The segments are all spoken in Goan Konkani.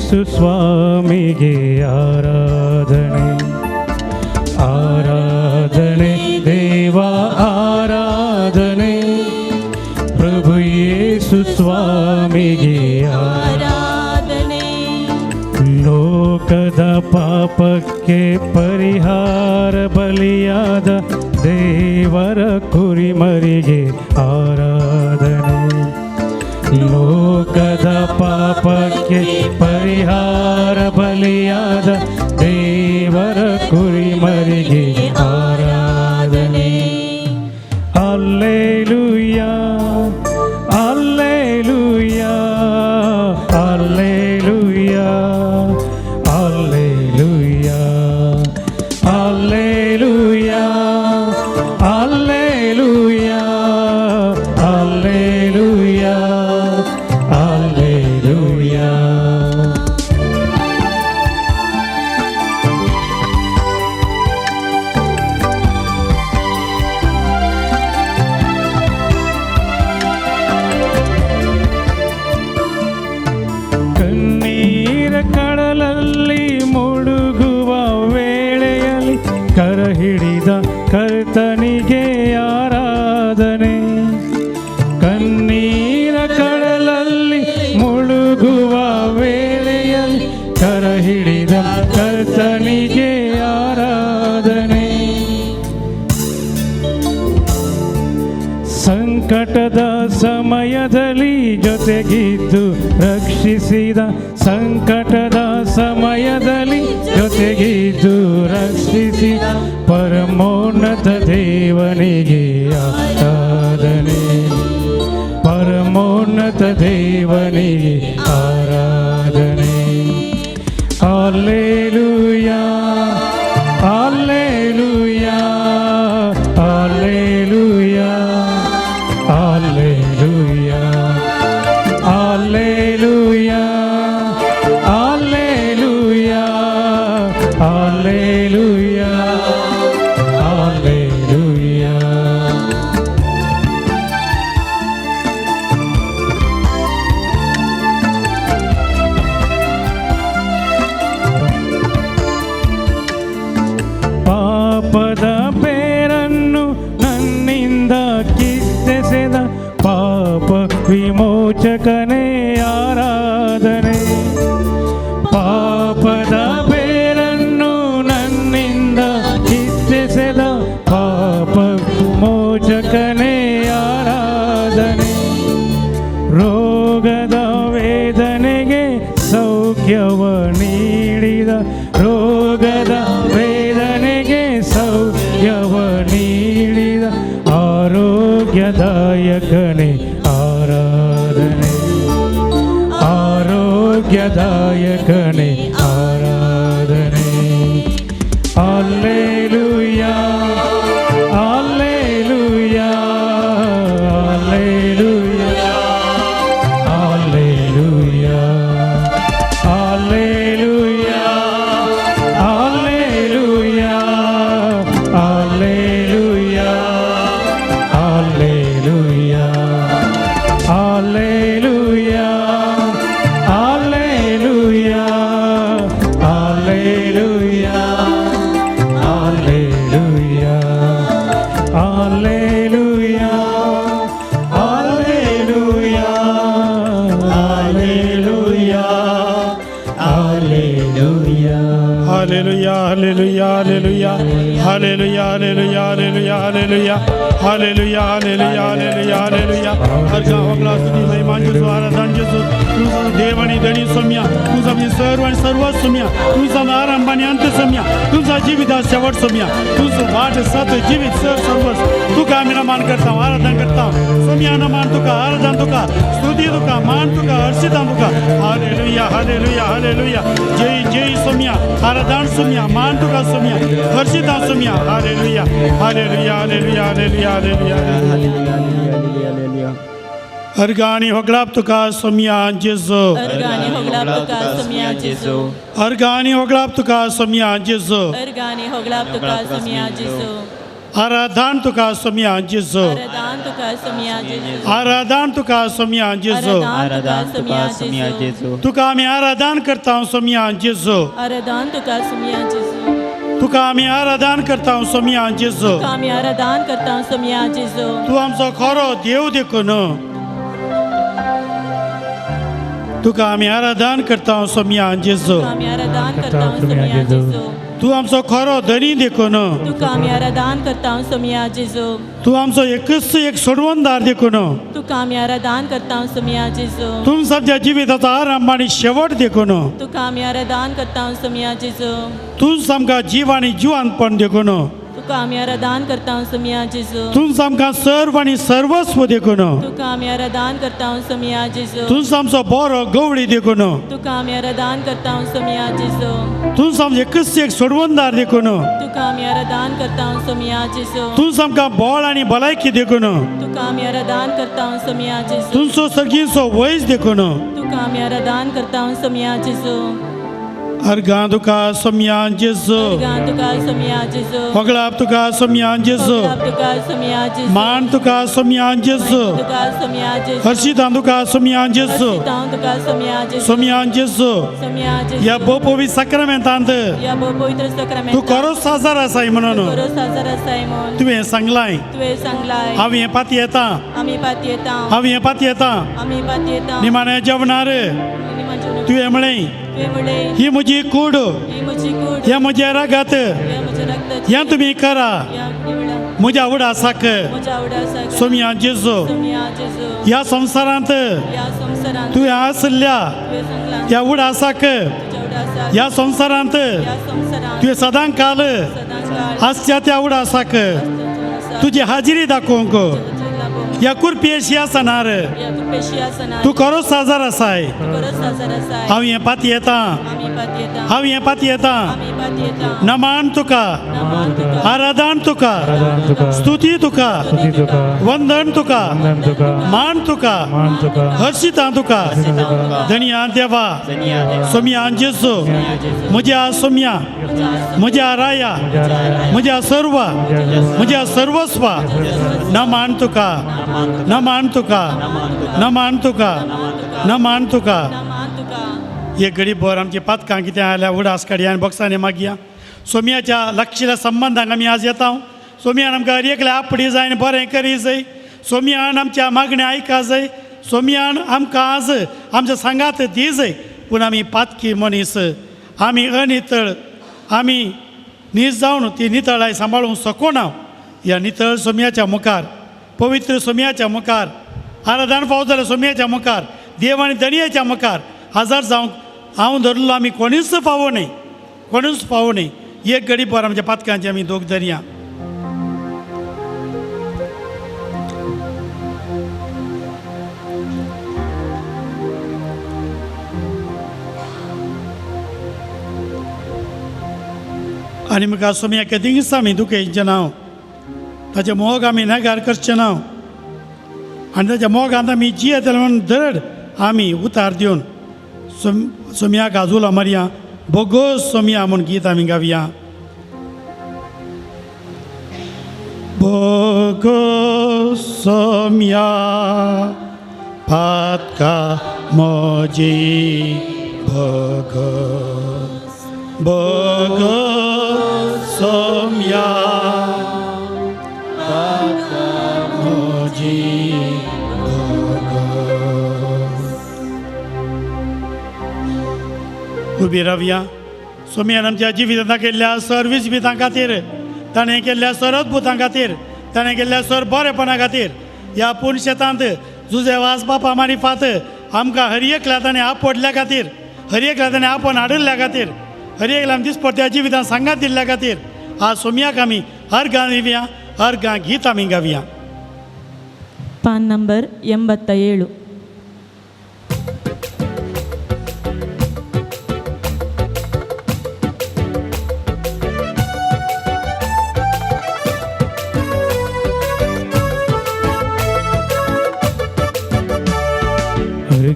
ಯೇಸು ಸ್ವಾಮಿಗೆ ಆರಾಧನೆ, ಆರಾಧನೆ ದೇವ ಆರಾಧನೆ, ಪ್ರಭು ಯೇಸು ಸ್ವಾಮಿಗೆ ಆರಾಧನೆ. ಲೋಕದ ಪಾಪಕ್ಕೆ ಪರಿಹಾರ ಬಲಿಯಾದ ದೇವರ ಕುರಿಮರಿಗೆ ಆರಾಧನೆ. ಲೋಕದ ಪಾಪಕ್ಕೆ ಪರಿಹಾರ ಬಲಿಯಾದ ದೇವರ ಕುರಿಮರಿಗೆ ಆರಾಧನೆ. Alleluia, alleluia, alleluia, alleluia, alleluia, alleluia, alleluia, alleluia. ಕಣ್ಣೀರ ಕಡಲಲ್ಲಿ ಮುಳುಗುವ ವೇಳೆಯಲ್ಲಿ ಕರ ಹಿಡಿದ ಕರ್ತನಿಗೆ ಆರಾಧನೆ. ಕಣ್ಣೀರ ಕಡಲಲ್ಲಿ ಮುಳುಗುವ ವೇಳೆಯಲ್ಲಿ ಕರ ಹಿಡಿದ ಕರ್ತನಿಗೆ ಆರಾಧನೆ. ಸಂಕಟದ ಸಮಯದಲ್ಲಿ ಜೊತೆಗಿದ್ದು ರಕ್ಷಿಸಿದ, ಸಂಕಟದ ಸಮಯದಲ್ಲಿ ಜೊತೆಗಿದ್ದು ರಕ್ಷಿಸಿದ ಪರಮೋನ್ನತ ದೇವನಿಗೆ ಆರಾಧನೆ, ಪರಮೋನ್ನತ ದೇವನಿಗೆ ಆರಾಧನೆ. Alleluia, alleluia, alleluia, alleluia, alleluia, alleluia, alleluia, alleluia. ಪಾಪದ ಬೇರನ್ನು ನನ್ನಿಂದ ಕಿತ್ತೆಸೆದ ಪಾಪ ವಿಮೋಚಕನೇ ಆರಾಧನೆ. ಪಾಪದ ಬೇರನ್ನು ನನ್ನಿಂದ ಕಿತ್ತೆಸೆದ ಪಾಪ ಮೋಚಕನೇ ಆರಾಧನೆ. ರೋಗದ ವೇದನೆಗೆ ಸೌಖ್ಯವ ನೀಡಿದ, ರೋಗದ ವೇದನೆಗೆ ಸೌಖ್ಯವ ನೀಡಿದ ಆರೋಗ್ಯದಾಯಕನೇ ಆರಾಧನೆ, ಆರೋಗ್ಯದಾಯಕನೇ ಆರಾಧನೆ. Alleluia, alleluia, alleluia, alleluia, alleluia, alleluia, alleluia, alleluia, alleluia, alleluia, alleluia, alleluia, alleluia, alleluia, alleluia, alleluia. Hallelujah, hallelujah, hallelujah, hallelujah, hallelujah, hallelujah, hallelujah, hallelujah, hallelujah, hallelujah, hallelujah. अर्घा होगला स्तुती महिमा जेजू, आराधन जेजू. तुझा देव आणि धणी सोम्या, तुझा आमचे सर्व आणि सर्व सोम्या, तुझा आरंभ आणि अंत सोम्या, तुझा जिविता शेवट सोम्या, तुझं वाट सत जीवित सर सर्वस. तुका आमी नमान करता, आराधन करता सोम्या. नमान तुका, आराधन तुका, स्तुती तुका, मान तुका, हर्षिता तुका. हालेलुया, हालेलुया, हालेलुया. जय जय सोम्या, आराधन सोम्या, मान तुका Saumya, Harshita Saumya. Hallelujah, hallelujah, hallelujah, hallelujah, hallelujah. अर्घा होगळाप तुका सोम्या जेजू. अर्गानी होगलाप तुका सोम्या जेजू. अर्घा होगळाप तुका सोम्या जेजू. अर्गानी होगलाप तुका सोम्या जेजू. आराधन तुका सोमया जेजू. आराधन तुका सोमया जेजू. आराधन तुका सोमया जेजू. आराधन तुका सोमया जेजू. तुका आमी आराधन करता सोमया जेजू. आराधन तुका सोमया जेजू. तुका आमी आराधन करता सोमया जेजू. तुका आमी आराधन करता सोमया जेजू. तूं आमचो खरो देव देखून तुका आमी आराधन करता सोमया जेजू. तुका आमी आराधन करता सोमया जेजू. तूं आमचो खरो धनी देखून तुका आमी आराधन करता सोमया जेजू. तूं आमचो एकच एक सोडवणदार देखून तुका आमी आराधन करता सोमया जेजू. तूं आमच्या जिविताचो आरंभ आनी शेवट देखून तुका आमी आराधन करता सोमया जेजू. तूंच आमकां जीव आनी जिवानपण देखून तुका आमी आराधन करता सोमया जेजू. तूंच आमकां सर्व आनी सर्वस्व देखून तुका आमी आराधन करता सोमया जेजू. तूंच आमचो बरो गवळी देखून तुका आमी आराधन करता सोमया जेजू. तूंच आमचो एकच एक सोडवणदार देखून तुका आमी आराधन करता सोमया जेजू. तूंच आमकां बळ आनी भलायकी देखून तुका आमी आराधन करता सोमया जेजू. तुमचो सर्गीचो वयस देखून तुका आमी आराधन करता सोमया जेजू. अर्गां तुका सोमया जेजू. अर्गां तुका सोमया जेजू. होगळाप तुका सोमया जेजू. तुका सोमया जेजू. मान तुका सोमया जेजू. तुका सोमया जेजू. हर्षितां तुका सोमया जेजू. तुका सोमया जेजू. सोमया जेजू. सोमया जेजू. ह्या भोव साक्रामेंतांत ह्या भोव पवित्र साक्रामेंतांत तूं खरोच साजार आसाय म्हणून तूं खरोच साजार आसाय म्हणून तुवें सांगलाय. तुवें सांगलाय. हांव हें पातयेतां. आमी पातयेतां. हांव हें पातयेतां. आमी पातयेतां. निमाणें जेवणार तुवें म्हळें ही म्हजी कूड, हें म्हजें रगत, हें तुमी करा म्हज्या उडासाक. सोमया जेजू ह्या संवसारांत तुवें आसल्या ह्या उडासाक, ह्या संवसारांत तुवें सदां काल आसच्या त्या उडासाक तुजी हाजिरी दाखोवंक ह्या कुरपेशी आसणार तूं खरोच साजार आसाय. हांव हें पातयेतां. हांव हें पातयेतां. नमान तुका, आराधन तुका, स्तुती तुका, वंदन तुका, मान तुका, हर्षितां तुका. धनिया देवा सोमया जेजू म्हज्या सोमया, म्हज्या राया, म्हज्या सर्व, म्हज्या सर्वस्वा नमान तुका, नमान तुका, नमान तुका, नमान तुका. एक घडी भर आमची पातकां कितें आयल्या उडास काडया आनी बॉक्सांनी मागया. सोमयाच्या लक्षील्या संबंदांक आमी आज येता. सोमयान आमकां हर एकल्या आपडी जाय आनी बरें करी जाय. सोमयान आमच्या मागण्या आयका जाय. सोमयान आमकां आज आमच्या सांगात दी जाय. पूण आमी पातकी मनीस, आमी अनितळ, आमी नीज जावन ती नितळाय सांबाळूंक शकना. ह्या नितळ सोमयाच्या मुखार, पवित्र सोमयाच्या मुखार, आराधन फावो जाल्यार सोमयाच्या मुखार, देव आनी धनयाच्या मुखार हजर जावंक हांव धरलो आमी कोणीच फावो न्हय, कोणूच फावो न्हय. एक घडी भर आमच्या पातकांचे आमी दोग धरया. आनी म्हाका सोमया केदिंगच आमी दुखयचें ना, ताचें मोग आमी नेगार करचें ना आनी ताच्या मोगांत आमी जियेतले म्हणून दड आमी उतार दिवन सोमया गाजुला मारया. बोगोस सोमया म्हूण गीत आमी गावया. बोगोस सोमया पातका म्हजी बोगोस, बोगोस सोमया पातका म्हजी बोगोस. उबी रावया. सोमयान आमच्या जिवितांत केल्ल्या सर्वीस बितां खातीर, ताणें केल्ल्या सर अद्भुतां खातीर, ताणें केल्ल्या सर बरेपणा खातीर ह्या पूण शेतांत जुजे वास बापा मारिफात आमकां हर एकल्या ताणें आपडल्या खातीर, हर एकल्या ताणें आपोवन हाडिल्ल्या खातीर, हर एकल्यान दिसपट्ट्या जिवितांत सांगात दिल्ल्या खातीर आज सोमयाक आमी हर गांव दिवया, हर गांव गीत आमी गावया. पान नंबर 87.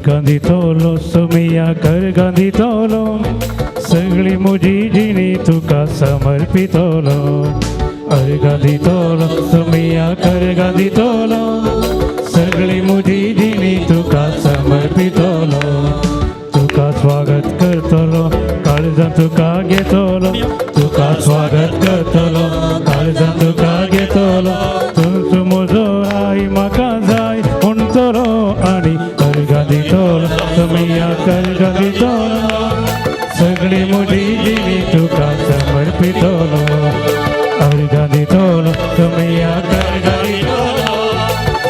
गांधी तोलो सोमया कर गांधी तोलो, सगळी म्हजी जिणी तुका समर्पितलो. अर्गां दितलो सोमिया अर्गां दितलो सगळी म्हजी जिणी तुका समर्पितलो तुका स्वागत करतलो काळजां तुका घेतलो तुका स्वागत करतलो काळजां तुका घेतलो तूंच म्हजो आई म्हाका जाय म्हणटलो आनी अर्गां दितलो सोमिया अर्गां दितलो सगळी म्हजी जिणी तुका समर्पितलो अर्गां दितलो सोमिया अर्गां दितलो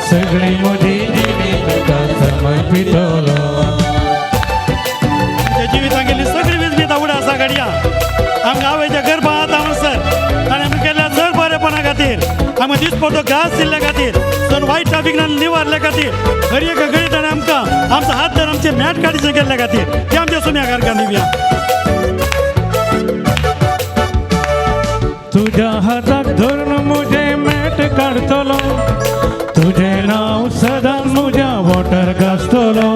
सगळी म्हजी जिणी तुका समर्पितलो. आमच्या जिवितांत गेल्ली सगळी विजमीत आवड आसा घडया आमकां आवयच्या गर्भात हांगासर ताणें आमकां केल्ल्या चड बरेपणा खातीर आमकां दिसपडतो घास दिल्ल्या खातीर सण वायट विघ्नान निवारल्या खातीर हर एक घडी ताणें आमकां आमचो हात धरून आमचे मॅट काडीचे केल्ल्या खातीर ते आमच्या सुम्या अर्गां दिवया. तुज्या हाताक धरून म्हजें मॅट काडटलो तुजें नांव सदांच म्हज्या वोंठार गाजतलो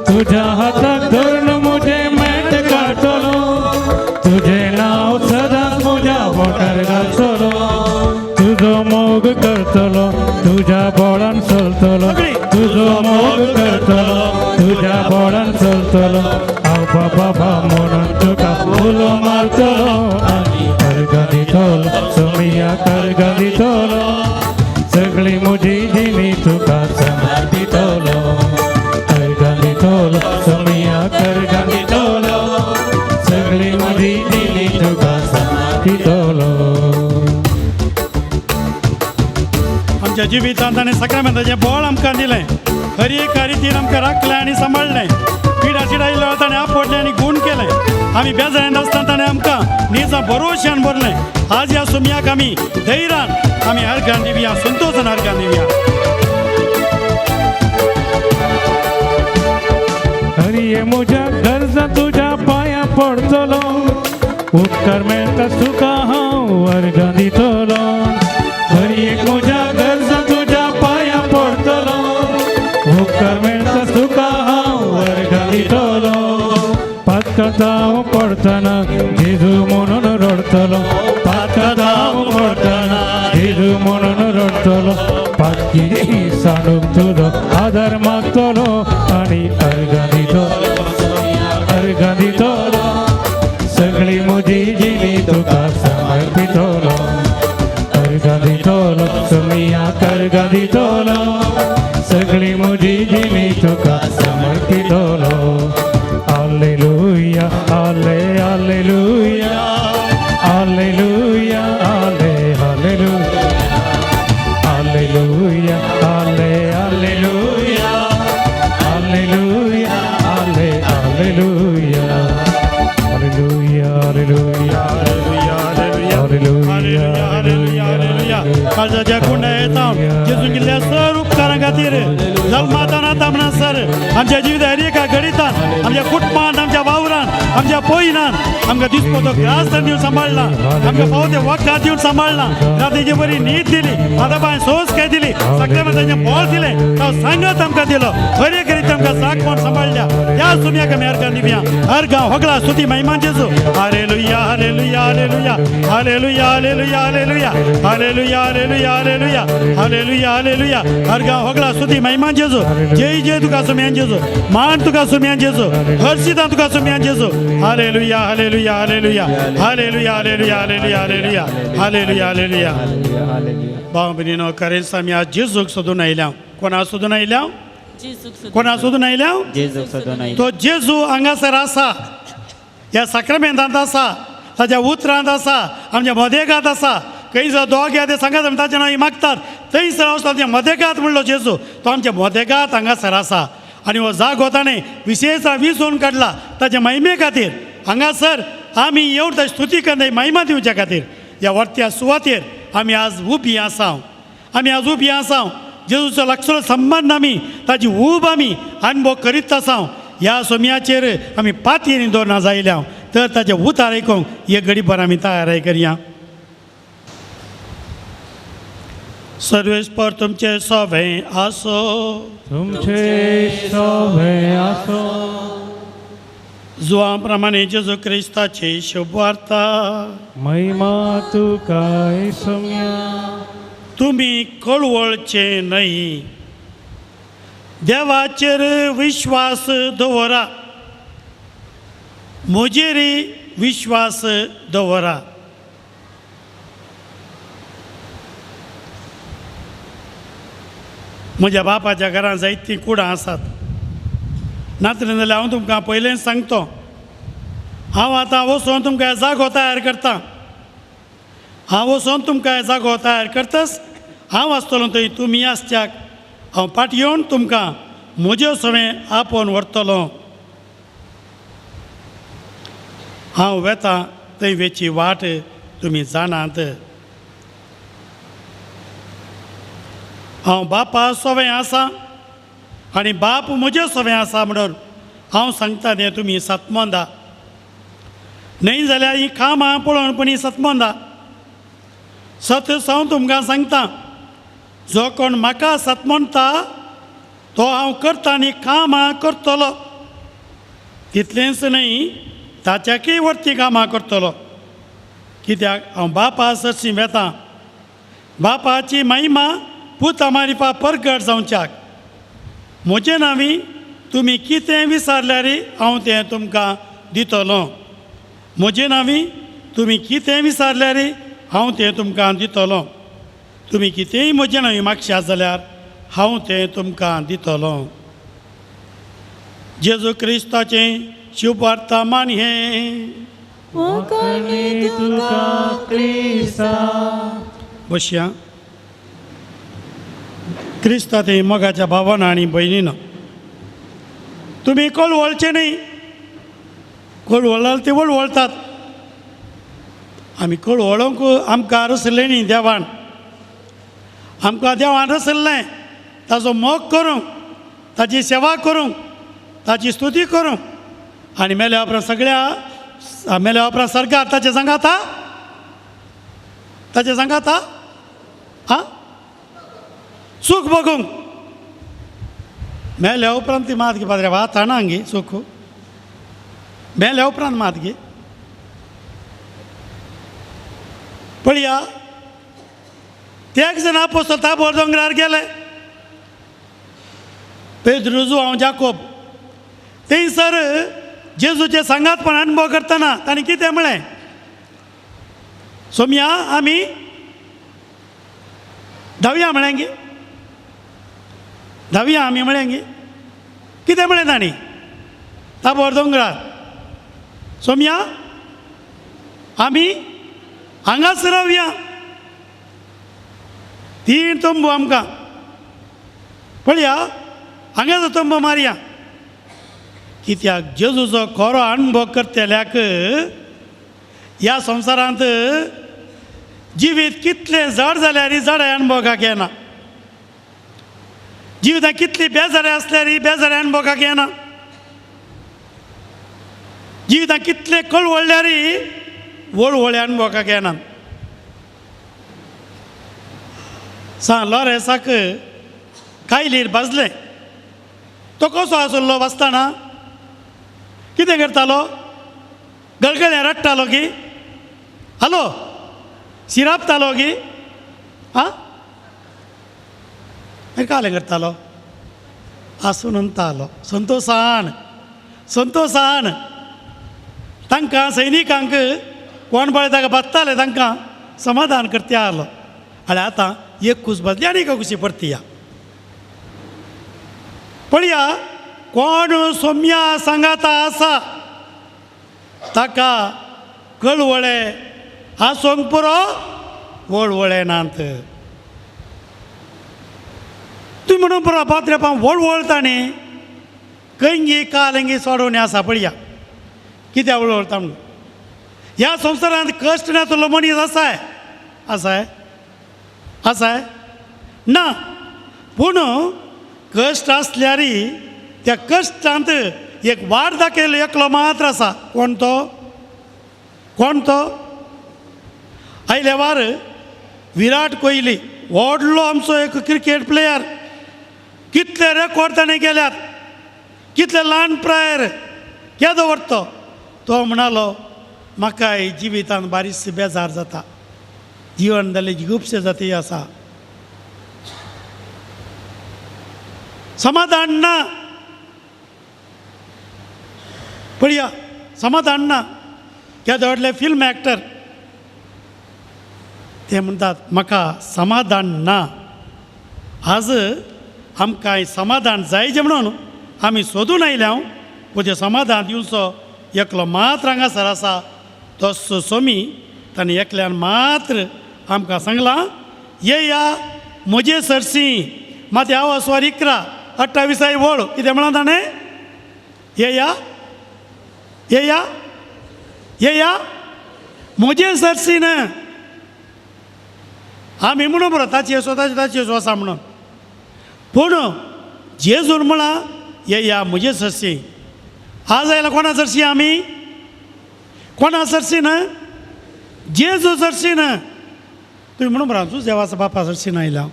तुज्या हाताक धरून म्हजें मॅट काडटलो तुजें नांव सदांच म्हज्या वोंठार गाजतलो तुजो मोग करतलो तुज्या बोळान चलतलो तुजो मोग करतलो तुज्या बोळान चलतलो हांव बाबा म्हणून तुका उलो मारतलो आनी अर्गां दितलो सोमिया अर्गां दितलो सगळी म्हजी जिणी तुका समर्पितलो अर्गां दितलो सोमिया अर्गां दितलो सगळी म्हजी जिणी तुका समर्पितलो. आमच्या जिवितांत ताणें सक्रामेंताचें बळ आमकां दिलें हर एका रितीन आमकां राखलें आनी सांबाळ्ळें पिडा चिडायलो ताणें आपडलें आनी गूण केलें आमी बेजारान आसतना ताणें आमकां निजा भरोश्यान भरलें. आज ह्या सुमयाक आमी धैर्यान आमी अर्गां दिवया संतोशान अर्गां दिवया. हरिये म्हज्या गरजा तुज्या पांयां पडटलो उपकार मेळटा तुका हांव अर्गां दितलो हरिये म्हज्या गरजा तुज्या पांयां पडटलो उपकार मेळटा तुका हांव अर्गां दितलो पातकां हांव पडटना जेजू म्हणून रडटलो पातकां हांव पडटना जेजू म्हणून रडटलो पातकी सांडूंक तुजो आदार मागतलो आनी अर्गां दितलो अर्गां दितलो सगळी म्हजी जिणी तुका समर्पितलो अर्गां दितलो सोमिया अर्गां दितलो सगळी म्हजी जिणी तुका समर्पितलो. हालेलुया हाले हालेलुया हालेलुया हाले हालेलुया हालेलुया हाले हालेलुया हालेलुया हाले हालेलुया हालेलुया हालेलुया हालेलुया हालेलुया हालेलुया. काळजाच्या कुंड्या येता जेजून केल्ल्या सर उपकारां खातीर जल्मातान आतां म्हणसर आमच्या जिविता हर एका घडितान आमच्या कुटुंबान आमच्या वावरान आमच्या पोयनान आमकां दिसपो ग्रास दिवन सांबाळ्ळा आमकां फावो ते वखदां दिवन सांबाळ्ळा रातीची बरी न्हीद दिली आतां बाय सोस काय दिली सगळ्या बळ दिलें तो सांगत आमकां दिलो हर एक रिती आमकां साक म्हण सांबाळ्ळ्या त्या सुमयाक आमी अर्गां दिवया. अर्गां होगळा स्तुती महिमा जेजू. Hallelujah hallelujah hallelujah hallelujah hallelujah hallelujah hallelujah hallelujah hallelujah hallelujah hallelujah. अर्गां होगळा स्तुती महिमा जेजू. जय जय तुका सुमयान जेजू मान तुका सुमयान जेजू हर्षिता तुका सुमयान जेजू. Hallelujah hallelujah hallelujah hallelujah hallelujah hallelujah hallelujah hallelujah hallelujah. भाव भयणीनो खरेंच आमी आज जेजूक सोदून आयल्या. कोणा सोदून आयल्या? कोणा सोदून आयल्या? जेजूक सोदून आयल्या. तो जेजू हांगासर आसा ह्या साक्रामेंतांत आसा ताच्या उतरांत आसा आमच्या मदेगांत आसा. खंय जर दोग ते सांगात आमी ताचें नांव मागतात थंयसर वचून आमच्या मदेगांत म्हणलो जेजू तो आमच्या मदेगांत हांगासर आसा आनी हो जागो ताणें विशेश विजोवन काडला ताच्या महिमे खातीर. हांगासर आमी येवन ताची स्तुती करता महिमा दिवच्या खातीर ह्या वरत्या सुवातेर आमी आज उबी आसा. आमी आज उबी आसा जेजूचो लागसरो संबंद आमी ताची ऊब आमी अनुभव करीत आसा. ह्या सोमयाचेर आमी पातयेनी दवरना जायल्या तर ताचें उतार आयकूंक एक घडी भर आमी तयार करया. सर्वेस्पर तुमचे सवे आसो तुमचे सवे आसो. जुवां प्रमाणे जेजू क्रिस्ताची शुभवार्ता. महिमा तुका सोम्या. तुमी कळवळचे न्हय, देवाचेर विश्वास दवरा, म्हजेरय विश्वास दवरा. म्हज्या बापाच्या घरांत जायतीं कुडां आसात. नातलें जाल्यार हांव तुमकां पयलेंच सांगतो, हांव आतां वचोन तुमकां जागो तयार करता. हांव वचोन तुमकां जागो तयार करताच हांव आसतलो थंय तुमी आसच्याक हांव फाट येवन तुमकां म्हज्यो सवें आपोवन व्हरतलो. हांव वेता थंय वेची वाट तुमी जाणात. हांव बापा सवें आसा आनी बाप म्हजे सवें आसा म्हणून हांव सांगता तें तुमी सतमोंदा. न्हय जाल्यार हीं कामां पळोवन पणी सतमोंदा. सत हांव तुमकां सांगता, जो कोण म्हाका सत म्हणटा तो हांव करता आनी कामां करतलो. तितलेंच न्हय, ताच्याकय वरतीं कामां करतलो. कित्याक हांव बापा सरशीं वेता. बापाची महिमा पुता मारिपा परगट जावच्याक. म्हजें नांवी तुमी कितें विचारल्यार हांव तें तुमकां दितलो. म्हजें नांवी तुमी कितें विचारल्यार हांव तें तुमकां दितलो. तुमी कितेंय म्हजें नांवी मागशात जाल्यार हांव तें तुमकां दितलो. जेजू क्रिस्ताचें शुभवार्ता मान हें. बसया. क्रिस्ता ते मोगाच्या भावान आनी भयणीन, तुमी कळवळचे न्हय. कळवळाल ते वळवळतात. आमी कळवळोंक आमकां रसलें न्ही देवान. आमकां देवान रसलें ताजो मोग करूंक, ताजी सेवा करूंक, ताजी स्तुती करूंक. आनी मेल्या उपरांत सगळ्या मेल्या उपरांत सरकार ताचें सांगाता, ताचें सांगाता आं सूख बघूंक. मेल्या उपरांत ती मात गे पाद्रे वा ताणा गे सूख मेल्या उपरांत मात गे. पळया ते एक जाण आपोस्तो ताबोर दोंगरार गेले. पेद्रू जुआंव जाकोब थंयसर जेजूचे सांगातपण अणभव करतना ताणें कितें म्हळें, सोमया आमी धांवया म्हळें गे, धांवया आमी म्हळें गे. कितें म्हळें तांणी ताबोर दोंगरार, सोमया आमी हांगाच रावया, तीन तंबू आमकां पळया, हांगाच तंबू मारया. कित्याक जेजूचो खरो अणभव करतल्याक ह्या संवसारांत जिवीत कितलें जड जाल्यार जड अणभोगाक येना. जिवितांत कितली बेजारी आसल्यार बेजारी अणभोगाक येना. जिवितांत कितलें कळवळल्यार वळवळे अणभोगाक येना. सान लॉरेसाक कायलीर भाजलें. तो कसो आसलो वाचतना कितें करतालो, गळगळे रडटालो की हॅलो सिरापतालो की आं कालें करतालो, आसून म्हणटालो संतोसान संतोसान. तांकां सैनिकांक कोण पळय ताका भाजताले तांकां समाधान करते आसलो. आनी आतां एक कूस भाजली आनी एका कुशी परती या. पळया कोण सोम्या सांगाता आसा ताका कळवळे आसोंक पुरो वळवळे नात. तुमी म्हणून पुरो पात्रेपां वळवळता न्ही, खंयगी काल सोडोवणी आसा. पळया कित्याक वळवळता म्हणून ह्या संवसारांत कश्ट नासलो मनीस आसाय आसाय आसाय ना. पूण कश्ट आसल्यार त्या कश्टांत एक वाट दाखयलो एकलो मात्र आसा. कोण तो? कोण तो? आयले वार विराट कोहली व्हडलो आमचो एक क्रिकेट प्लेयर. कितले रेकॉर्ड ताणें केल्यात, कितले ल्हान प्रायर केदो व्हडलो. तो म्हणालो म्हाकाय जिवितान बारीस बेजार जाता, जिवन जाल्ले जिगुपशे जाती आसा, समाधान ना. पळया समाधान ना. केदो व्हडले फिल्म एक्टर ते म्हणटात म्हाका समाधान ना. आज आमकां समाधान जायचें म्हणून आमी सोदून आयल्या, पूण समाधान दिवचो एकलो मात्र हांगासर आसा, तो सोमी. ताणें एकल्यान मात्र आमकां सांगलां, येया म्हजे सरशी. मात हांव अस्वार 11:28 वळ कितें म्हणलां ताणें? येया येया येया म्हजे सरशी न्हय. आमी म्हणून बरो ताचे स्वताचे ताचे आसा म्हणून, पूण जेजून म्हळां येया म्हजे सरशी. आज आयला कोणा सरशी? आमी कोणा सरशी न्हय, जेजू सरशी न्हय. तुमी म्हणून बरो जुजेवास बापा सरशी आयला.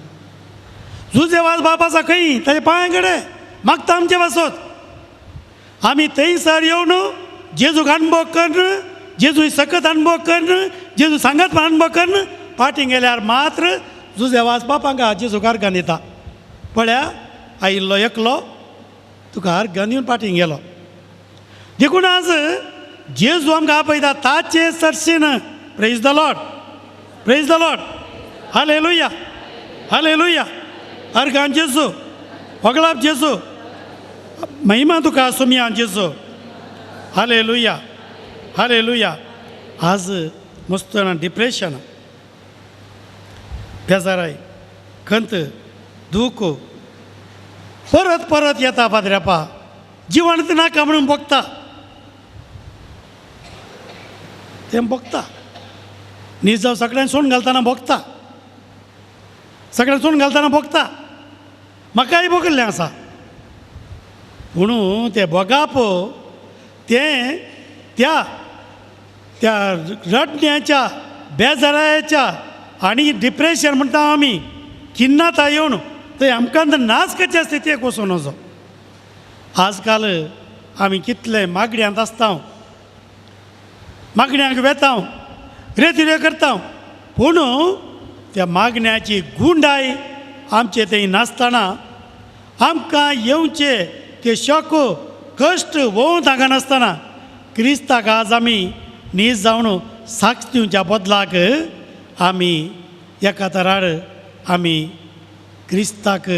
जुजेवास बापाचा खंय? ताच्या पांया कडेन मागता आमचे पासत. आमी थंयसर येवन जेजूक अणभव करून, जेजू सकत अणभव करून, जेजू सांगत पण अणभव करून फाटीं गेल्यार मात्र जुजेवास बापांक जेजूक अर्गान दिता. पळया आयिल्लो एकलो तुका अर्गान दिवन फाटीं गेलो. देखून आज जेजू आमकां आपयता ताचे सरशीन. Praise the Lord, praise the Lord, hallelujah, hallelujah. Organ जेजू, वगळाप जेजू, महिमा तुका सुमयान जेजू. Hallelujah, hallelujah. आज मस्त डिप्रेशन, बेजाराय, खंत, दूख परत परत येता. पाद्र्यापा जिवन नाका म्हणून भोगता, तें भोगता. नीज जावं सगळ्यांक सोडून घालतना भोगता, सगळ्यांक सोडून घालतना भोगता. म्हाकाय भोगिल्लें आसा, पूण तें भोगाप तें त्या त्या रडण्याच्या बेजाराच्या आनी डिप्रेशन म्हणटा आमी किन्नाता येवन थंय आमकां नाच करचे स्थितीक वचून वचो. आजकाल आमी कितले मागण्यांत आसता, मागण्यांक वेता, रेतिऱ्यो करता, पूण त्या मागण्याची गुंडाय आमचे थंय नासतना आमकां येवचे ते शक कश्ट वोंत हांगा नासतना क्रिस्ताक आज आमी नीज जावन साक्ष दिवच्या बदलाक आमी एका तरार आमी क्रिस्ताक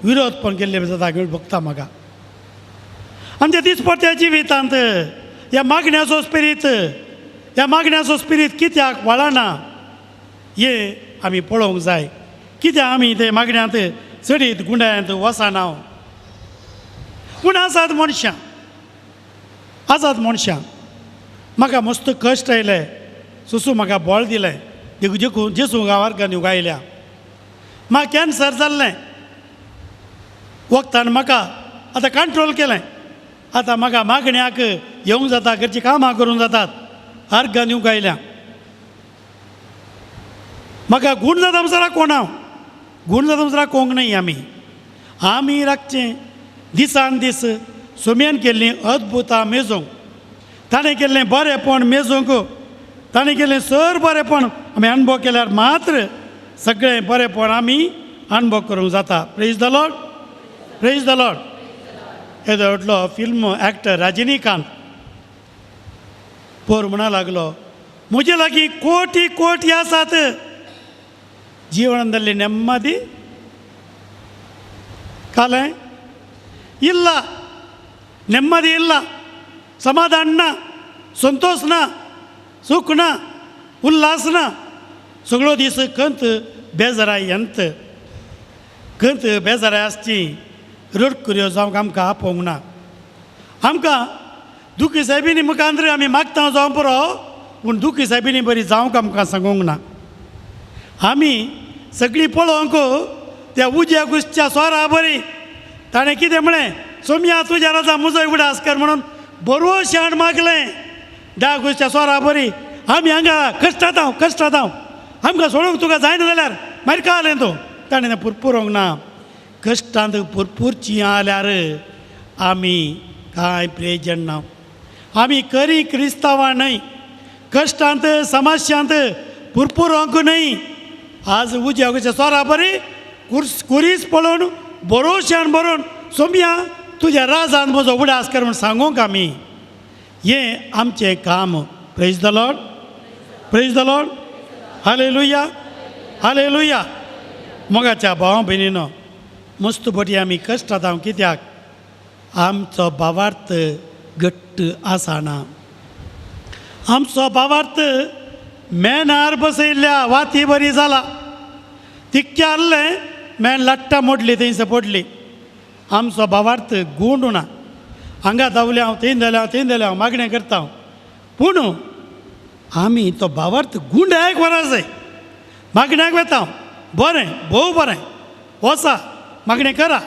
विरोध पण केल्ले जाता भोगता म्हाका. आमच्या दिसपट्ट्या जिवितांत ह्या मागण्याचो स्पिरीत, ह्या मागण्याचो स्पिरीत कित्याक वळना हे आमी पळोवंक जाय. कित्याक आमी ते मागण्यांत चडीत गुंडायांत वचना. पूण आसात मनशां, आसात मनशां. म्हाका मस्त कश्ट आयले, सुसू म्हाका बळ दिलें, देखून जेजू गांवार गायल्या. म्हाका कॅन्सर जाल्लें, वखदान म्हाका आतां कंट्रोल केलें. आतां म्हाका मागण्याक येवंक जाता, घरचीं कामां करूंक जातात, अर्गां दिवंक आयल्या. म्हाका गूण जाता म्हणसर कोण हांव, गूण जाता म्हणसर कोंक न्हय. आमी आमी राखचें दिसान दीस सोम्यान केल्लीं अद्भुतां मेजूंक, ताणें केल्लें बरेंपण मेजूंक, ताणें केल्लें सर बरेंपण आमी अणभव केल्यार मात्र सगळें बरेंपण आमी अणभव करूंक जाता. Praise the Lord, praise the Lord. येदो व्हडलो फिल्म एक्टर रजनीकांत पोर म्हणा लागलो, म्हजे लागीं कोटी कोटी आसात, ಜೀವನದಲ್ಲಿ ನೆಮ್ಮದಿ ಕಾಲೆ ಇಲ್ಲ, ನೆಮ್ಮದಿ ಇಲ್ಲ, ಸಮಾಧಾನ, ಸಂತೋಷನ, ಸುಖನ, ಉಲ್ಲಾಸನ सगळो दीस कंत बेजाराय अंत कंत बेजाराय आसची रडकुऱ्यो जावंक आमकां आपोवंक ना. आमकां दुखी सायबिनी मुखांतर आमी मागता जावं पुरो, पूण दुखी सायबिनी बरी जावंक आमकां सांगूंक ना. आमी सगळीं पळोवंक त्या उज्या गुसच्या सोरा बरी ताणें कितें म्हळें, सोमया तुज्या राजा म्हजोय उडास कर म्हणून बरो शाण मागलें. धा गुसच्या सोरा बरी आमी हांगा कश्टात कश्टात आमकां सोडूंक तुका जायना जाल्यार मागीर कळ्ळें तूं. ताणें पुरपुरोंक ना. कश्टांत पुरपुरची जाल्यार आमी कांय प्रयोजन ना. आमी खरी क्रिस्तांवां न्हय, कश्टांत समस्यांत पुरपुरोंक न्हय. आज उज्या सोरा बरी कुरीस पळोवन बरोवशान बरोवन सोमया तुज्या राजान म्हजो उडास कर म्हूण सांगूंक आमी. हें आमचें काम. Praise the Lord, praise the Lord, hallelujah, hallelujah. मोगाच्या भावा भयणीनो, मस्त बरी आमी कश्टात हांव कित्याक आमचो भावार्थ घट्ट आसना. आमचो भावार्थ मेनार बसयल्ल्या वाती बरी जाला, तिक्के आहलें मेन लाट्टां मोडली थंयसर पडली. आमचो भावार्थ गुंड ना. हांगा धांवले हांव, थंय जालें हांव, थंय जालें हांव, मागणें करता हांव, पूण आमी तो भावार्थ गुंडायक व्हरा जाय. मागण्याक वेता हांव, बरें, भोव बरें, वचा मागणें करा,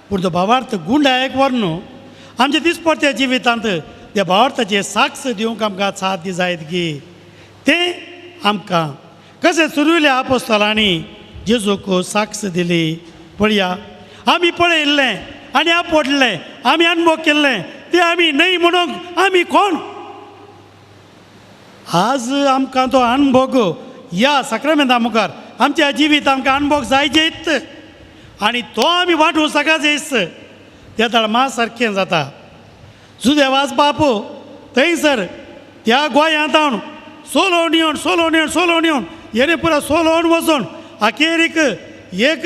पूण तो भावार्थ गुंडायक व्हर न्हू. आमच्या दिसपडत्या जिवितांत त्या भावार्थाचे साक्ष दिवंक आमकां साथ जायत गी तें आमकां कशें सुरविल्या आपोस्तलांनी जेजूक साक्ष दिली. पळया आमी पळयल्लें आनी आपडलें, आमी अनुभव केल्लें तें आमी न्हय म्हणूंक आमी कोण? आज आमकां तो अनुभव ह्या साक्रामेंता मुखार आमच्या जिवीत आमकां अनुभव जाय जेत आनी तो आमी वांटूंक सकाळ जेस त्या तळ मा सारकें जाता. जुदेवास बापू थंयसर त्या गोंयांत हांव सोलोवन येवन सोलोवन येवन सोलोवन येवन येणे पुरा सोलोवन वचोन अखेरीक एक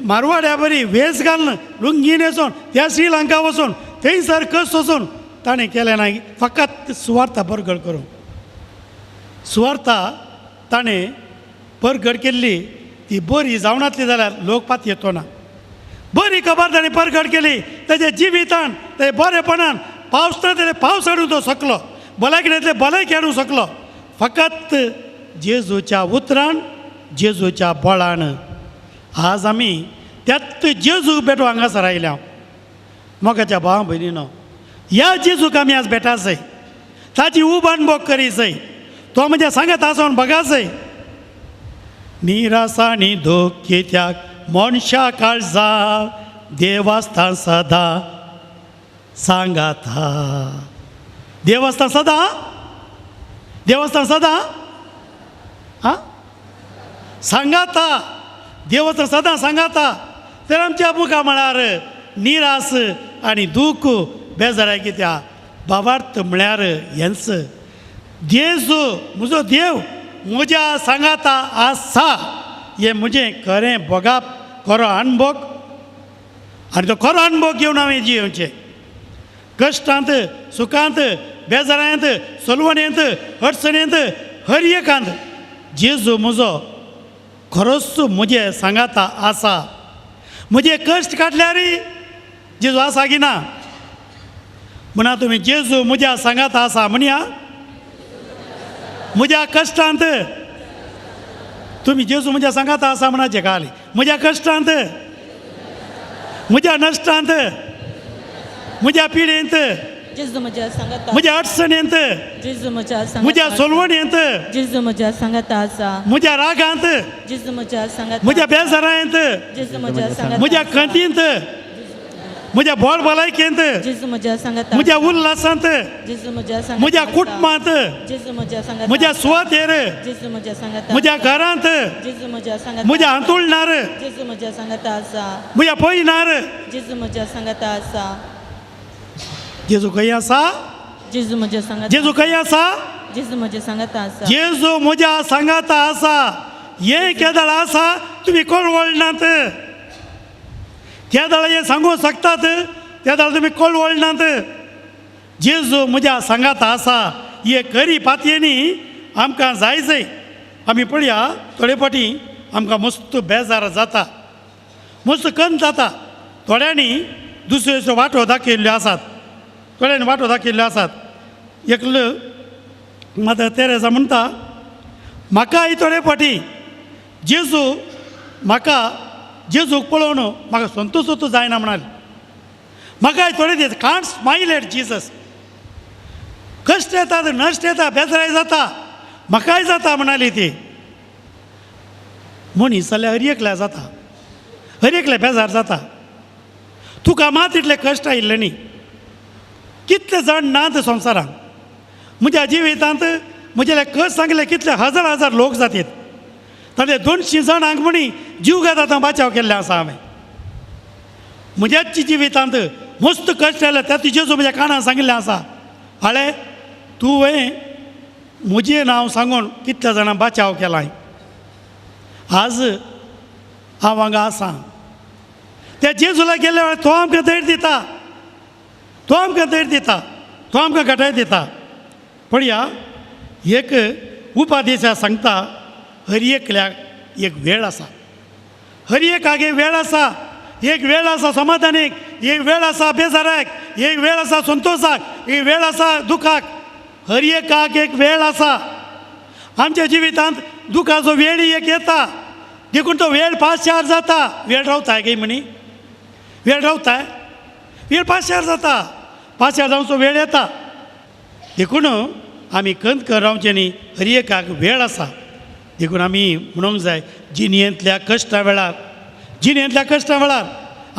मारवाड्या बरी वेस घालून लुंगी न्हेसोन त्या श्रीलंका वचोन थंयसर कस वचून ताणें केलें ना, फकत सुवार्था परगट करूं. सुवार्था ताणें परगट केल्ली ती बरी जावनातली जाल्यार लोक पात येतो ना. बरी खबर ताणें परगट केली ताच्या जिवितान, ते बरेपणान पावस ना तेणे पावस हाडूंक तो शकलो, भलायकेंतले भलायकी हाडूंक शकलो, फकत जेजूच्या उतरान, जेजूच्या बळान. आज आमी त्याच जेजूक भेटो हांगासर आयल्या. मोगाच्या भावा भयणीनो, ह्या जेजूक आमी आज भेटासय, ताची उब अणभव करीसय, तो म्हणजे सांगत आसा बघासय. निरासानी दुख कित्याक मनशा काळजा देवस्थान सदा सांगाता. देवस्थान सदा, देवस्थान सदा हां सांगाता, देवस्थान सदां सांगाता. तर आमच्या मुखा म्हळ्यार निरास आनी दूख बेजाराय कित्याक भावार्थ म्हळ्यार हेंच. जेजू म्हजो देव म्हज्या सांगाता आसा हें म्हजें खरें भोगाप, खरो अणभोग, आनी तो खरो अणभोग घेवन हांवें जियेवचें. कश्टांत, सुखांत, बेजारांत, सलवणेंत, अडचणेंत, हर एकांत जेजू म्हजो खरोच म्हजे सांगाता आसा. म्हजे कश्ट काडल्यार जेजू आसा की ना? म्हणा तुमी, जेजू म्हज्या सांगाता आसा म्हणया. म्हज्या कश्टांत तुमी जेजू म्हज्या सांगाता आसा म्हणाचे खाली. म्हज्या कश्टांत, म्हज्या नश्टांत, म्हज्या पिडेंत, जेजू म्हज्या सांगाता, म्हज्या अडचणेंत, जेजू म्हज्या सांगाता, म्हज्या सोलवणेंत, जेजू म्हज्या सांगाता आसा, म्हज्या रागांत, जेजू म्हज्या सांगाता, म्हज्या बेजारांत, जेजू म्हज्या सांगाता, म्हज्या खंतींत, म्हज्या बोळ भलायकेंत, जेजू म्हज्या सांगाता, म्हज्या उल्हासांत, जेजू म्हज्या सांगाता, म्हज्या कुटुंबांत, जेजू म्हज्या सांगाता, म्हज्या सुवातेर, जेजू म्हज्या सांगाता, म्हज्या घरांत, जेजू म्हज्या सांगाता, म्हज्या हांतुळणार, जेजू म्हज्या सांगाता आसा, म्हज्या पयनार, जेजू म्हज्या सांगाता आसा. जेजू खंय आसा? जेजू म्हज्या सांगाता, जेजू खंय आसा? जेजू म्हज्या सांगाता आसा. जेजू म्हज्या सांगाता आसा हें केदळ आसा तुमी कळवळनात. केदळ हें सांगूंक शकतात तेदळ तुमी कळवळनात. जेजू म्हज्या सांगाता आसा हे खरी पातयेनी आमकां जाय जाय. आमी पळया थोडे फावटी आमकां मस्त बेजार जाता, मस्त कन जाता. थोड्यांनी दुसऱ्यो दुसऱ्यो वाटो दाखयल्ल्यो आसात, थोड्यांनी वाटो दाखयल्ल्यो आसात. एकलो मदर तेरेजा म्हणटा, म्हाकाय थोडे फावटी जेजू म्हाका जेजूक पळोवन म्हाका संतोश जायना म्हणाली. म्हाकाय थोडे दीस कांट स्मायल एट जिजस. कश्ट येतात, नश्ट येता, बेजाराय जाता, म्हाकाय जाता म्हणाली ती. मनीस जाल्यार हर एकल्या जाता, हर एकल्या बेजार जाता. तुका मात इतले कश्ट आयिल्ले न्ही. कितले जाण नात संवसारांत. म्हज्या जिवितांत म्हज्या कस सांगले कितले हजार हजार लोक जातीत, तांतले 200 जाणांक म्हणी जीव घेता तो बाचाव केल्ले आसा हांवें. म्हज्याच जिवितांत मस्त कश्ट आयले त्या जेजू म्हज्या कानान सांगिल्लें आसा, हाळे तुवें म्हजें नांव सांगून कितल्या जाणां बाचाव केलाय, आज हांव हांगा आसा. त्या जेजूला गेल्या वेळार तो आमकां धैर्य दिता, तो आमकां धैर्य दिता, तो आमकां घटाय दिता. पळया एक उपादेशा सांगता, हर एकल्याक एक वेळ आसा, हर एकाक एक वेळ आसा. एक वेळ आसा समाधानीक, एक वेळ आसा बेजाराक, एक वेळ आसा संतोशाक, एक वेळ आसा दुखाक. हर एकाक एक वेळ आसा. आमच्या जिवितांत दुखाचो वेळ एक येता, देखून तो वेळ पाशार जाता. वेळ रावताय काय म्हणी, वेळ रावताय, वेळ पाशार जाता, पाशार जावचो वेळ येता. देखून आमी खंत कर रावचें न्ही, हर एकाक वेळ आसा. देखून आमी म्हणूंक जाय जिणेंतल्या कश्टा वेळार, जिणेंतल्या कश्टा वेळार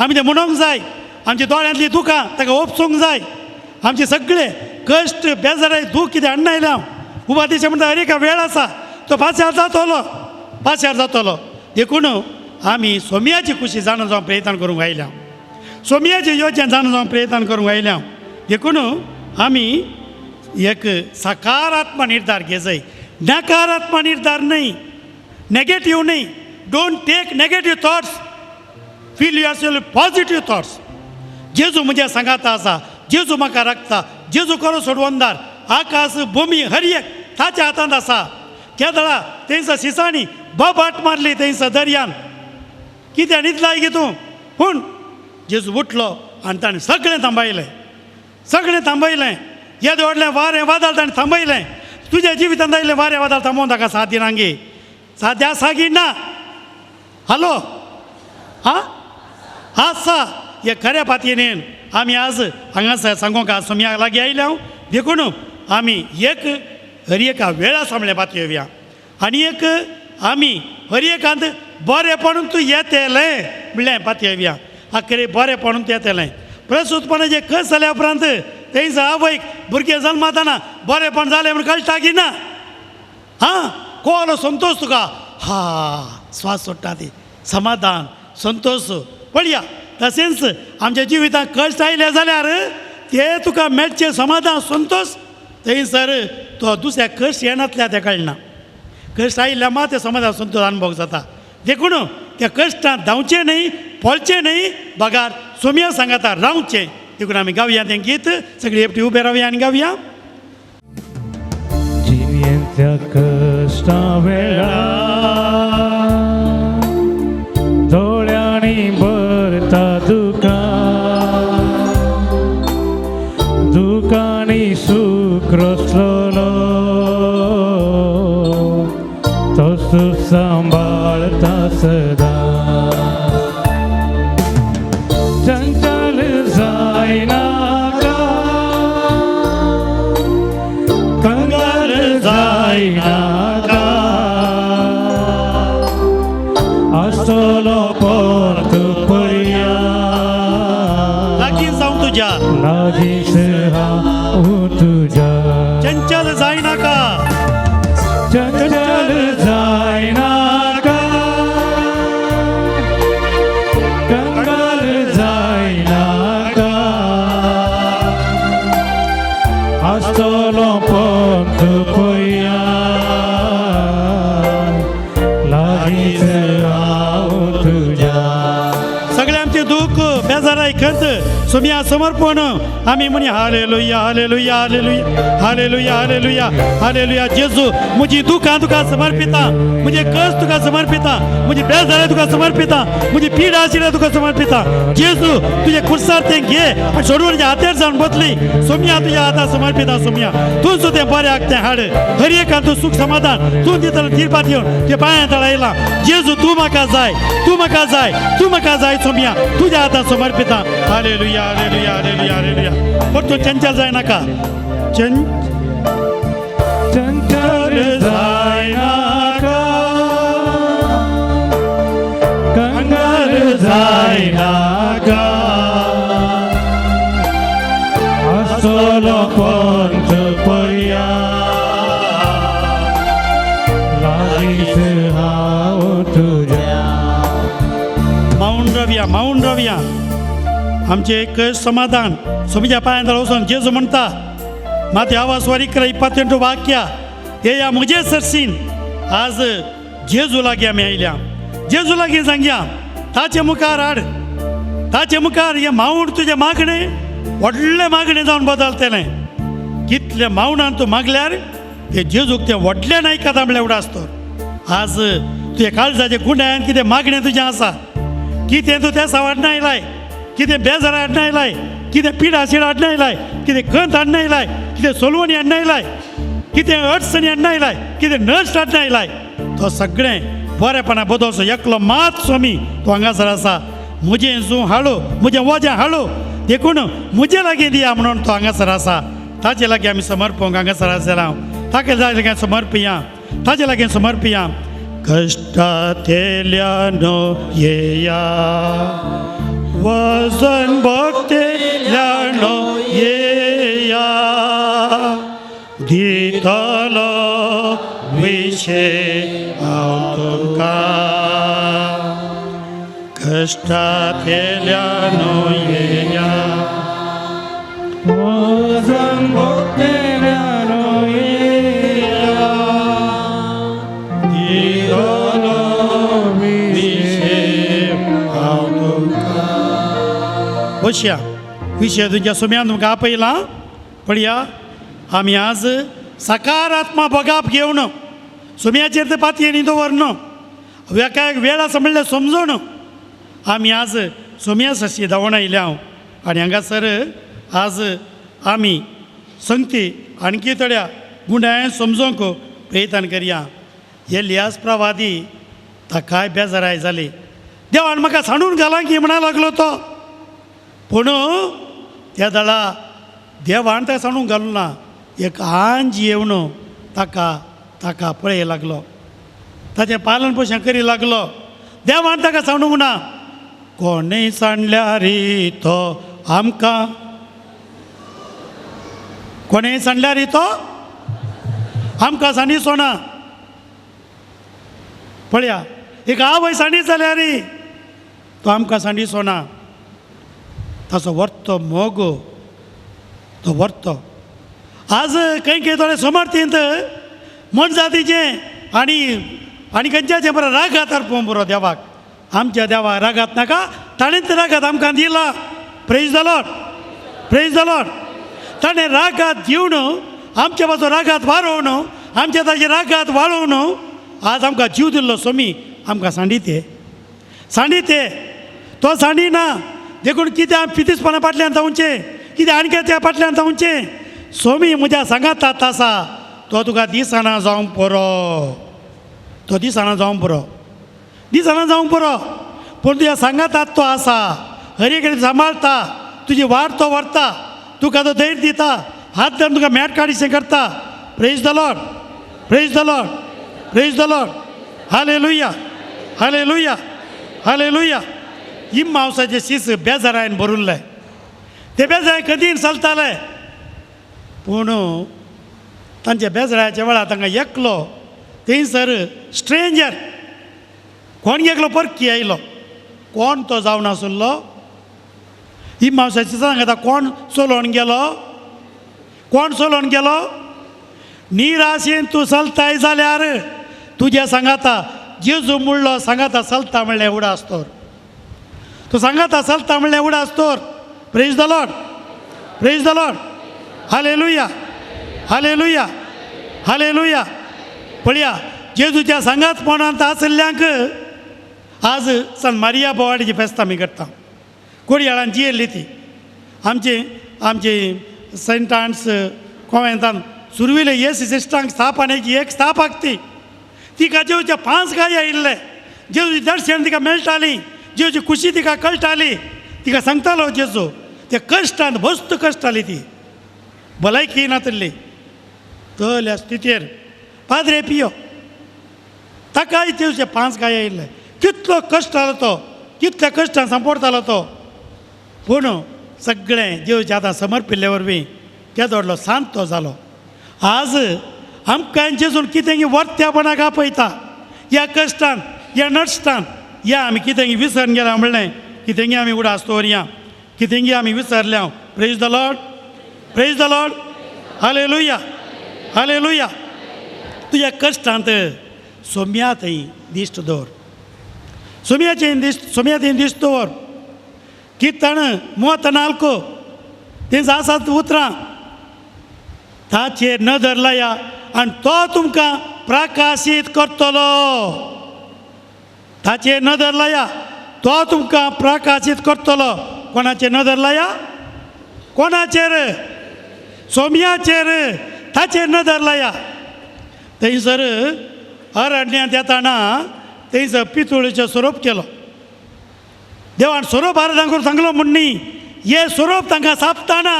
आमी तें म्हणूंक जाय. आमच्या दोळ्यांतलीं दुकां ताका ओपसूंक जाय. आमचे सगळे कश्ट बेजाराय दूख कितें हाडून आयल्या उपादेशा म्हणटा हर एका वेळ आसा, तो पाशार जातलो, पाशार जातलो. देखून आमी सोम्याची खुशी जाणा जावन प्रयत्न करूंक आयल्या, सोम्याची योजना जाणा जावन प्रयत्न करूंक आयल्या. देखून आमी एक सकारात्मक निर्धार घेजय, नकारात्मक निर्धार न्हय, नेगेटीव न्हय. Don't take negative thoughts, feel yourself positive thoughts. जेजू म्हज्या सांगाता आसा, जेजू म्हाका राखता, जेजू खरो सोडवणदार. आकाश भूमी हर एक ताच्या हातांत आसा. केदळा थंयसर सिसांनी बबाट मारली थंयसर दर्यान, कितें न्हिदलाय गे तूं? पूण जेजू उठलो आनी ताणें सगळें थांबयलें, सगळें थांबयलें. येदें व्हडलें वारें वादळ ताणें थांबयलें. तुज्या जिवितांत आयिल्लें वारें वादळ थांबोवन ताका साथ दिना गे, साध्या आसा की ना? हॅलो, आं आसा. हे खऱ्या पातयेन आमी आज हांगासर सांगूंक आज सोम्या लागीं आयल्या. देखून आमी एक हर एका वेळा सांबळे पातयेवया आनी एक आमी हर एकांत बरेपण तूं येतलें म्हणलें पातयेवया. आखरे बरेपण तूं येतलें. प्रसूतपणाचें कस जाल्या उपरांत थंयसर आवयक भुरगें जल्मातना बरेपण जालें म्हूण कळटा की ना? हां, कोलो संतोश तुका, हा स्वास सोडटा ती समाधान संतोश. पळया तशेंच आमच्या जिवितांत कश्ट आयले जाल्यार ते तुका मेळचें समाधान संतोश थंयसर तो दुसऱ्या कश्ट येनातल्या तें कळना. कश्ट आयिल्ल्या मात तें समाधान संतोश अनुभव जाता. देखून त्या कश्टांत धांवचें न्हय, पळचें न्हय, बगार सोम्या सांगाता रावचें. देखून आमी गावया तें गीत, सगळी एकटी उबे रावया आनी गावया. जिणेंतल्या कश्टा वेळार दोळ्यांनी भरता दुकां, दुकांनी सूख रचलोलो तो तूं सांबाळता सदां. चंचल जायनाका, कंगाल जायनाका, आसतलो परत पर्या लागीं जावं तुज्या, लागींच हांव तुज्या. चंचल जायनाका, चंचल जायनाका, कंगाल जायनाका, आसतलो परत पर्या लागींच हांव तुज्या. सगळें आमचें दूख बेजाराय खंत सोम्या समर्पण आमी म्हणी hallelujah hallelujah hallelujah hallelujah hallelujah hallelujah. जेजू म्हजी दुखां तुका समर्पिता, म्हजे कश्ट तुका समर्पिता, म्हजी बेजाराय तुका समर्पिता, म्हजी पीड आशिल्ल्या तुका समर्पिता. जेजू तुजे खुर्सार तें घे आनी सोडून हातेर जावन बदली. सोम्या तुज्या हातार समर्पिता. सोम्या तूं तें बऱ्याक तें हाड, हर एकान तूं सूख समाधान तूं दितलो तिरपात येवन तुज्या पांयां तळा आयला. जेजू तूं म्हाका जाय, तूं म्हाका जाय, तूं म्हाका जाय. सोम्या तुज्या हातार समर्पिता. हालेलुया हालेलुया हालेलुया हालेलुया. पण तूं चंचल जाय नाका, चंचल जायनाका, कंगाल जायनाका, आसतलो पंथ पळया, लागींच हांव तुज्या. माऊन रावया, माऊन रावया. आमचें एक समाधान सोमीच्या पांयां वचून जेजू म्हणटा, माते आवाज वारी 28 वाक्या येया म्हजे सरसीन. आज जेजू लागीं आमी आयल्या, जेजू लागीं सांगया, ताचे मुखार हाड, ताचे मुखार हें मावूण तुजें मागणें व्हडलें मागणें जावन बदलतलें. कितलें मावणान तूं मागल्यार ते जेजूक तें व्हडलें आयकता म्हणल्यार उडास तर. आज तुज्या काळजाचे गुंड्यान कितें मागणें तुजें आसा, कितें तूं त्या हाडना आयलाय, कितें बेजार हाडना आयलाय, कितें पिडा शिडा हाडना आयलाय, कितें खंत हाडना आयलाय, कितें सोलवणी हाडना आयलाय, कितें अडचणी हाडना आयलाय, कितें नश्ट हाडना आयलाय, तो सगळें बरेपणा बदलचो एकलो मात स्वामी तो हांगासर आसा. म्हजें जूं हाडू, म्हजें वजें हाडू, देखून म्हजे लागीं दिया म्हणून तो हांगासर आसा. ताचे लागीं आमी समर्पूंक हांगासर आसा. हांव ताके लागीं समर्पिया, ताचे लागीं समर्पिया. कश्टांतल्यानो येया, वजन भक्तेल्यानो येया, दितलो विशे हांव तुमकां. कश्टांतल्यानो येया, वजन भोगतेल्यानो येया, दितलो विशे हांव तुमकां. बसया, विशय तुमच्या सुम्यान तुमकां आपयला. पळया, आमी आज सकारात्मक बगाप घेवन सुम्याचेर ते पातयेनी दवरन एका एक वेळ आसा म्हणल्यार समजून आमी आज सुम्या सशी धांवण आयल्या हांव. आनी हांगासर आज आमी संगती आणखी थोड्या गुंडाय समजोंक प्रयत्न करया. हे लियास प्रवादी ताकाय बेजाराय जाली, देवान म्हाका सांडून घाला की म्हणा लागलो तो. पूण त्या दळा देवान ताका सांडून घालूं ना, एक आंज येवन ताका ताका पळय लागलो, ताचें पालन पोशण करी लागलो. देवान ताका सांडूंक ना. कोणें सांडल्यार तो आमकां, कोणें सांडल्यार तो आमकां सांडिचो ना. पळया, एक आवय सांडी जाल्यार तो आमकां सांडिचो ना. ताचो वर्तो मोग, तो वर्तो आज खंय खंय थोडे समर्थींत मनजातीचें आनी आनी खंयच्याचें बरें रागात अर्पूंक पुरो देवाक. आमच्या देवाक रागात नाका, ताणेंच रागात आमकां दिला. Praise the Lord, praise the Lord. ताणें रागात दिवन आमच्या पासून रागात वारोवन आमच्या ताजे रागात वाळोवन आज आमकां जीव दिल्लो स्वामी आमकां सांडी ते सांडी ते तो सांडी ना. देखून कितें आमी पितीसपणा फाटल्यान जावचें, कितें आणक्याच्या फाटल्यान जावचें. स्वामी म्हज्या सांगातात आसा, तो तुका दिसना जावंक पुरो, तो दिसना जावंक पुरो, दिसना जावंक पुरो, पूण तुज्या सांगातात तो आसा. हर एक सांबाळटा, तुजी वाट तो व्हरता, तुका तो धैर्य दिता, हात धरून तुका मॅट काडीशें करता. Praise the Lord, praise the Lord, praise the Lord. Hallelujah, hallelujah, hallelujah. इम्मावसाचे शीस बेजारायन भरुल्ले, ते बेजाराय कदीन चलताले. पूण तांच्या बेजाराच्या वेळार तांकां एकलो थंयसर स्ट्रेंजर कोण एकलो परकी आयलो. कोण तो जावन आसलो? इम्मावसाचे सांगता, कोण चलोवन गेलो, कोण चलोवन गेलो? निराशेन तूं चलताय जाल्यार तुज्या सांगाता जेजू मुडलो सांगाता चलता म्हणलें उडास तर. तूं सांगाता चलता म्हणलें उडास तर. Praise the Lord, praise the Lord. Hallelujah, hallelujah, hallelujah. पळया, जेजूच्या सांगातपणांत आशिल्ल्यांक आज सन मारिया बोवाडीची फेस्त आमी करता. कोडयाळान जियेल्ली ती आमची आमची सेंट आन्स कोवेंतान सुरवेले येस सिस्टांक स्थापनेची एक स्थापक ती. तिका जेवच्या 5 गाय आयिल्ले, जेजूची दर्शन तिका मेळटाली, जेवची खुशी तिका कळटाली. तिका सांगतालो जेजू, ते कश्टान वस्त कश्टाली ती, भलायकी नातिल्ली. तल्या स्थितीर पाद्रे पियो ताकाय जेवचे 5 गाय आयिल्ले. कितलो कश्ट जालो तो, कितल्या कश्टान सांपोडतालो तो. पूण सगळें जेवच्या आतां समर्पिल्ले वरवीं केदो शांत तो जालो. आज आमकां जेजून कितें वर्त्यापणाक आपयता. ह्या कश्टान, ह्या नश्टान, ह्या आमी कितें विसरून गेल्या म्हणलें, कितें आमी उडास दवरया, कितें आमी विसरल्या. Praise the Lord, praise the Lord, hallelujah, hallelujah. तुज्या कश्टांत सोम्या थंय दिश्ट दवर, सोम्याचे दिश्ट, सोम्या थंय दिश्ट दवर. किर्तन 34 तें आसात उतरां, ताचेर नदर लाया आनी तो तुमकां प्रकाशीत करतलो. ताचेर नदर लाया, तो तुमकां प्रकाशीत करतलो. कोणाचेर नदर लाया? कोणाचेर? सोम्याचेर. ताचेर नदर लाया. थंयसर अरण्यांत येताना थंयसर पितुळीचो स्वरूप केलो. देवान स्वरूप आराधन करून सांगलो म्हूण न्ही, हे स्वरूप तांकां सापताना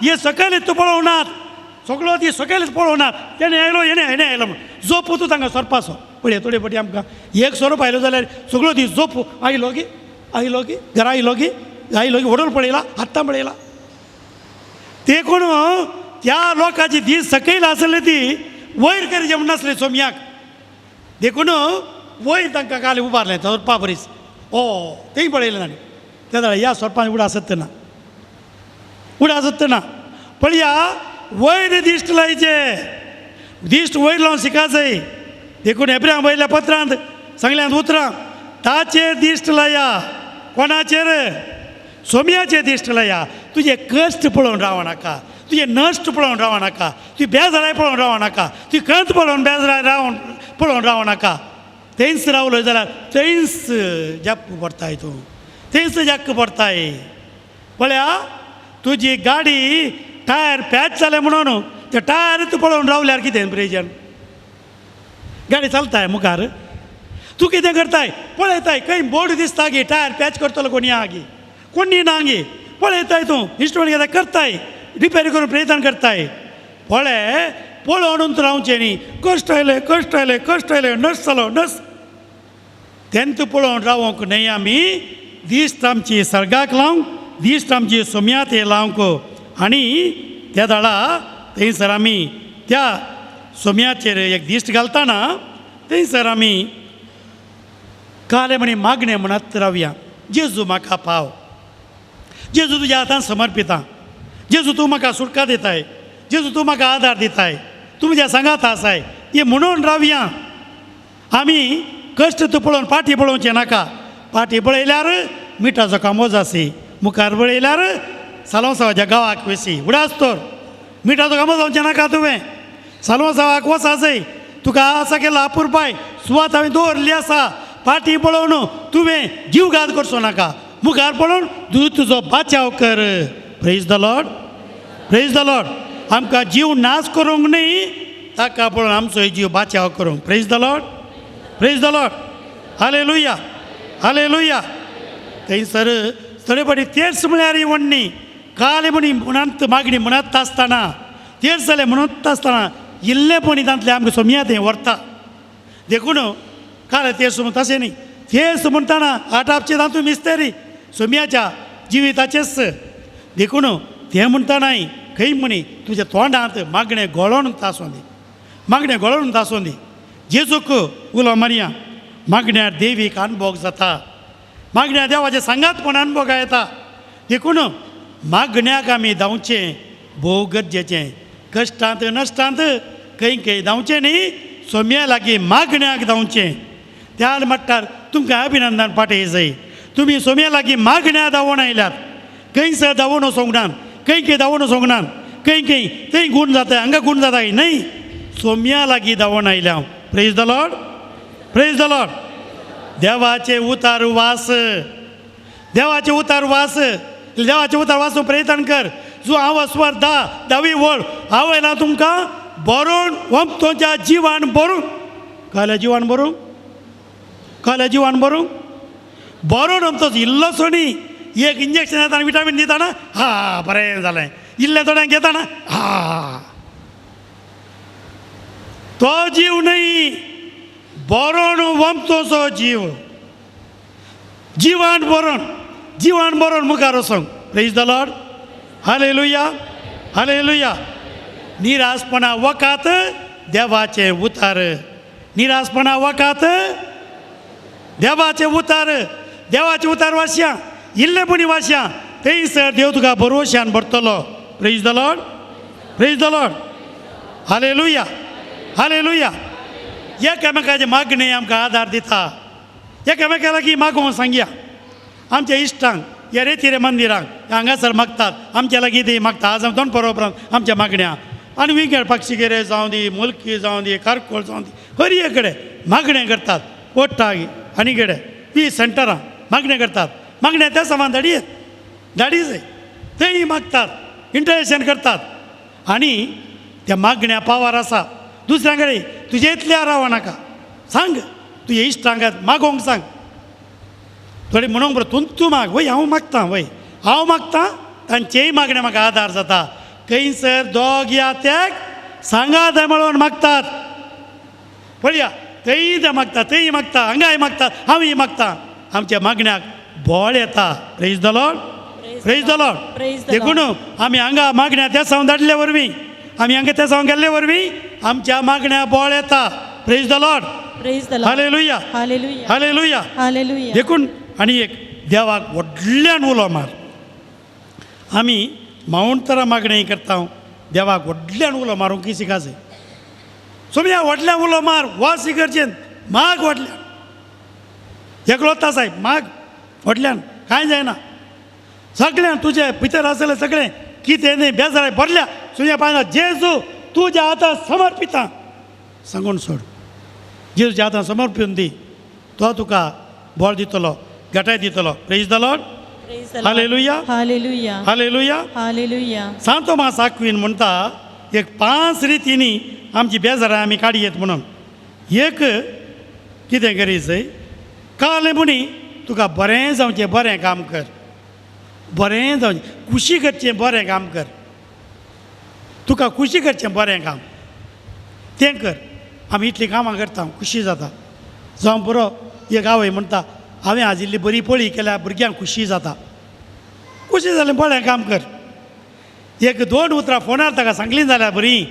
हे सकयल तूं पळोवनात, सगळो ती सकयल पळोवनात. तेणें आयलो, हेणें हेणें आयलो म्हूण जोप तूं तांकां सोरपाचो. पळय थोडे फावटी आमकां एक सोरोप आयलो जाल्यार सगळो ती जोप आयलो की आयलो की घरा आयलो की आयलो की व्हडोल पळयला, आत्तां पळयला. ते कोण त्या लोकांची दीस सकयल आसले ती वयर करी म्हण नासले सोमयाक. देखून वयर तांकां काल उबारलें सोरपा बरीच. ओ तेंय पळयलें ताणें. ते जाल्यार ह्या सोरपान उडा आसत ना, उडा आसत ना. पळया वयर दिश्ट लायचे, दिश्ट वयर लावन शिका जाय. देखून एब्राम वयल्या पत्रांत सांगल्यात उतरां, ताचेर दिश्ट लाया. कोणाचेर? सोम्याचेर दिश्ट लाया. तुजे कश्ट पळोवन राव नाका, तुजें नश्ट पळोवन राव नाका, तुजी बेजाराय पळोवन राव नाका, तुजी खंत पळोवन बेजाराय रावन पळोवन राव नाका. थंयच रावलो जाल्यार थंयच जॅक्क पडताय तूं, थंयच जॅक्क पडताय. पळया तुजी गाडी टायर पॅच जालें म्हणून ते टायर तूं पळोवन रावल्यार कितें प्रयोजन? गाडी चलताय मुखार, तूं कितें करताय? पळयताय खंय बोर्ड दिसता गी टायर पॅच करतलो कोणी आहा गी, कोणी ना गी. पळयताय तूं इन्स्ट्रुमेंट घेता करताय, रिपेर करून प्रयत्न करताय. पळय पळोवन रावचें न्ही, कश्ट आयले, कश्ट आयले, कश्ट आयले, नस जालो नस. तेन्ना पळोवन रावंक न्हय आमी, दिश्ट आमची सर्गाक लावंक, दिश्ट आमची सोम्या ते लावंक. आनी त्या दाडा थंयसर आमी त्या सोम्याचेर एक दिश्ट घालतना थंयसर आमी काले म्हणी मागणें म्हणत रावया. जेजू म्हाका पाव, जेजू तुज्या हातान समर्पिता, जेजू तूं म्हाका सुटका दिताय, जेजू तूं म्हाका आदार दिताय, तूं म्हज्या सांगात आसाय, हें म्हणून रावया. आमी कश्ट तूं पळोवन पाटी पळोवचें नाका. पाटी पळयल्यार मिठाचो कामोज आसी, मुखार पळयल्यार सालोसांवाच्या गांवाक वसी. उडास तर मिठाचो कामो जावचें नाका. तुवें सालोसांवाक वचा जाय, तुका आसा केला अपुरपाय सुवात हांवें दवरली आसा. पाटी पळोवन तुवें जीवघात करचो नाका, मुखार पळोवन तूं तुजो बाचाव कर. Praise the Lord, praise the Lord. आमकां जीव नाश करूंक न्ही, ताका पळोवन आमचो जीव बाचाव करूंक. Praise the Lord, praise the Lord, hallelujah, hallelujah. थंयसर थोडे फावटी तेर्स म्हळ्यार वण्णी काले म्हणी म्हणत मागणी म्हणत आसतना तेर्स जालें म्हणत आसतना इल्लेपणी तांतलें आमकां सोमया थंय व्हरता. देखून काल तेर्स म्हण तशें न्ही, तेर्स म्हणटना आटापचे तातूंत मिस्तेरी सोम्याच्या जिविताचेच. देखून तें म्हणटनाय खंय म्हणी तुज्या तोंडांत मागणें गळोन आसूं दी, मागणें गळोन आसूं दी. जेजूक उलो मारया, मागण्यार देवीक अनभोग जाता, मागण्या देवाचें सांगातपण अनभोग येता. देखून मागण्याक आमी धांवचें भोव गरजेचें. कश्टांत नश्टांत खंय खंय धांवचें न्ही, सोम्या लागीं मागण्याक धांवचें. त्या मट्टार तुमकां अभिनंदन पाटय जाय. तुमी सोम्या लागीं मागण्या धांवून आयल्यात. खंयसर धांवून वचोंक ना, खंय खंय धांवून वचोंक ना, खंय खंय थंय गूण जाता, हांगा गूण जाता न्हय, सोम्या लागीं धांवून आयल्या हांव. Praise the Lord, praise the Lord. देवाचे उतार वास, देवाचे उतार वास, देवाचे उतार वाचूं प्रयत्न कर. जो हांव स्वर 10वी वळ हांव येयला तुमकां बरोवन वमतोच्या जिवान बरोवन, कळ्ळें? जिवान बरोवंक, कळ्ळें? जिवान बरोवंक बरोवन अमतोच इल्लोसो न्ही, एक इंजेक्शन येता आनी विटामीन दिताना हा बरें जालें, इल्लें थोड्यांक घेताना हा, तो जीव न्ही, बरोवन वमतोचो जीव. जिवान बरोवन, जिवान बरोवन मुखार वचोंक. Praise the Lord, hallelujah. हालेलुया. निरासपणा वकात देवाचें उतार, निरासपणा वकात देवाचें उतार, देवाचें उतार वाचया, इल्लें पुणी वाचया, थंयसर देव तुका भरवशान भरतलो. Praise the Lord, praise the Lord. Hallelujah, hallelujah. एकामेकाचे मागणें आमकां आदार दिता. एकामेका लागीं मागोवंक सांगया. आमच्या इश्टांक ह्या रेतिरे मंदिरांक हांगासर मागतात, आमच्या लागीं ती मागता. आज दोन परवा उपरांत आमच्या मागण्या आनी विंगड पक्षिगेरे जावं दी, मुलकी जावं दी, कारकोळ जावं दी, हर एक कडेन मागणें करतात. पोट्टा आनी कडेन ती सेंटरां मागणें करतात. मागण्या त्या समान धाडी धाडी जाय, तेय मागतात, इंटरेशन करतात आनी त्या मागण्या पावर आसा. दुसऱ्या कडेन तुजे इतल्या राव नाका, सांग तुजे इश्टांक मागोवंक सांग. थोडे म्हणूंक बरो तूं तूं माग, वय हांव मागता, वय हांव मागता, तांचेय मागणें म्हाका आदार जाता. खंयसर दोग या तेग सांगात मेळोवन मागतात. पळया थंय ते मागता, थंय मागता, हांगाय मागता, हांवूय मागता. आमच्या मागण्याक बोळ येता. Praise the Lord, praise the Lord. देखून आमी हांगा मागण्या त्या सावन धाडले वरवीं, आमी हांगा त्या सावन गेल्ले वरवीं आमच्या मागण्या बोळ येता. Praise the Lord, praise the Lord. Hallelujah, hallelujah, hallelujah. Hallelujah. देखून आनी एक देवाक व्हडल्यान उलो मार. आमी मावंतरा मागणें करता, देवाक व्हडल्यान उलो मारूंक की शिकासे. सोमया व्हडल्यान उलो मार, वास इगर्जेन माग व्हडल्यान. एकलोता साहेब माग व्हडल्यान, कांय जायना. सगळ्यां तुजे भितर आसलें सगळें कितें न्ही बेजाराय भरल्या. तुज्या पांय जेजू तुज्या आतां समर्पिता सांगून सोड. जेजूच्या आतां समर्पून दी, तो तुका बळ दितलो, गटाय दितलो. Praise the Lord, hallelujah, hallelujah, hallelujah, hallelujah. Santo मास आक्वीन म्हणटा एक पांच रितींनी आमची बेजारां आमी काडयेत म्हणून. एक कितें करीत काल म्हणी तुका बरें जावचें बरें काम कर, बरें जावचें खुशी करचें बरें काम कर, तुका खुशी करचें बरें काम तें कर. आमी इतलीं कामां करता खुशी जाता. जावं बरो एक आवय म्हणटा हांवें आज इल्ली बरी पळी केल्यार भुरग्यांक खुशी जाता. खुशी जालें बरें काम कर. एक दोन उतरां फोनार ताका सांगलीं जाल्यार बरीं,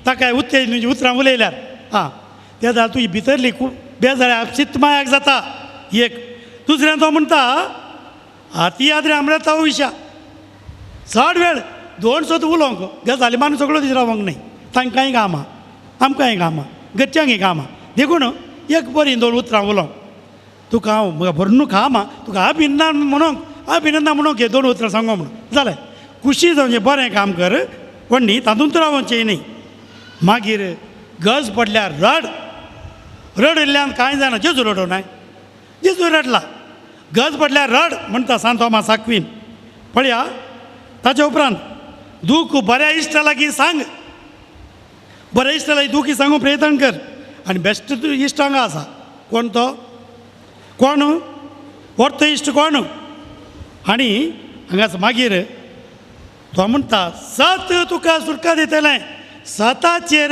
ताका उत्तेजन उतरां उलयल्यार आं तें जाल्यार तुजी भितरली खूब बेजाऱ्या चितमायाक जाता. एक दुसऱ्यान तो म्हणटा आती आदरे आमरेता विशा चड वेळ दोन सोद उलोवंक गजाली मारून सगळो दीस रावंक न्हय. तांकांय काम आहा, आमकांय काम आहा, घरच्यांकय काम आहा. देखून एक बरीं दोन उतरां उलोवंक तुका हांव भरून काम आहा, तुका अभिनंदन म्हणूंक, अभिनंदन म्हणूंक हे दोन उतरां सांगो म्हणून जालें. खुशी जावचें बरें काम कर, पण न्ही तातूंत रावचें न्ही. मागीर गज पडल्यार रड, रडिल्ल्यान कांय जायना. जेजू रडो नाय, जेजू रडला. गज पडल्यार रड म्हणटा सांत तोमास आक्वीन. पळया ताच्या उपरांत दूख बऱ्या इश्टा लागीं सांग, बऱ्या इश्टा लागीं दुखी सांगूंक प्रयत्न कर. आनी बेस्ट इश्ट हांगा आसा, कोण तो, कोण वर्त इश्ट कोण. आनी हांगाच मागीर तो म्हणटा सत तुका सुटका दितलें, सताचेर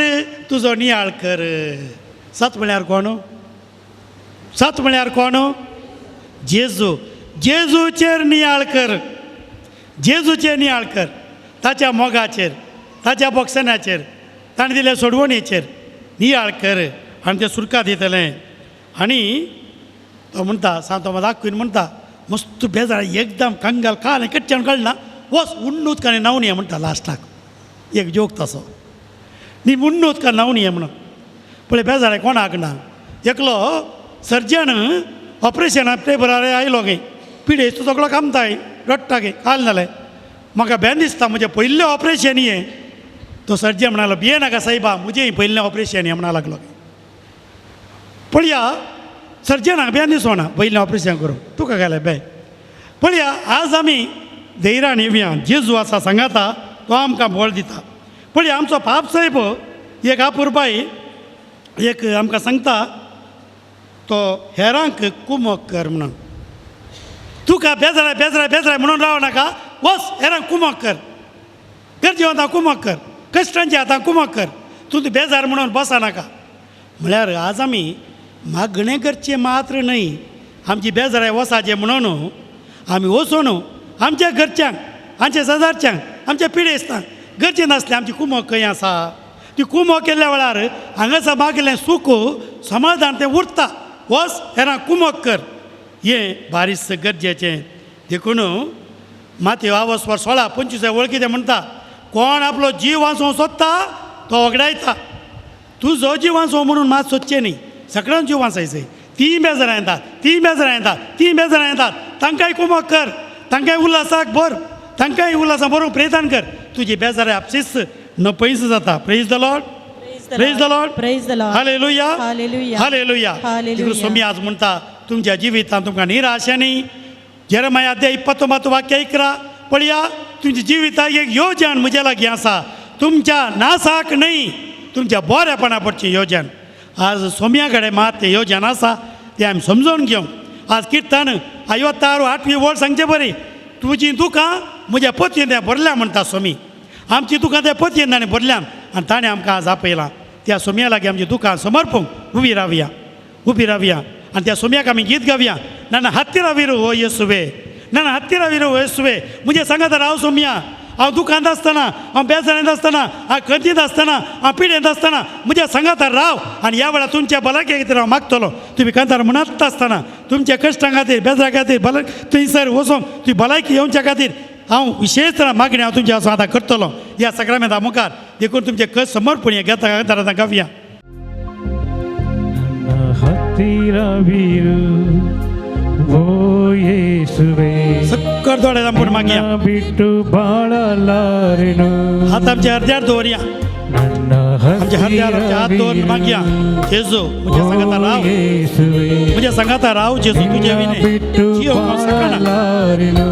तुजो नियाळ कर. सत म्हळ्यार कोण, सत म्हळ्यार कोण, जेजू. जेजूचेर नियाळ कर, जेजूचेर नियाळ कर, ताच्या मोगाचेर, ताच्या बोक्सनाचेर, ताणें दिल्या सोडवणेचेर नियाळ कर आनी तें सुरका दितलें. आनी तो म्हणटा सांत तोमास आक्वीन म्हणटा मस्त बेजार एकदम कंगाल काल कडच्यान कळना, वच उण्ण उदकांनी न्हांवन ये म्हणटा. लास्टाक एक जोक तसो न्ही, उण्ण उदकान न्हांवन ये म्हणून. पळय बेजार कोणाक ना. एकलो सर्जन ऑपरेशना टेबलार आयलो गे, पिडेस्त सगळो कामताय रडटा गे, काल जालें म्हाका बेन दिसता म्हजें पयलें ऑपरेशन हें. तो सर्जन म्हणालो भिये नाका सायबा, म्हजें पयलें ऑपरेशन हें म्हणा लागलो. पळया सर्जनाक बेन दिसोना पयलें ऑपरेशन करूं तुका घालें बे. पळया आज आमी धैर्यान येवया, जेजू आसा सांगाता, तो आमकां बळ दिता. पळया आमचो पाप सायब एक आपुरबाय एक आमकां सांगता तो हेरांक कुमक कर म्हणून. तुका बेजराय बेजराय बेजराय म्हणून राव नाका, वच हेरांक कुमक कर, गरजे आतां कुमक कर, कश्टांचे आतां कुमक कर, तूं बेजार म्हणून बसा नाका. म्हळ्यार आज आमी मागणें करचें मात्र न्हय, आमची बेजाराय वसाचें म्हणून आमी वचून आमच्या घरच्यांक, आमच्या शेजारच्यांक, आमच्या पिडेस्तांक गरजे नासलें. आमची कुमोक खंय आसा ती कुमोक केल्ल्या वेळार हांगासर मागलें सूख समाधान तें उरता. वच हेरां कुमोक कर, हें बारीस गरजेचें. देखून मातयो आवस्वर 16:25 वळ कितें म्हणटा, कोण आपलो जीव वाचोवंक सोदता तो वगडायता. तुजो जीव वाचोवंक म्हणून मात सोदचें न्ही, सगळ्यांक जीव वाचयचें. तीं बेजारां येतात, तीं बेजारां येतात, तीं बेजारां येतात, तांकांय कुमोक कर, तांकांय उल्हासाक भर, तांकांय उल्हासा भरूंक प्रयत्न कर. तुजी बेजारां आपशीच न पयस जाता. Praise the Lord, praise the Lord, praise the Lord. Hallelujah, hallelujah, hallelujah. Hallelujah. स्वामी आज म्हणटा तुमच्या जिवितांत तुमकां निराशा न्ही. जेरमाया अध्याय 29 वाक्य 11 पळया, तुमच्या जिविताक एक योजन म्हज्या लागीं आसा, तुमच्या नासाक न्हय तुमच्या बरेपणा पडची योजन. आज सोम्या कडेन मात तें योजन आसा तें आमी समजून घेवंक. आज किर्तन 56 8वी वळ सांगचे बरी, तुजी दुकां म्हज्या पतयेन तें भरल्या म्हणटा स्वामी. आमची दुकां त्या पतयेन ताणें भरल्या आनी ताणें आमकां आज आपयलां. त्या सोम्या लागीं आमची दुकां समर्पूंक उबी रावया, उबी रावया आनी त्या सोम्याक आमी गीत गावया. ना हत्तीरा वीर हो येसुवे, ना हत्तीरा वीर हो येसुवे, म्हजे सांगात राव सोम्या. हांव दुकांत आसतना, हांव बेजारांत आसतना, हांव खंतींत आसतना, हांव पिडेंत आसतना म्हज्या सांगातार राव आनी ह्या वेळार तुमच्या भलायके खातीर हांव मागतलो. तुमी कांतार म्हणत आसतना तुमच्या कश्टां खातीर, बेजरा खातीर, भला थंयसर वचोंक तुजी भलायकी येवच्या खातीर हांव विशेश मागणी हांव तुमच्या आतां करतलो ह्या सगळ्या मुखार. देखून तुमचे कश्ट समर्पण हे घेता कांतार आतां गावया. ಹತ್ತಿರವಿರು ಓ ಯೇಸುವೆ, सक्कर दोळे दांपून मागया. ಬಿಟ್ಟು ಬಾಳಲಾರೆನು. हात आमच्या अर्द्यार दवरया, ನನ್ನ आमच्या हरद्यार आमच्या हात दवरून मागया. जेजू म्हज्या सांगाता राव, ಯೇಸುವೆ, म्हज्या सांगाता राव जेजू, तुजे विणे ಬಿಟ್ಟು जियोंक हांव शकना. ಬಾಳಲಾರೆನು.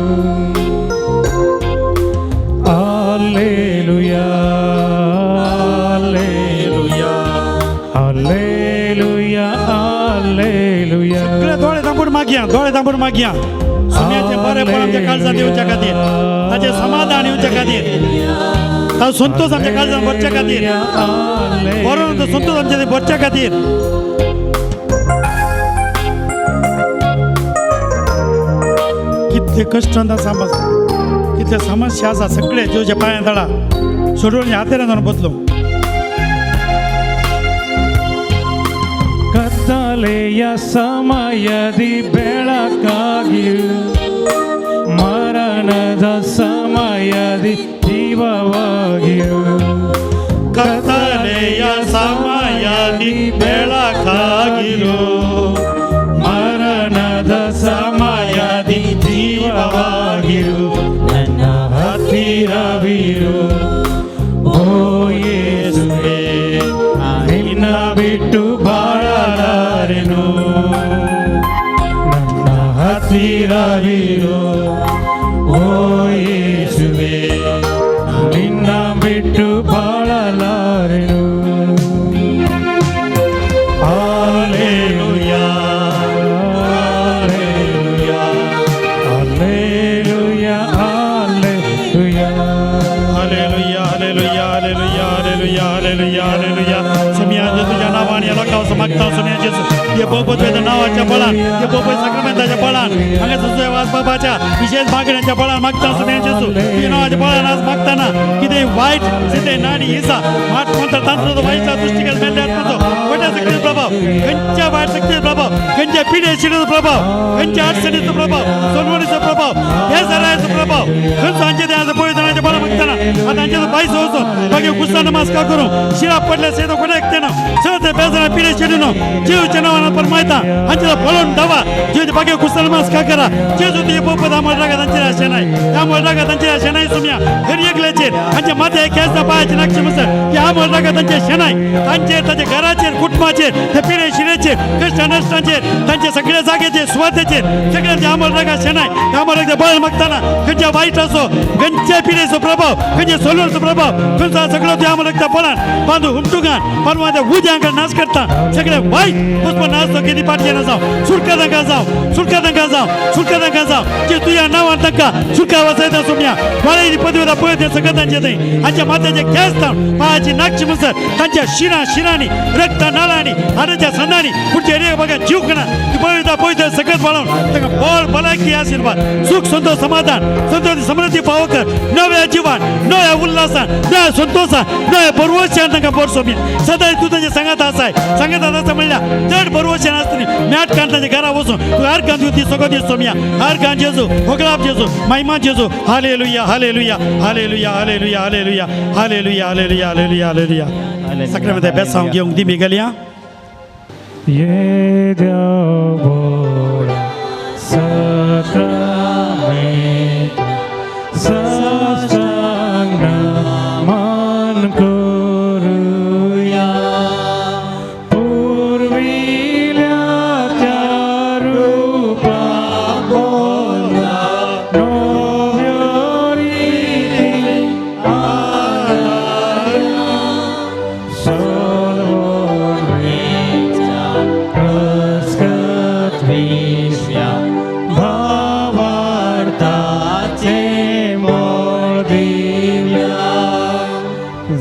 Alleluia, alleluia, alleluia, alleluia. सगळे दोळे दांपून मागया, दोळे दांपून मागया. सुम्याचें बरेंपण आमच्या काळजांत येवच्या खातीर, ताचें समाधान येवच्या खातीर, ताचो संतोश आमच्या काळजांत भरच्या खातीर, बरो तो संतोश आमच्या भरच्या खातीर. कितले कश्ट आसा, कितले समस्या आसा, सगळे जेवच्या पांया तळा सोडून हातेर जावन बदलू. ಕತ್ತಲೆಯ ಸಮಯದಿ ಬೆಳಕಾಗಿರು, ಮರಣದ ಸಮಯದಿ ಜೀವವಾಗಿರು. ಕತ್ತಲೆಯ ಸಮಯದಿ ಬೆಳಕಾಗಿರು, ಮರಣದ ಸಮಯದಿ ಜೀವವಾಗಿರು. ನನ್ನ ಹತ್ತಿರವಿರು ಓ ಯೇಸುವೆ, ನಿನ್ನ ಬಿಟ್ಟು ಬಾಳಲಾರೆನು. ನನ್ನ ಹತ್ತಿರವಿರು ಓ ಯೇಸುವೆ, ನಿನ್ನ ಬಿಟ್ಟು ಬಾಳಲಾರೆನು. Alleluia, alleluia, alleluia, alleluia. Hallelujah, hallelujah, hallelujah, hallelujah, hallelujah, hallelujah. सुम्या जेजूच्या नावान या लोकांक मागता सुम्या जेजू, हे बहुपत्वेच्या नावाच्या बळान, हे बहुपत साक्रामेंताच्या बळान, हांगासर तुझ्या वास बाबाच्या विशेष मागण्याच्या बळान मागता सुम्या जेजू. तुझ्या नावाच्या बळान आज मागताना कितें वायट कितें नाणी हिसा मात मंत्र तंत्र वाईटचा दृष्टिकोन मेल्ल्या आत्माचो वायट शक्तीचो प्रभाव, खंयच्या वायट शक्तीचो प्रभाव, खंयच्या पिढे शिडीचो प्रभाव, खंयच्या अडचणीचो प्रभाव, सोनवणीचो प्रभाव, हे सरायचो प्रभाव खंयचो हांचे देहाचो पळय जाणांच्या बळान मागताना आतां हांचे बायस वचून मागीर गुस्सा नमस्कार करूं शिरा पडल्या सेतो कोणाक तेना सगळं ते बेजारा पिढे शिडीनो जीवच्या नावानं परमायता हांचे पळोवन धावा. जीव बाकी गुस्सा नमस्कार करा. जेजू तुझे पोपत आम्हाला रागा तांचे आशे नाही, त्यामुळे रागा तांचे आशे नाही सुम्या घरी एकल्याचेर हांच्या माथ्या केस पायाचे नाक्षे मसर की आम्हाला रागा तांचे शेनाय तांचेर, तांच्या घराचेर, कुटुंबाचेर, ते पिढे शिरेचेर, कश्ट नश्टांचेर, तांचे सगळ्या जागेचेर, सुवातेचेर सगळ्यांचे आम्हाला रागा शेनाय. आम्हाला एकदा बळ मागताना खंयच्या वाईट असो, खंयच्या पिढेचो प्रभाव, खंयच्या सोलरचो प्रभाव, खंयचो सगळो ते आम्हाला एकदा पळान बांदू हुमटुंगान परवा त्या उद्यांक नाश करता सगळे वाईट पुष्प नाश तो किती पाठचे ना जावं, सुटका तांकां जावं, सुटका तांकां जावं, सुटका तांकां जावं. जे तुज्या नांवान तांकां सुटका वाचयता सुम्या वाळेची पदवी पळय ते सगळं तांचे थंय हांच्या माथ्याचे केस ताण पायाची नागची मसर तांच्या शिरा शिरांनी रक्त नाळांनी हाडाच्या संदांनी पुढच्या रे बघा जीव कणा पवित्र पवित्र सगळेच बाळावन तांकां बळ भलायकी आशिर्वाद सुख संतोष समाधान संतोष समृद्धी फावो कर नव्या जिवान नव्या उल्हासान नव्या संतोषान नव्या भरवशान तांकां बरसो सदांच तूं तांचे सांगात आसाय सांगात आसा म्हणल्यार चड भरवशान आसतली मॅट कान तांच्या घरा वचून तूं हर कान ती सगळो दीस सोमया हर कान जेजू होगळाप जेजू महिमा जेजू hallelujah hallelujah hallelujah hallelujah hallelujah hallelujah hallelujah hallelujah hallelujah सगळ्या बेसांव घेवंक दिमी गेल्या ये देवोरा sacramento साष्टांग मान करूया पूर्विल्या त्या रूपा बोला नव्यो रीती आधार्या सोलवणेच्या प्रस्कत्विश्या भावार्थाचे मोळ दिव्या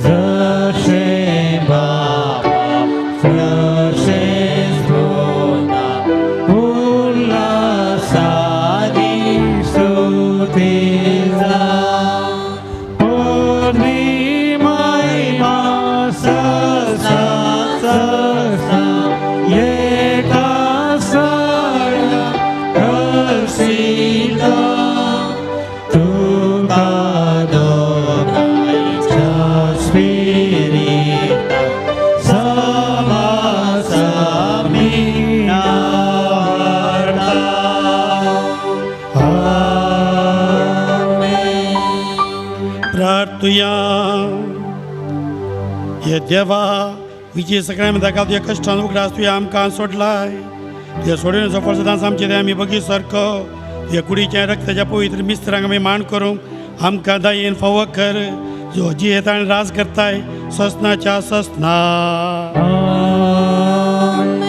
जशे बापा तशेच पुता उल्हासादी स्तुतीचा पदवी महिमा ससा ससा एका सळ्या करसिता तुका दोगांयच्या स्पिरिता समासमी नावार्ता. आमेन. प्रार्थुया हे देवा विजय सगळ्या दाखल तुज्या कश्टान उगडास तुवें आमकां सोडलाय तुज्या सोडून सफळ सदांच आमचे ते आमी बगी सारको तुज्या कुडीच्या रक्ताच्या पवित्र मिस्त्रांक आमी मान करूंक आमकां दायेन फावो कर जो जियेता आनी राज करताय ससनाच्या ससना. आमेन.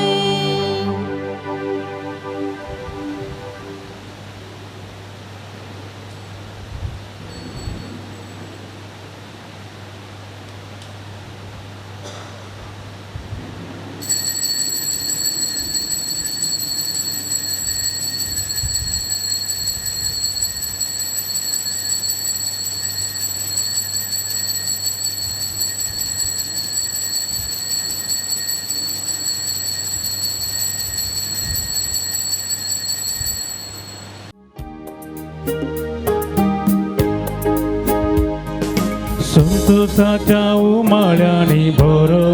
संतोषाच्या उमाळ्यानी भरो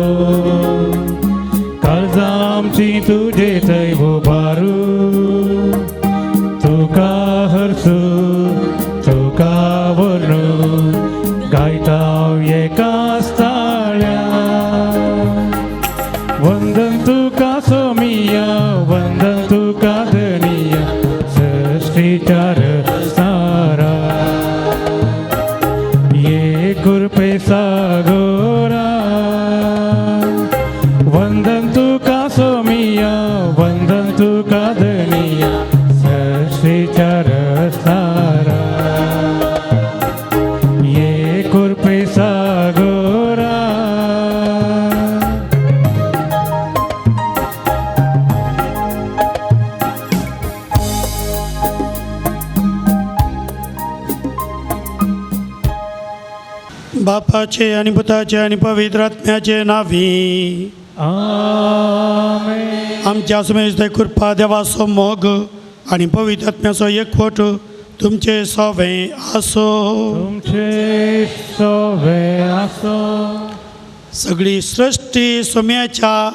काळजां आमची तुजे थंय उबारू तुका हरसू तुका वरू गायता एका ताळ्या वंदन तुका सोमिया वंदन तुका धनिया सृष्टीच्या रसनारा ये कृपे सागोरा वंदन तुका सोमिया वंदन तुका धनिया सृष्टीच्या रसनारा ये कृपे सागोरा. बापाचे आणि पुताचे आणि पवित्र आत्म्याचे नावी. आमेन. आमच्या सुमेश कृपा देवाचो मोग आणि पवित्र आत्म्याचो एकवट तुमचे सवे आसो. तुमचे सोवे आसो. सगळी सृष्टी सोम्याच्या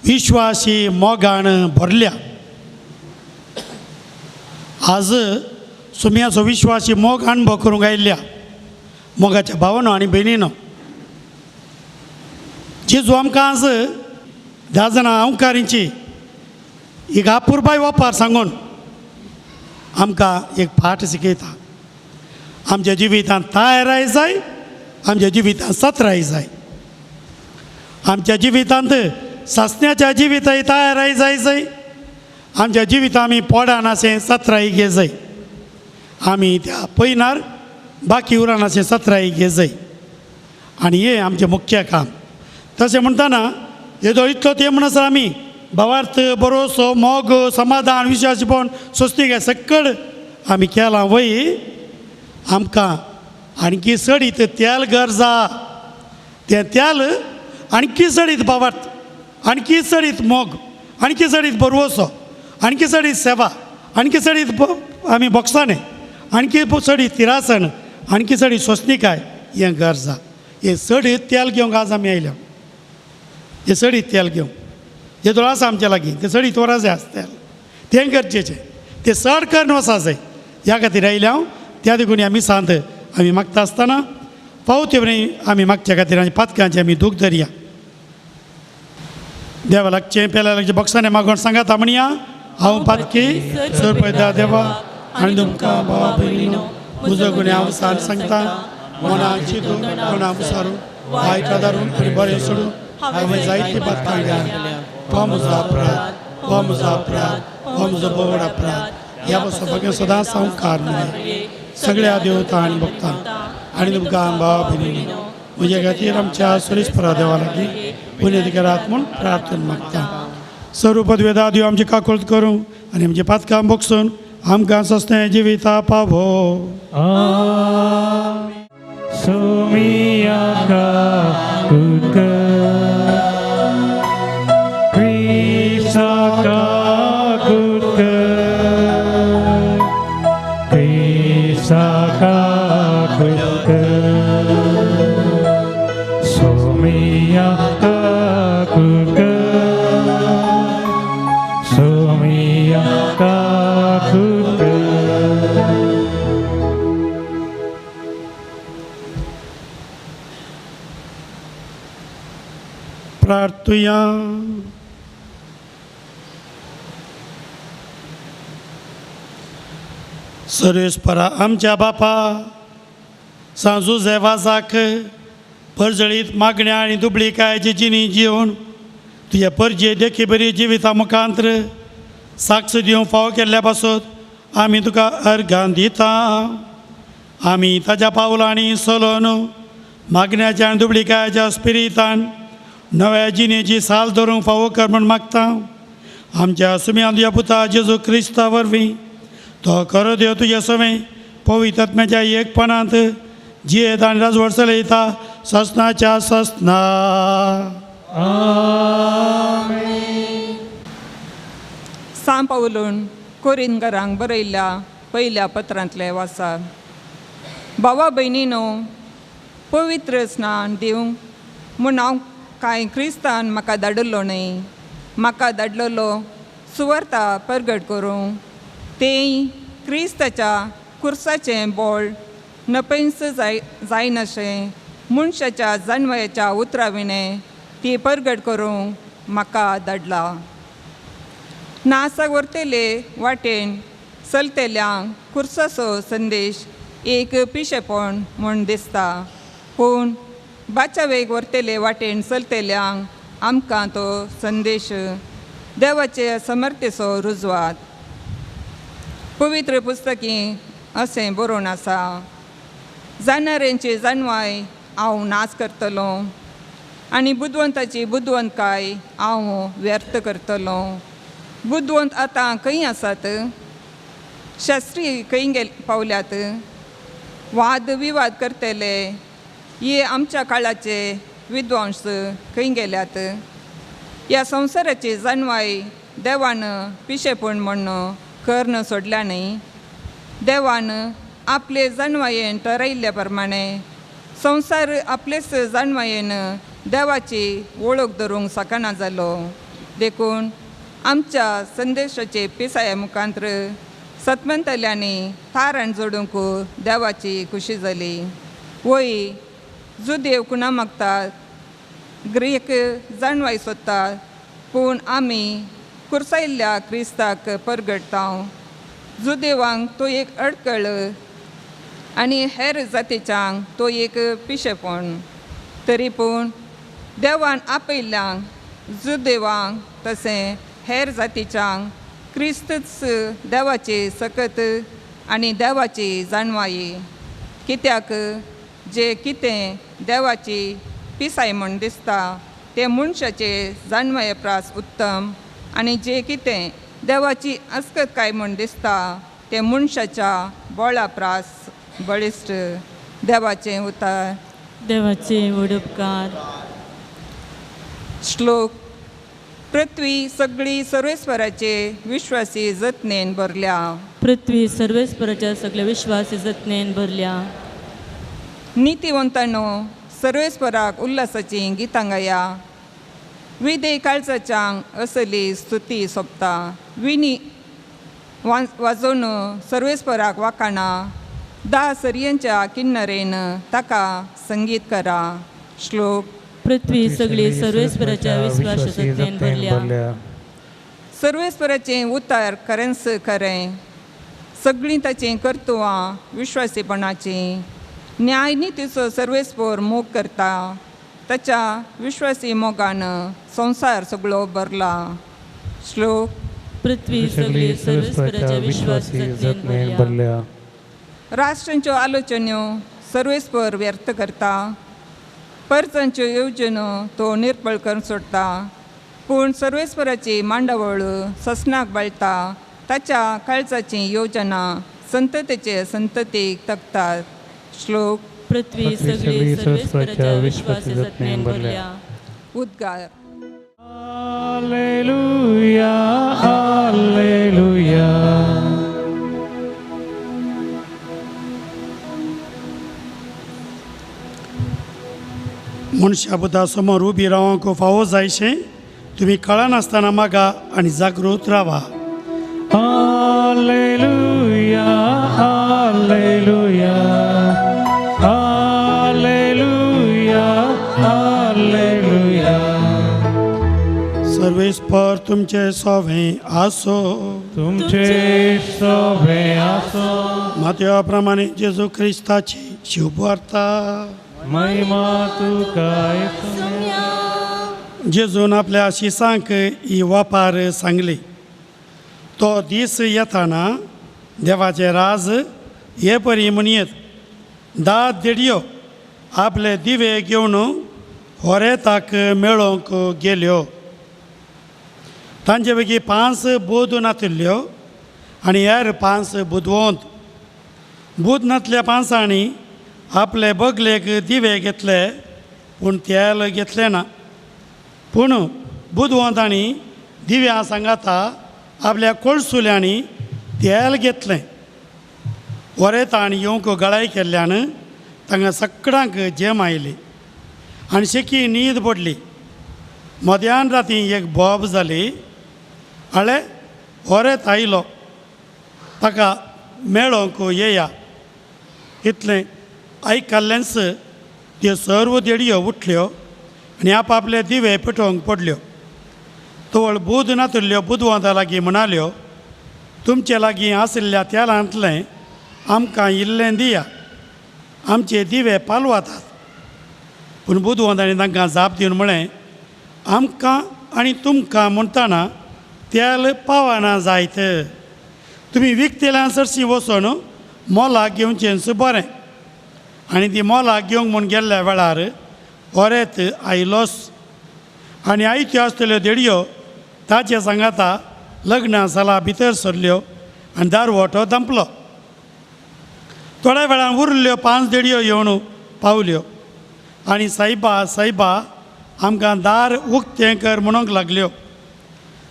विश्वासी मोगान भरल्या. आज सोम्याचो विश्वासी मोग अणभव करूंक आयिल्ल्या मोगाच्या भावानो आनी भयणीनो, जेजू आमकां आज धा जाणां अंकारींची एक अपुरबाय वापर सांगून आमकां एक पाठ शिकयता. आमच्या जिवितांत तयाराय जाय, आमच्या जिवितांत सतराय जाय, आमच्या जिवितांत सासण्याच्या जिविताय तयाराय जाय जाय, आमच्या जिवितांत आमी पोडान अशें सतराय घे जाय, आमी त्या पयनार बाकी उरान अशें सतराय घे जाय. आनी हें आमचें मुख्य काम. तशें म्हणटना येदो इतलो तें म्हणसर आमी भावार्थ, बरोसो, मोग, समाधान, विश्वासीपण, सोंसणीक सकळ आमी केलां वय. आमकां आणखी चडीत तेल गरजा, तें तेल आणखी चडीत भावार्थ, आणखी चडीत मोग, आणखी चडीत बरवसो, आणखी चडीत सेवा, आणखी चडीत आमी बोगसाणें, आणखी चडीत तिरासण, आणखी चडीत सोंसणीकाय हें गरजा. हें चडीत तेल घेवंक आज आमी आयल्या. हें चडीत तेल घेवंक जें थोडो आसा आमच्या लागीं तें चडीत वरां जाय आसा तेल, तें गरजेचें, तें चड करून वचा जाय. ह्या खातीर आयल्या हांव. त्या देखून आमी सांत आमी मागता आसतना फावो ते आमी मागच्या खातीर आनी पातकांचें आमी दूख धरया. देवा लागचें पेल्या लागचें बोक्सांनी मागोन सांगात म्हणया, हांव पातकी सरपयता देवा आनी तुमकां भावा भयणीनो म्हजो गुन्यांव सांग सांगता, मनाक चिंतून कोणाक विचारून वायट आदारून आनी बरें सोडून हांवें जायतीं पातकां केल्या. हो म्हजो अपराध, हो म्हजो अपराध, हो म्हजो बोवड अपराध. ह्या पासून भगें सदांच संवकार मेळ्ळें सगळ्या देवता आनी भक्तां आनी तुमकां भावा भयणीनो म्हज्या खातीर आमच्या सुरेशपरा देवा लागीं पुण्य करात म्हूण प्रार्थना मागता. स्वरूपद वेदा देव आमची काकुळट करूं आनी आमची पातकां बोगसून आमकां सस्तें जिविता पावो. सोमिया काकुत क्रिस्ता काकुत क्रिस्ता काकुत सोमिया काकुत सोमिया काकुत. प्रार्थुया. सर्वेस्परा आमच्या बापा सांजू जेवाजाक परजळीत मागण्या आनी दुबळीकायची जिणी जिवन तुज्या परजे देखी बरी जिविता मुखांत्र साक्ष दिवंक फावो केल्ल्या पासत आमी तुका अर्घां दिता. आमी ताज्या पावलांनी चलोन मागण्याच्या आनी दुबळीकायच्या स्पिरितान नव्या जिणेची साल धरूंक फावो कर म्हूण मागता. आमच्या सुम्यान तुज्या पुता जेजू क्रिस्ता वरवीं तो खरो देव तुज्या सवें पवित्र आत्म्याच्या एकपणांत जियेत आनी राजवट चलयता ससनाच्या ससना. सांव पावलून कोरिनगरांक बरयल्ल्या पयल्या पत्रांतलें वाचा. भावा भयणीनो, पवित्र स्नान दिवंक म्हूण हांव कांय क्रिस्तान म्हाका धाडिल्लो न्हय, म्हाका धाडलेलो सुवार्ता परगट करूंक तें क्रिस्ताच्या कुर्साचें बोळ नपैंस जाय जायनाशें मनशाच्या जानवयाच्या उतरां विणें ती परगट करूंक म्हाका धाडला. नासा व्हरतले वाटेन चलतल्यांक कुर्साचो संदेश एक पिशेपण म्हूण दिसता, पूण बाचावेक व्हरतले वाटेन चलतल्यांक आमकां तो संदेश देवाचे समर्थेचो रुजवात. पवित्र पुस्तकी अशें बरोवन आसा, जाणाऱ्यांची जाणवाय हांव नाच करतलो आनी बुदवंताची बुदवंतकाय हांव व्यर्थ करतलो. बुदवंत आतां खंय आसात? शास्त्री खंय गेल पावल्यात? वाद विवाद करतले हे आमच्या काळाचे विद्वांस खंय गेल्यात? ह्या संवसाराची जाणवाय देवान पिशेपण म्हण कर्ण सोडल्या न्हय. देवान आपले जाणवायेन ठरयल्ल्या प्रमाणे संवसार आपलेच जाणवायेन देवाची वळख धरूंक शकना जालो. देखून आमच्या संदेशाचे पिसाया मुखांत्र सतमंतल्यांनी थारण जोडूंक देवाची खुशी जाली. वय जुदेव कुणा मागतात, ग्रीक जाणवाय सोदतात, पूण आमी कुर्सायल्ल्या क्रिस्ताक परगटता. जुदेवांक तो एक अडकळ आनी हेर जातीच्यांक तो एक पिशेपण. तरी पूण देवान आपयल्ल्यांक जुदेवांक तशें हेर जातीच्यांक क्रिस्तच देवाची सकत आनी देवाची जाणवाई. कित्याक जे कितें देवाची पिसाय म्हूण दिसता तें मनशाचे जाणवाये प्रास उत्तम आनी जें कितें देवाची अस्कतकाय म्हूण दिसता तें मनशाच्या बळा प्रास बळिश्ट. देवाचें उतर. देवाचे व्हड उपकार. श्लोक. पृथ्वी सगळी सर्वेस्वराचे विश्वासी जतनेन भरल्या. पृथ्वी सर्वेस्पराच्या सगळ्या विश्वासी जतनेन भरल्या. नितीवंतांनो सर्वेस्वराक उल्हासाचीं गितां गाया. विदे काळजाच्यांक असली स्तुती सोंपता. विनी वाजोवन सर्वेस्वराक वाखाणा. दा सरयांच्या किन्नरेन ताका संगीत करा. श्लोक. पृथ्वी सगळी सर्वेस्पराच्या विश्वासी जतनेन भरल्या. सर्वेस्वराचें उतर खरेंच खरें. सगळीं ताचीं कर्तुवां विश्वासीपणाचीं. न्याय नितीचो सर्वेस्वर मोग करता. ताच्या विश्वासी मोगान संवसार सगळो भरला. श्लोक. पृथ्वी सगळी सर्वेस्पराच्या विश्वासी जतनेन भरल्या. राष्ट्रांच्यो आलोचन्यो सर्वेस्वर व्यर्थ करता. परजांच्यो येवजण्यो तो निर्बळ करून सोडटा. पूण सर्वेस्वराची मांडावळ ससनाक बाळटा. ताच्या काळजाची योजना संततेचे संततीक तगतात. श्लोक. पृथ्वी सगळी सर्वेस्पराच्या विश्वासी जतनेन भरल्या. उद्गार. Hallelujah, hallelujah. मनशा बुद्धा समोर उबी रावंक फावो जायशें तुमी कळनासतना मागा आनी जागृत रावा. Hallelujah, hallelujah, hallelujah, hallelujah. सर्वेस्पर तुमचे सोवे आसो. तुमचे सोबे आसो. मातया प्रमाणे जेजू क्रिस्ताची शुभवार्ता. महिमा तुका. जेजून आपल्या शिसांक ही वापार सांगली. तो दीस येताना देवाचें राज हे परी म्हणयेत. धा देडयो आपले दिवे घेवन होरेताक मेळोवंक गेल्यो. तांचे पैकी 5 बुद नातिल्ल्यो आनी हेर 5 बुदवंत. बुद नातल्या 5 आपले बगलेक दिवे घेतले पूण तेल घेतलें ना. पूण बुदवंतांनी दिव्या सांगाता आपल्या कोळसुल्यांनी तेल घेतलें. वरेतान येवंक गळाय केल्ल्यान तांकां सगळ्यांक जेम आयली आनी शेकी न्हीद पडली. मध्यान राती एक बोब जाली. हाळे वरेत आयलो ताका मेळोवंक येया. इतलें आयकल्लेंच त्यो सर्व देडयो उठल्यो आनी आपआपले दिवे पेटोवंक पडल्यो. तवळ बुद नातिल्ल्यो बुदवंता लागीं म्हणाल्यो, तुमचे लागीं आशिल्ल्या तेलांतलें आमकां इल्लें दिया, आमचे दिवे पालवतात. पूण बुदवंतांनी तांकां जाप दिवन म्हळें, आमकां आनी तुमकां म्हणटना तेल पावना जायत. तुमी विकतेल्यान सरशी वचून मोलाक घेवचेंच बरें. आनी ती मोलाक घेवंक म्हूण गेल्ल्या वेळार वरेत आयलोच आनी आयत्यो आसतल्यो देडयो ताचे सांगाता लग्ना साला भितर सरल्यो आनी दारवटो धांपलो. थोड्या वेळान उरल्यो 5 देडयो येवन पावल्यो आनी सायबा सायबा आमकां दार उक्तें कर म्हणूंक लागल्यो.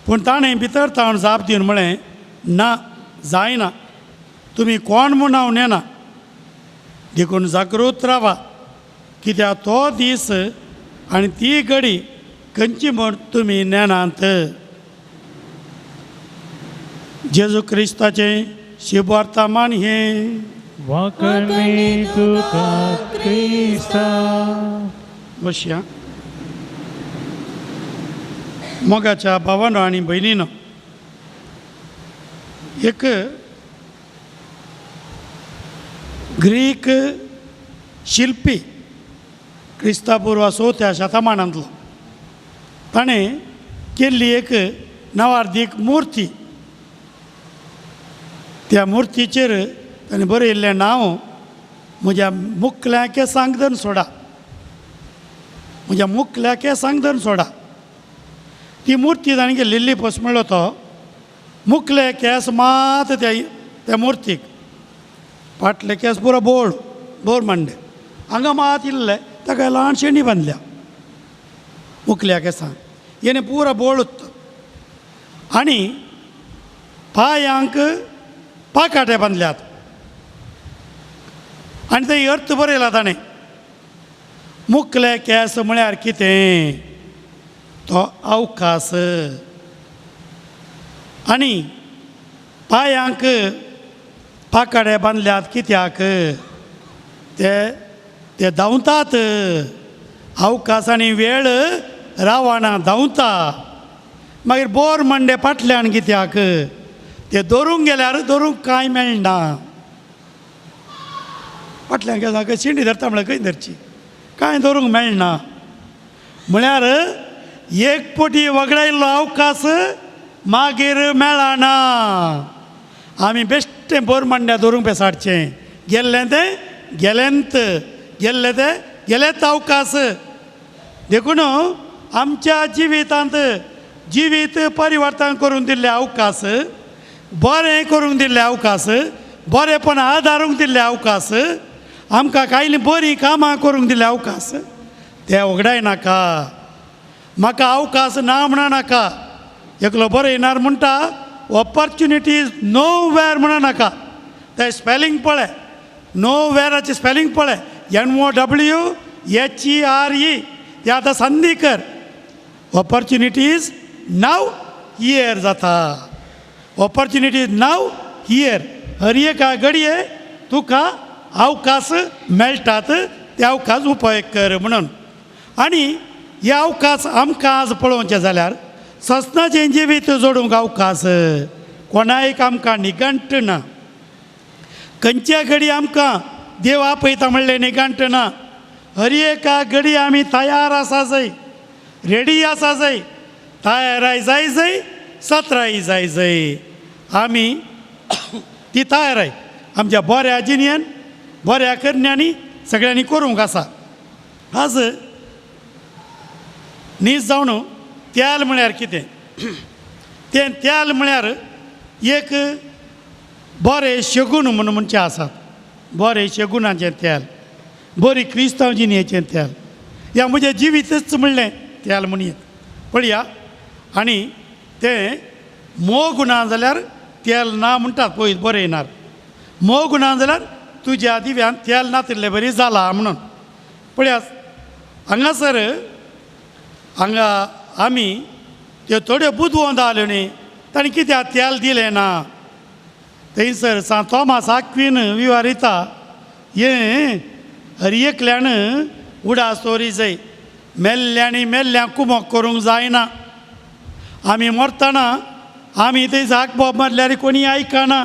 पूण ताणें भितर तावन जाप दिवन म्हळें, ना जायना, तुमी कोण म्हूण हांव नेना. देखून जागृत रावा, कित्याक तो दीस आनी ती घडी खंयची म्हूण तुमी नेनात. जेजू क्रिस्ताचें शुभवर्तमान हें. वाकणी तुका क्रिस्ता. बसया. मोगाच्या भावानो आनी भयणीनो, एक ग्रीक शिल्पी क्रिस्तापूर्व 4थ्या शतमानांतलो ताणें केल्ली एक नवार्दीक मुर्ती. त्या मुर्तीचेर ताणें बरयल्लें नांव, म्हज्या मुखल्या केंसांक धरून सोडा, म्हज्या मुखल्या केंसांक धरून सोडा. ती मुर्ती ताणें केल्ली लिलीपस म्हणलो तो मुखले केंस मात त्या त्या मुर्तीक फाटले केंस पुरो बोड बोर मांडे हांगा मात इल्ले ताका ल्हान शेंडी बांदल्या मुखल्या केंसान येणे पुरो बोळ उत्ता आनी पांयांक पाकाटे बांदल्यात आनी ते अर्थ बरयला ताणें मुखले केंस म्हळ्यार कितें तो अवकाश आनी पांयांक पाकाडे बांदल्यात कित्याक ते ते धांवतात अवकाश आनी वेळ रावणा धांवता मागीर बोर मांडे फाटल्यान कित्याक ते धरूंक गेल्यार धरूंक कांय मेळना फाटल्यान केन्ना शिंडी धरता म्हळ्यार खंय धरची कांय धरूंक मेळना म्हळ्यार एक पटी वगडायल्लो अवकाश मागीर मेळना आमी बेश्टें बोर मांड्या धरूंक पेसाडचें गेल्लें तें गेलेंत गेल्लें तें गेलेंत अवकाश. देखून आमच्या जिवितांत जिवीत परिवर्तन करूंक दिल्ले अवकाश बरें करूंक दिल्ले अवकाश बरेंपण आदारूंक दिल्ले अवकाश आमकां कांय बरीं कामां करूंक दिल्ले अवकाश ते उगडाय नाका. म्हाका अवकाश ना म्हणा नाका. एकलो बरो येणार म्हणटा ऑपॉर्च्युनिटीज नो वेर म्हणा नाका. ते स्पेलिंग पळय नो वेराचें स्पेलिंग पळय NOWHERE ते आतां संदी कर ऑपॉर्च्युनिटीज नाव here जाता. ऑपॉर्च्युनिटीज नाव here हर एका घडये तुका अवकाश मेळटात ते अवकाश उपयोग कर म्हणून. आनी हे अवकाश आमकां आज पळोवचें जाल्यार ससनाचें जिवीत जोडूंक अवकाश कोणायक आमकां निगंट ना. खंयच्या घडी आमकां देव आपयता म्हणलें निगंट ना. हर एका घडी आमी तयार आसा जाय रेडी आसा जाय तयाराय जाय जाय सत्राय जाय जाय आमी ती तयाराय आमच्या बऱ्या जिनयान बऱ्या करण्यांनी सगळ्यांनी करूंक आसा. आज नीज जावन तेल म्हळ्यार कितें तें तेल म्हळ्यार एक बरें शगून म्हूण म्हणचें आसात. बरें शगुनाचें तेल बरी क्रिस्तांव जिणेचें तेल ह्या म्हजें जिवीतच म्हणलें तेल म्हणयेत पळया. आनी तें मोग ना जाल्यार तेल ना म्हणटात पळय बरें येणार मोग ना जाल्यार तुज्या दिव्यान तेल नातिल्ले बरी जाला म्हणून. पळया हांगासर हांगा आमी त्यो थोड्यो बुदवंत आल्यो न्ही तांणी कित्याक तेल दिलें ना. थंयसर सांत तोमास आक्वीन विवारिता हें हर एकल्यान उडास दवरी जाय मेल्ल्यांनी मेल्ल्यांक कुमोक करूंक जायना. आमी मरतना आमी थंय जाग बोब मारल्यार कोणी आयकना.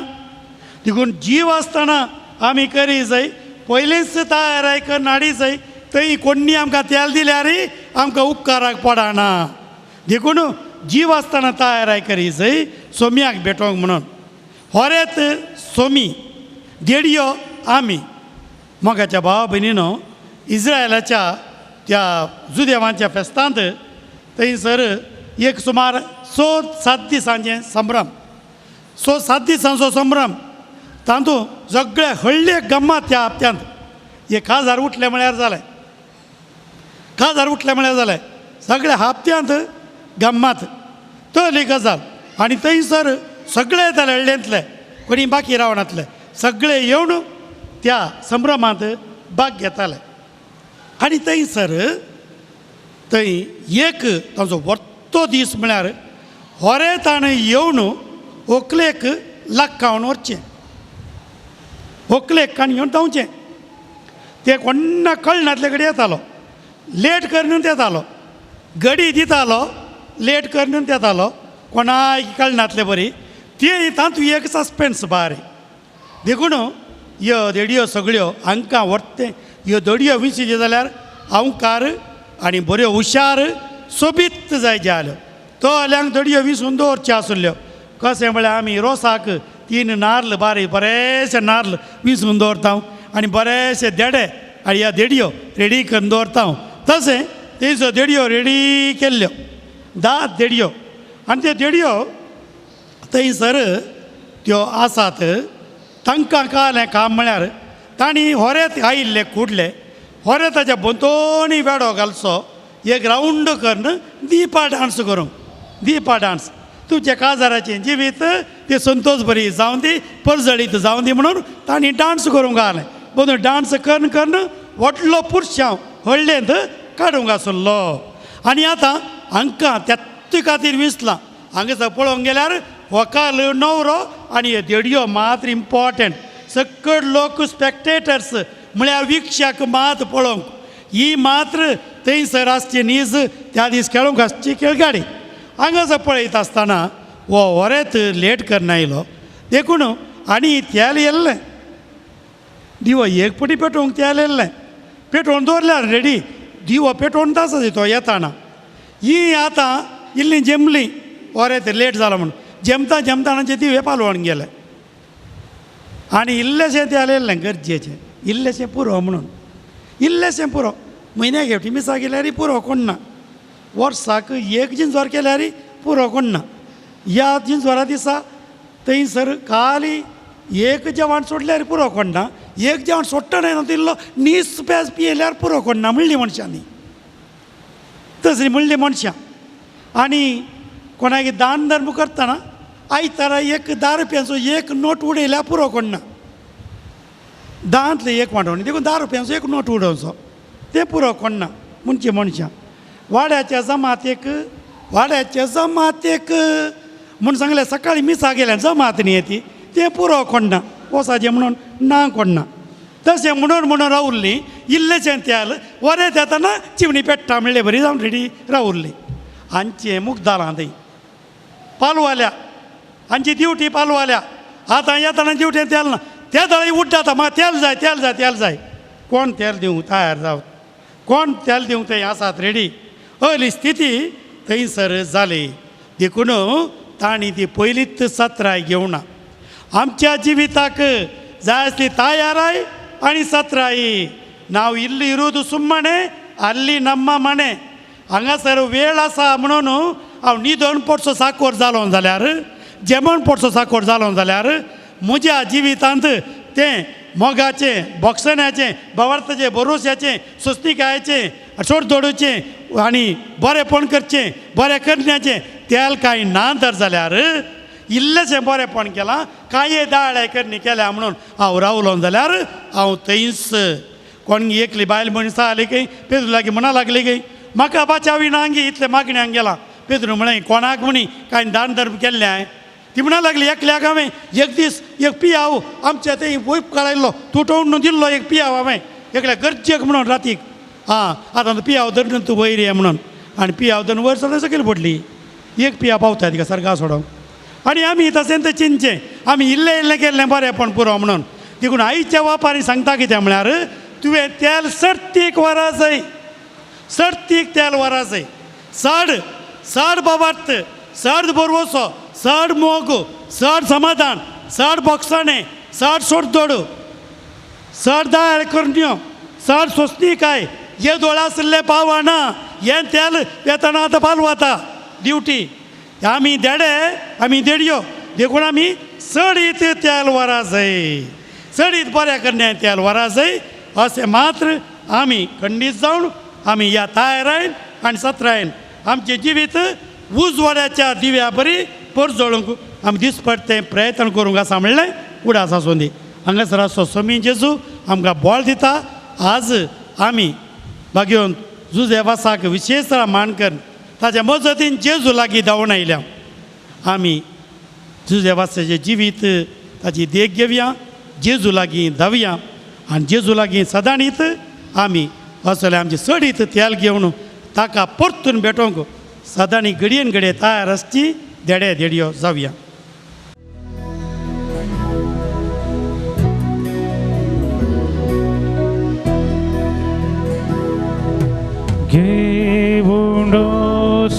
देखून जीव आसतना आमी करी जाय पयलींच तयाराय करून हाडी जाय थंय कोणी आमकां तेल दिल्यार आमकां उपकाराक पडना. देखून जीव आसतना तयाराय करी जाय सोम्याक भेटोंक म्हणून. होरेत सोमी देडयो आमी मोगाच्या भावा भयणीनो इस्रायलाच्या त्या जुदेवांच्या फेस्तांत थंयसर एक सुमार 6-7 दिसांचें संभ्रम 6-7 दिसांचो संभ्रम तातूंत सगळे हळ्ळे गम्मात त्या हप्त्यांत 1000 उठले म्हळ्यार जालें 1000 उठले म्हळ्यार जालें सगळे हप्त्यांत गम्मात तली गजाल. आनी थंयसर सगळे येताले हळ्ळेंतले कोणी बाकी रावणांतले सगळे येवन त्या संभ्रमांत भाग घेताले. आनी थंयसर थंय एक तांचो वर्तो दीस म्हळ्यार होरे ताणें येवन व्हंकलेक लक्कावन व्हरचें व्हंकलेक काण घेवन धांवचें. तें कोण्णा कळनातले कडेन येतालो लेट करून येतालो गडी दितालो लेट करून येतालो कोणाक कळनातले बरी ते तातूंत एक सस्पेन्स बारी. देखून ह्यो देडयो सगळ्यो हांकां व्हरतें ह्यो दोडयो विशीं जाल्यार हांवकार आनी बऱ्यो हुशार सोबीत जाय जाल्यो तो आल्यांक दोडयो विसून दवरच्यो आसल्यो. कशें म्हळ्यार आमी रोसाक 3 नार्ल बारीक बरेशे नार्ल विसून दवरता आनी बरेशे देडे आनी ह्या देडयो रेडी करून दवरता. तशें तेजो देडयो रेडी केल्ल्यो 10 देडयो आनी त्यो देडयो थंयसर त्यो आसात. तांकां कळ्ळें काम म्हळ्यार तांणी होरेत आयिल्ले कुडले होरेताच्या भोंवतणी वेडो घालचो एक रावंड करून दीपा डांस करूंक. दीपा डांस तुमच्या काजाराचें जिवीत तें संतोष बरी जावं दी परजळीत जावं दी म्हणून तांणी डांस करूंक आयलें. म्हणून डांस करून करून व्हडलो पुरशांव व्हडलेंत काडूंक आसलो. आनी आतां हांकां त्याच खातीर विसलां. हांगासर पळोवंक गेल्यार व्हंकल न्हवरो आनी देडयो मात्र इम्पॉर्टंट. सकड लोक स्पेक्टेटर्स म्हळ्यार वीक्षक मात पळोवंक. ही मात्र थंयसर आसची नीज त्या दीस खेळूंक आसची खेळगाडी. हांगासर पळयता आसतना हो वरेत लेट करून आयलो देखून आनी तेल येल्लें दिवो एक पटी पेटोवंक तेल येल्लें पेटोवन दवरल्यार रेडी दिवो पेटोवन आसा तो येताना. ही आतां इल्ली जेमली वरेत लेट जालो म्हूण जेमता जेमतानाचे दिवे पालोवन गेले आनी इल्लेशें तेल येल्लें गरजेचें इल्लेशें पुरो म्हणून इल्लेशें पुरो म्हयन्याक हेवटी मिसा गेल्यार पुरो कोण ना वर्साक एक जिंजवार केल्यार पुरो कोण ना. ह्या जिंजवारा दिसा थंयसर खाली एक जेवण सोडल्यार पुरो कोण ना एक जेवण सोडटा न्हय इल्लो नीस पेज पियेल्यार पुरो कोण ना म्हणली मनशांनी तसली म्हणली मनशां. आनी कोणाक दान धर्म करतना आयतारा एक 10 रुपयांचो एक नोट उडयल्यार पुरो कोण ना दांतले एक वांटोवणी देखून 10 रुपयांचो एक नोट उडोवचो तें पुरो कोण ना म्हणची मनशां. वाड्याच्या जमातेक वाड्याच्या जमातेक म्हूण सांगलें सकाळीं मिसा गेल्या जमात न्ही ती तें पुरो कोण ना वसाचें म्हणून ना कोण ना. तशें म्हणून म्हणून रावल्ली इल्लेशें तेल वरें येतना चिमणी पेट्टा म्हणले बरी जावन रेडी रावल्ली. हांचें मुगदालां थंय पालवाल्या हांची दिवटी पालवाल्या आतां येतना दिवटेन तेल ना त्या दळी उड्डाता म्हाका तेल जाय तेल जाय तेल जाय. कोण तेल दिवंक तयार जावं कोण तेल दिवंक थंय आसात रेडी अली स्थिती थंयसर जाली. देखून तांणी ती पयलींच सत्राय घेवना. आमच्या जिविताक जाय आसली तयाराय आनी सत्राय. नांव इल्ली इरुद सुम्मणे आल्ली नम्मा मणे हांगासर वेळ आसा म्हणून हांव न्हिदोन पडसो साकोर जालो जाल्यार जेवण पडसो साकोर जालो जाल्यार म्हज्या जिवितांत तें मोगाचें बोगसण्याचें भावार्थाचें भरोश्याचें सोंसणीकायेचें सोडदोडूचें आनी बरेंपण करचें बरें करण्याचें तेल कांय ना तर जाल्यार इल्लेशें बरेंपण केलां कांय दाळे करणी केल्या म्हणून हांव रावलो जाल्यार हांव थंयच. कोण एकली बायल मनीस आली खंय पेद्रू लागीं म्हणा लागली खंय म्हाका बाचावी ना गी इतलें मागण्यांक गेलां. पेद्रू म्हळें कोणाक म्हणी कांय दान धर्म केल्लें हांवें. ती म्हणा लागली एकल्याक हांवें एक दीस एक पियाव आमच्या थंय वयप काळायल्लो तुटोवन दिल्लो एक पियाव हांवें एकल्या गरजेक म्हणून रातीक आं आतां पियाव धरून तूं वयर ये म्हणून आनी पियाव धरून वयर सगळें सकयल पडली एक पिया पावता तिका सारका सोडोवंक. आनी आमी तशें तें चिंतचें आमी इल्लें इल्लें केल्लें बरें पण पुरो म्हणून. देखून आयच्या वापारी सांगता कितें म्हळ्यार तुवें तेल सर्तीक वरां जाय सर्तीक तेल वरां जाय चड चड बाबार्थ चड बरवसो चड मोग चड समाधान चड बोगसणें चड सोडदोड चड दाळ करण्यो चड सोंसणीकाय हे दोळ आशिल्लें पावना हें तेल येतना आतां पालवता ड्युटी आमी देडे आमी देडयो देखून आमी चडीत तेल वरां जाय चडीत बऱ्या करण्या तेल वरां जाय अशें मात्र आमी खंडीत जावन आमी ह्या तयारायन आनी सत्रायन आमचें जिवीत उजवाड्याच्या दिव्या बरी परजळूंक आमी दिसपट्टें प्रयत्न करूंक आसा म्हणलें उडास आसूं दी. हांगासर आसचो सोमी जेजू आमकां बळ दिता. आज आमी भाग्योन जुजे वासाक विशेश मान करून ताच्या मजतीन जेजू लागीं धांवून आयल्या. आमी जुजे वासाचें जिवीत ताची देख घेवया जेजू लागीं धांवया आनी जेजू लागीं सदांच आमी असले आमचे चडीत तेल घेवन ताका परतून भेटोवंक सदांनी घडयेन घडये तयार आसची देडे देडयो जावया. घेऊन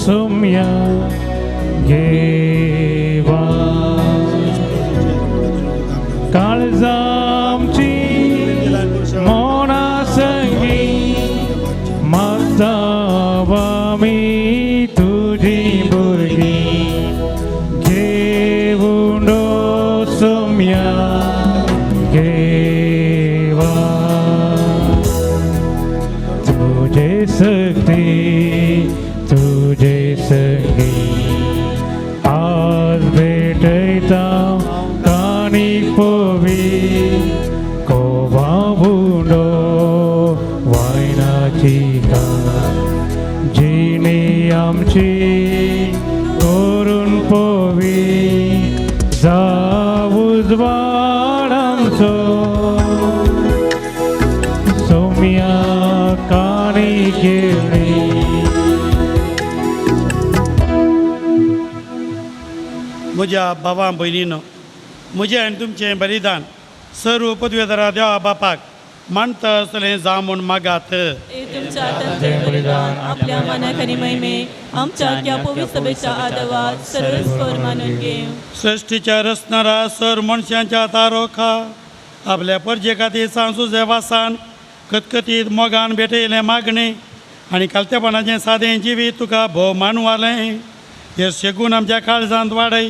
सुम्या घेवा काळजामची मोना संगी मागताव आमी तुजी आमची करून पवी जावुजवाड आमचो सोम्या काणी केळी. म्हज्या भावा भयणीनो, म्हजें आनी तुमचें बलिदान सर्व पदवेदारा देवा बापाक मानता आसतलें जावं म्हूण मागात. हे तुमच्या हातांचे बलिदान आपल्या मनाक आनी महिमे आमच्या आख्या पवित्र सभेच्या आदवात सर्वेस्पर मानून घेवं. सृश्टीच्या रचणारा सर मनशांच्या तारोखा आपल्या परजे खातीर सांसू वासान कतकतीत मोगान भेटयलें मागणें आनी कालतेपणाचें सादें जिवीत तुका भोव मानवालें. हे शेगून आमच्या काळजांत वाडय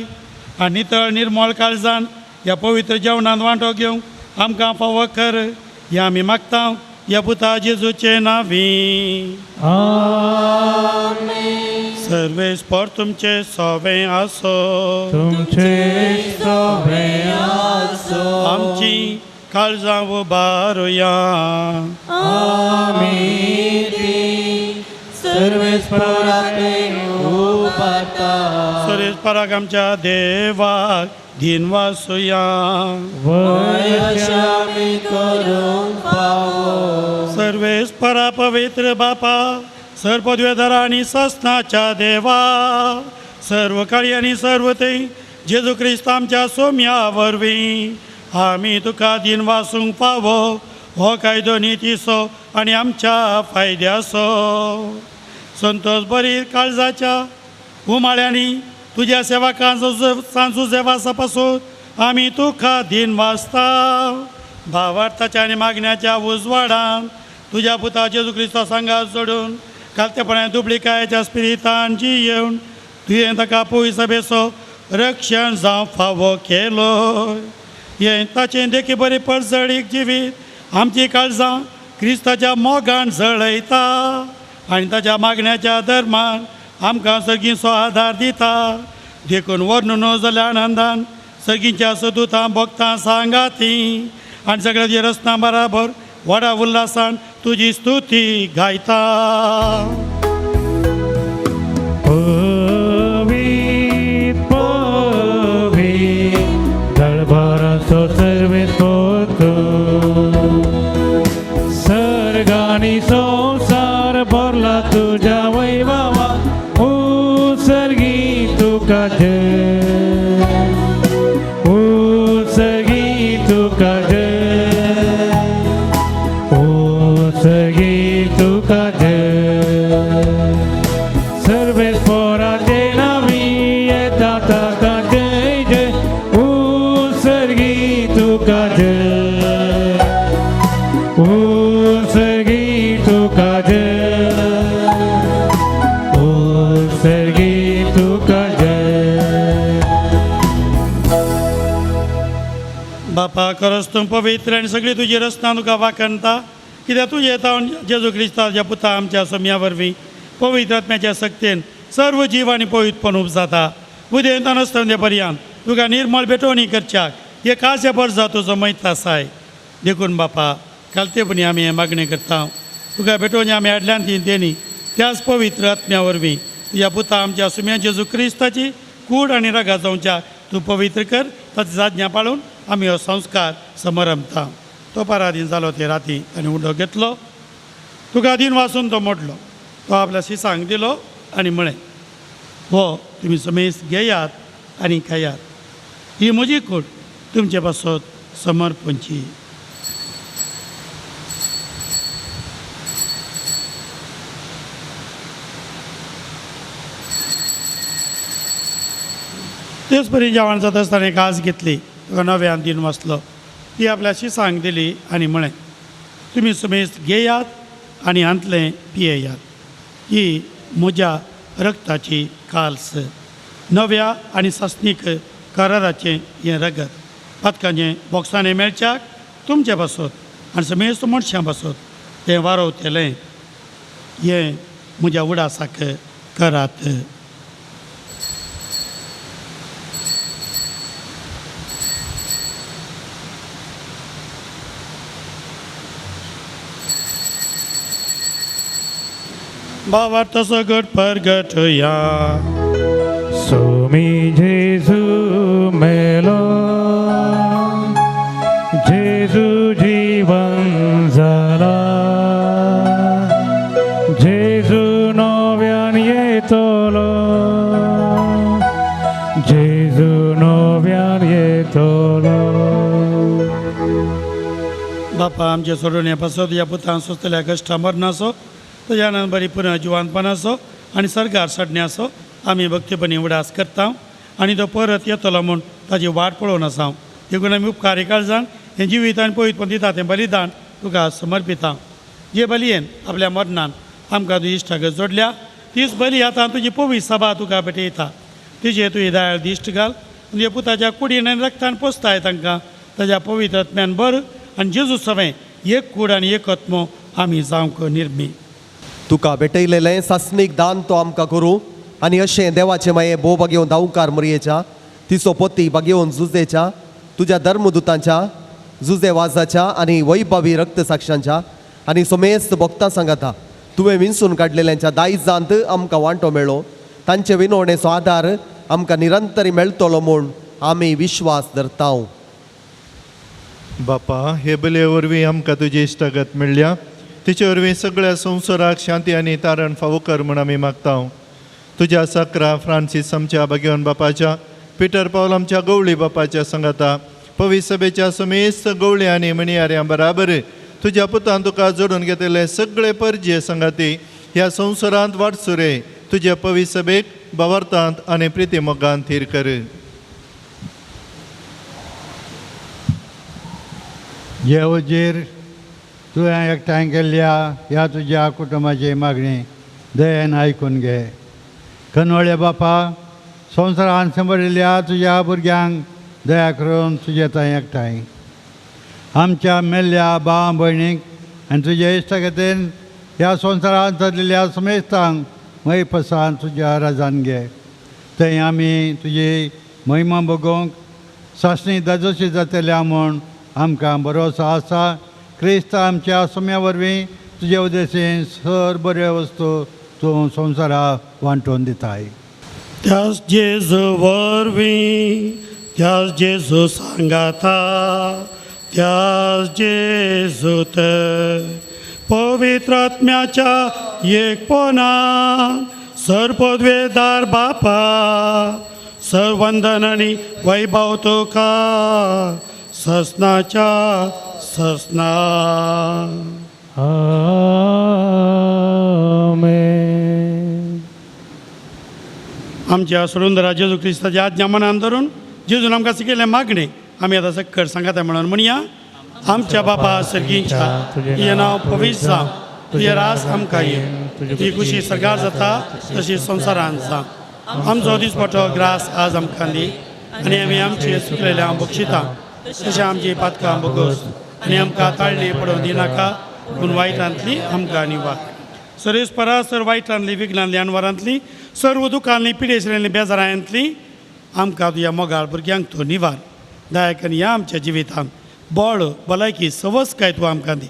आनी नितळ निर्मळ काळजान ह्या पवित्र जेवणांत वांटो घेवंक आमकां फावो कर, हें आमी मागता ह्या पुता जेजूचे नांवी. आमेन. सर्वेस्पर तुमचे सोवे आसो. तुमचे सोवे आसो. आमची काळजां उबारुया. आमी सर्वेस्पराते उबारता. सर्वेस्पराक आमच्या देवाक दिन वासुया. वयशा आमी करूंक फावो. सर्वेस्परा पवित्र बापा, सर्व पदवेदारा आनी सस्नाच्या देवा, सर्व काळी आनी सर्व थंय जेजू क्रिस्त आमच्या सोम्या वरवीं आमी तुका दिन वासूंक फावो हो कायदो नितीचो आनी आमच्या फायद्याचो. संतोष बरी काळजाच्या उमाळ्यांनी तुज्या सेवकांचो सांजू सेवासा पासून आमी तुका दिन वाचता. भावार्थाच्या आनी मागण्याच्या उजवाडान तुज्या पुता जेजू क्रिस्ता सांगात जोडून कालतेपणान दुबळिकायेच्या स्पिरितान जियेवन तुवें ताका पयस सभेचो रक्षण जावं फावो केलो. हें ताचें देखी बरी परजळीक जिवीत आमची काळजां क्रिस्ताच्या मोगान जळयता आनी ताच्या मागण्याच्या धर्मान आमकां सर्गीचो आदार दिता. देखून वर्णन जाल्या आनंदान सर्गीच्या सदुतां भोगतां सांगाती आनी सगळ्याची रचना बराबर व्हडा उल्हासान तुजी स्तुती गायता. पवीत पवीत दळभराचो सर्वेस्पर तूं, सर्गानी संवसार भरला तुज्या वैभवा, उत्सर्गी तुका जय, उत्सर्गी तुका जय, उत्सर्गी तुका जय. सर्वेस्पराचे नावी येता ताका जय जय, उत्सर्गी तुका जय, उत्सर्गी तुका जय, उत्सर्गी तुका जय. बापा खरोच तूं पवित्र आनी सगळी तुजी रचना तुका वाखणता, कित्याक तुजें तावन जेजू क्रिस्ताच्या पुता आमच्या सोम्या वरवीं पवित्र आत्म्याच्या सक्तेन सर्व जीव आनी पवित्रपण उपजाता. उदेंतान आसतना पर्यंत तुका निर्मळ भेटवणी करच्याक हे खास बरजा तुजो मैत आसाय. देखून बापा कालतेपणी आमी हें मागणें करता, तुका भेटवणी आमी हाडल्यान ती देणी त्याच पवित्र आत्म्या वरवीं तुज्या पुता आमच्या सुम्या जेजू क्रिस्ताची कूड आनी रगा जावच्याक तूं पवित्र कर, ताची आज्ञा पाळून आमी हो संस्कार समरंभता. तो पराधीन जालो ते राती आनी उडो घेतलो, तुका दीन वाचून तो मोडलो, तो आपल्या शिसांक दिलो आनी म्हळें, हो तुमी समेस्त घेयात आनी खायात, ही म्हजी कूड तुमचे पासत समर्पणची. तेच परी जेवण जाता आसतना कास घेतली, तुका नव्यान दिन वाचलो, ती आपल्या शिसांक दिली आनी म्हळें, तुमी समेस्त घेयात आनी हांतलें पियेयात, ही म्हज्या रक्ताची काल्स, नव्या आनी सासणीक कराराचें हें रगत, पातकांचें बोक्सांनी मेळच्याक तुमचे पासत आनी समेस्त मनशां पासत तें वारवतलें, हें म्हज्या उडासाक करात. भावार्थ सगट परगटया. सोमी जेजू मेलो, जेजू जीवन जाला, जेजू नव्यान येतलो, जेजू नव्यान येतलो. बापा आमचे सोडून हे पासत तुज्या पुतान सोंसतल्या कश्टा मरणाचो, तुज्या बरी पुनः जिवानपणाचो आनी सर्गार चडण्याचो आमी भक्तीपणी उडास करता आनी तो परत येतलो म्हूण ताजी वाट पळोवन आसा. देखून आमी उपकारी काळजान हें जिवीत आनी पवित्रपण दिता तें बलिदान तुका समर्पिता. जे बलयेन आपल्या मरणान आमकां तुजी इश्टागत जोडल्या तीच बली आतां तुजी पवित्र सभा तुका भेटयता. तिजे तुजी दयाळ दिश्ट घाल, तुज्या पुताच्या कुडीन आनी रक्तान पोसताय तांकां ताज्या पवित्र आत्म्यान बर आनी जेजू सवें एक कूड आनी एक आत्मो आमी जावंक निर्मी. तुका भेटयलेलें सासणीक दान तो आमकां करूं आनी अशें देवाचें माये भोव बागेवन धांवकार मरयेच्या, तिचो पती बागेवन जुजेच्या, तुज्या धर्मदुतांच्या जुजे वाजाच्या आनी वैभवी रक्तसाक्षांच्या आनी सोमेस्त भक्तां सांगाता तुवें विंचून काडलेल्यांच्या दायजांत आमकां वांटो मेळ्ळो. तांचे विनवणेचो आदार आमकां निरंतरी मेळटलो म्हूण आमी विश्वास धरता. बापा, हे बलये वरवीं आमकां तुजी इश्टागत मेळ्ळ्या, तिचे वरवीं सगळ्या संवसाराक शांती आनी तारण फावो कर म्हूण आमी मागता. तुज्या सकरा फ्रांसीस आमच्या भाग्यवान बापाच्या, पिटर पावल आमच्या गवळी बापाच्या सांगाता, पवित्र सभेच्या समेस्त गवळी आनी म्हणयाऱ्यां बराबर तुज्या पुतान तुका जोडून घेतले सगळे परजे सांगाती ह्या संवसारांत वाटसुरे तुज्या पवित्र सभेक भावार्थांत आनी प्रिती मोगान थीर कर. जे उजीर तुवें एकठांय केल्ल्या ह्या तुज्या कुटुंबाची मागणी दयेन आयकून घे. कनवळे बापा, संवसारान सांबाळिल्ल्या तुज्या भुरग्यांक दया करून तुजे थंय एकठांय आमच्या मेल्ल्या भाव भयणीक आनी तुज्या इश्टागतीन ह्या संवसारान चलिल्ल्या समेस्तांक मयपसान तुज्या राजान घे. थंय आमी तुजी महिमा भोगोवंक सासणी दाजोशी जातल्या म्हूण आमकां भरोसो आसा. क्रिस्त आमच्या सोम्या वरवीं तुजे उद्देशीन सर बऱ्यो वस्तू तूं संवसारा वांटून दिताय. त्याच जेजू वरवीं, त्याच जेजू सांगाता, त्याच जेजूत पवित्र आत्म्याच्या एकपणान सर्वपदवेदार बापा सर्वंदन आनी वैभव तुका ससनाच्या ससना. आमेन. आमच्या सोडून जेजू क्रिस्ताच्या आज्ञा मनान धरून जेजून आमकां शिकयल्लें मागणें आमी आतां सक्कर सांगाता म्हणून म्हणया. आमच्या बापा सर्गींच्या, तुजें नांव पवित्र जावं, तुजें राज आमकां ये, तुजी खुशी सरकार जाता तशी संवसारांत जावं. आमचो दिसपटो ग्रास आज आमकां दी आनी आमी आमचे सुकलेले हांव बक्षिता तशें आमची पातकां बोगोस आनी आमकां ताळणे पडोवन दिनाका, पूण वायटांतली आमकां निवार. सरेस्परा सर वायटांतली विघ्नांतली अनवरांतली सर्व दुखांतली पिडेसरेंतली बेजारांतली आमकां तुज्या मोगाळ भुरग्यांक तूं निवार. दायक आनी ह्या आमच्या जिवितांत बळ भलायकी सवस काय तूं आमकां दी.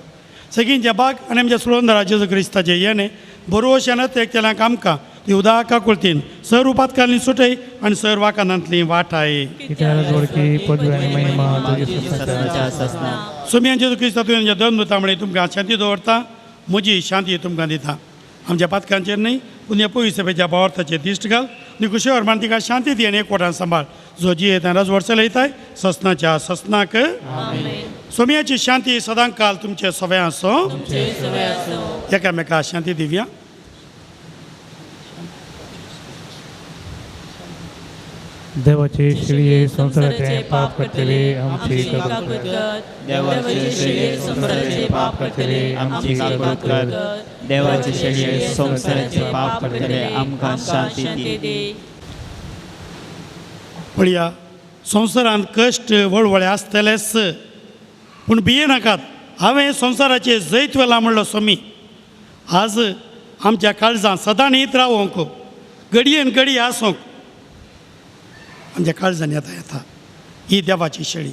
सगळींच्या बाग आनी आमच्या सुळंदरा जेजू क्रिस्ताचें येणें बरोवशानच एकल्याक आमकां ती उदाका कुळतीन सर उपातकाली सुटय आनी सर वाकानांतली वाटाय. कित्याक वळखी पदवी आनी महिमा तुजी ससनाच्या ससना. सोम्यान जेजू क्रिस्ता तुवें दोन दुतां तुमकां शांती दवरता, म्हजी शांती तुमकां दिता. आमच्या पातकांचेर न्हय पूण ह्या पयस सभेच्या भावार्थाचेर दिश्ट घाल आनी कुशेवर मान तिका शांती दी आनी एकवटान सांबाळ जो जियेत आनी राजवट चलयताय ससनाच्या ससनाक. सोम्याची शांती सदां काल तुमचे सवय आसो. एकामेका शांती दिवया. देवाचे शिळये संवसाराचे पाप करतले आमची काकूत कर. देवाचे शेळये संवसाराचे पाप करतले आमची काकूत कर. देवाचे शेळये संवसाराचे पाप करतले आमकां शांती दी. पळया संवसारांत कश्ट वळवळे आसतलेच, पूण भिये नाकात. हांवें संवसाराचेर जैत व्हेलां म्हणलो स्वामी. आज आमच्या काळजांत सदां न्हीद रावोंक, घडयेन घडी आसूंक आमच्या काळजान येता येता ही देवाची शेळी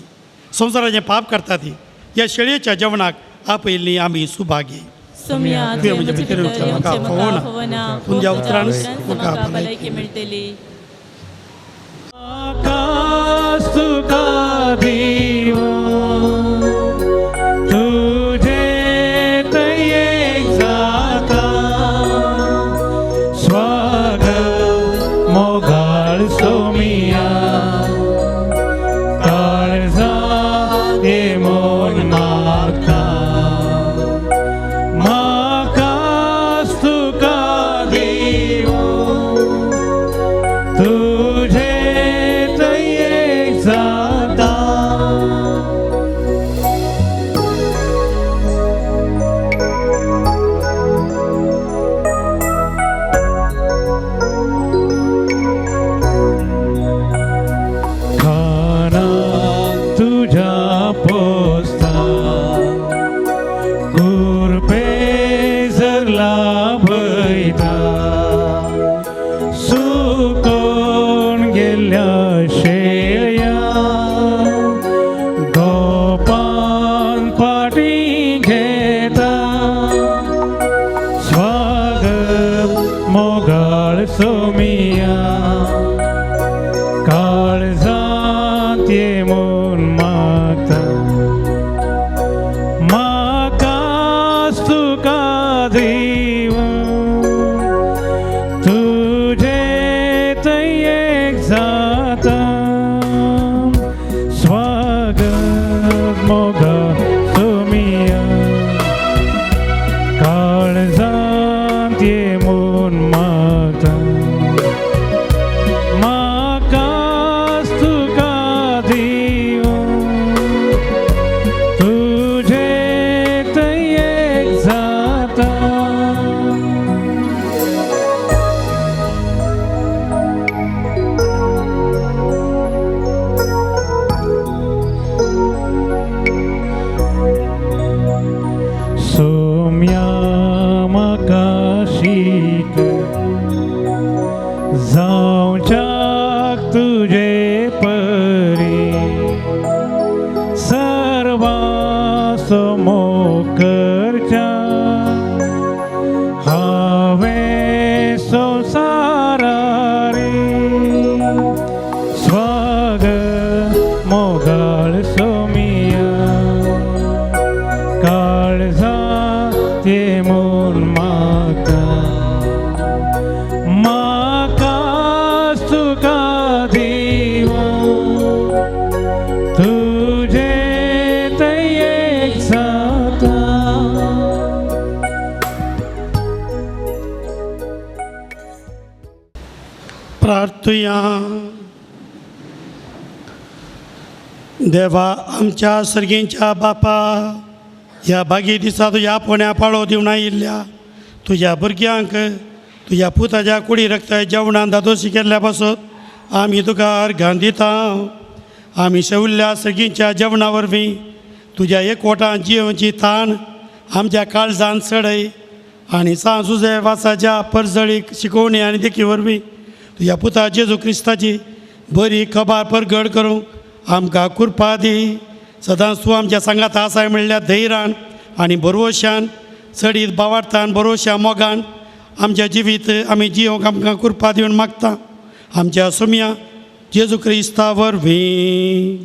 संवसाराचें पाप करता ती ह्या शेळयेच्या जेवणाक आपयल्ली आमी सुभागी. सोम्या तुवें म्हजे भितर येवचें म्हाका फावना, तुज्या उतरानच म्हाका भलायकी मेळटली. आकाश तुका दिवं तुझे तयेक जाता स्वागत मोगाळ सोमिया काळजा ये मोन मागता म्हाकाच तुका दिवं तुझे तयेक जाता. खाना तुझ्या पोस्ता कुरपे जर लाभयता सुकोन गेल्या शेळया गोपान फाटी घेता स्वागत मोगाळ सोमिया काळजांत ये म्हूण मागता म्हाकाच तुका दिवं तुझे तयेक जाता स्वागत मोगाळ सोमिया काळजांत ये म्हूण मागता म्हाकाच तुका दिवं तुझे तयेक जाता. सोम्या म्हाका शीक जावच्याक तुजे परी सर्वांचो मोग करच्या हांवें संवसारारी स्वागत मोगाळ सोमिया काळजांत ये म्हूण मागता म्हाकाच तुका दिवं तुझे तयेक जाता. प्रार्थुया. देवा आमच्या सर्गींच्या बापा, ह्या बागी दिसा तुज्या आपोवण्या पाळो दिवन आयिल्ल्या तुज्या भुरग्यांक तुज्या पुताच्या कुडी रक्ता जेवणान दादोशी केल्ल्या पासत आमी तुका अर्घां दिता. आमी शेवल्ल्या सर्गींच्या जेवणा वरवीं तुज्या एकवटान जियोवची ताण आमच्या काळजान चडय आनी सांज जुजे वासाच्या परजळीक शिकोवणी आनी देखी वरवीं तुज्या पुता जेजू क्रिस्ताची बरी खबर परगड करूंक आमकां कृपा दी. सदांच तूं आमच्या सांगात आसाय म्हणल्यार धैर्यान आनी भरवशान चडीत बावार्थान भरवशा मोगान आमच्या जिवीत आमी जियोंक आमकां कृपा दिवन मागता आमच्या सोम्या जेजू क्रिस्ता वरवीं.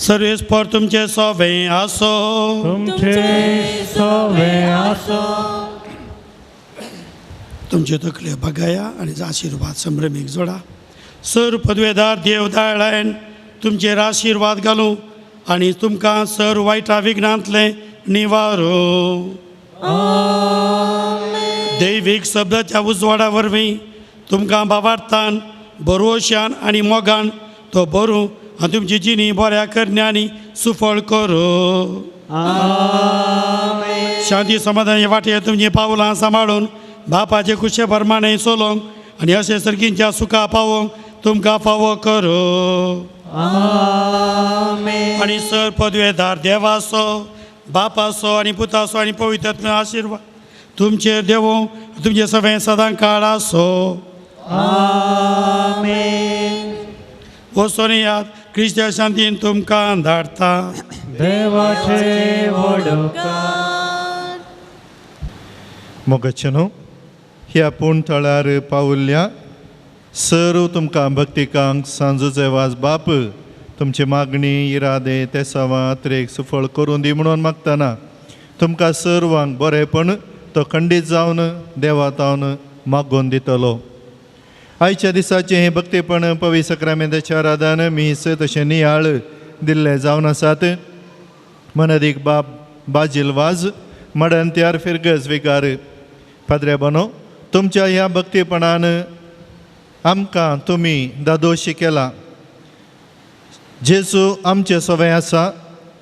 सर्वेस्पर तुमचे सोवे आसो. तुमचे सोवे आसो. तुमचे तकले बगाया आनी आशिर्वाद संभ्रमीक जोडा. सर पदवेदार देव दाळायन तुमचेर आशिर्वाद घालूं आनी तुमकां सर वायटा विघ्नांतलें निवारो. दैवीक शब्दाच्या उजवाडा वरवीं तुमकां बाबार्थान बरोवशान आनी मोगान तो बरूं आनी तुमची जिणी बऱ्या करण्यांनी सुफळ करूं. शांती समाधान वाटेर तुमची पावलां सांबाळून बापाचे खुशे प्रमाणे चलोवंक आनी अशें सर्गींच्या सुखा पावोवंक तुमकां फावो करूं. आनी सर पदवेदार देवाचो बापाचो आनी पुताचो आनी पवित्र आशिर्वाद तुमचेर देवो तुमचे सगळें सदां काळ आसो. वचोन याद क्रिस्त्या शांतीन तुमकां धाडटा. देवाचे व्हड उपकार. मोगाचेनो ह्या पूण थळार पावुल्ल्या सर तुमकां भक्तिकांक सांजूचे वाज बाप तुमची मागणी इरादे तेसावां अत्रेक सुफळ करून दी म्हणून मागतना तुमकां सर्वांक बरेंपण तो खंडीत जावन देवा तावन मागोवन दितलो. आयच्या दिसाचें हें भक्तीपण पवी सक्रामेंताच्या आराधन मीस तशें नियाळ दिल्ले जावन आसात. मनदीक बाब बाजील वाज मडंत्यार फिरगज विगार पाद्रे बनो तुमच्या ह्या भक्तीपणान आमकां तुमी दादोशी केला. जेजू आमचें सवय आसा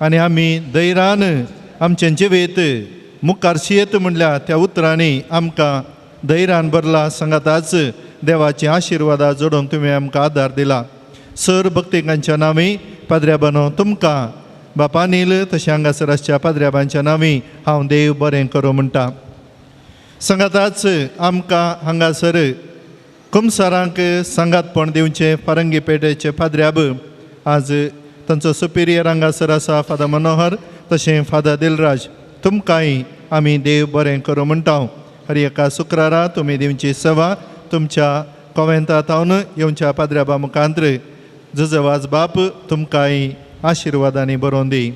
आनी आमी धैर्यान आमचें जिवीत मुखार शियेत म्हणल्या त्या उतरांनी आमकां धैर्यान भरला. सांगाताच देवाचे आशिर्वादा जोडूंक तुमी आमकां आदार दिला. सर भक्तिकांच्या नांवी पाद्र्या बनो तुमकां बापा नील तशें हांगासर आसच्या पाद्र्याबांच्या नांवी हांव देव बरें करूं म्हणटा. सांगाताच आमकां हांगासर कुमसारांक सांगातपण दिवचें फारंगी पेठेचे पाद्र्याब आज तांचो सुपिरियर हांगासर आसा फादर मनोहर तशें फादर दिलराज तुमकांय आमी देव बरें करूं म्हणटा. हर एका शुक्रारा तुमी दिवची सेवा तुमच्या कोवेंतांत येवच्या पाद्र्याबा मुखांत्र जुजवाज बाप तुमकांय आशिर्वादांनी बरोवन दी.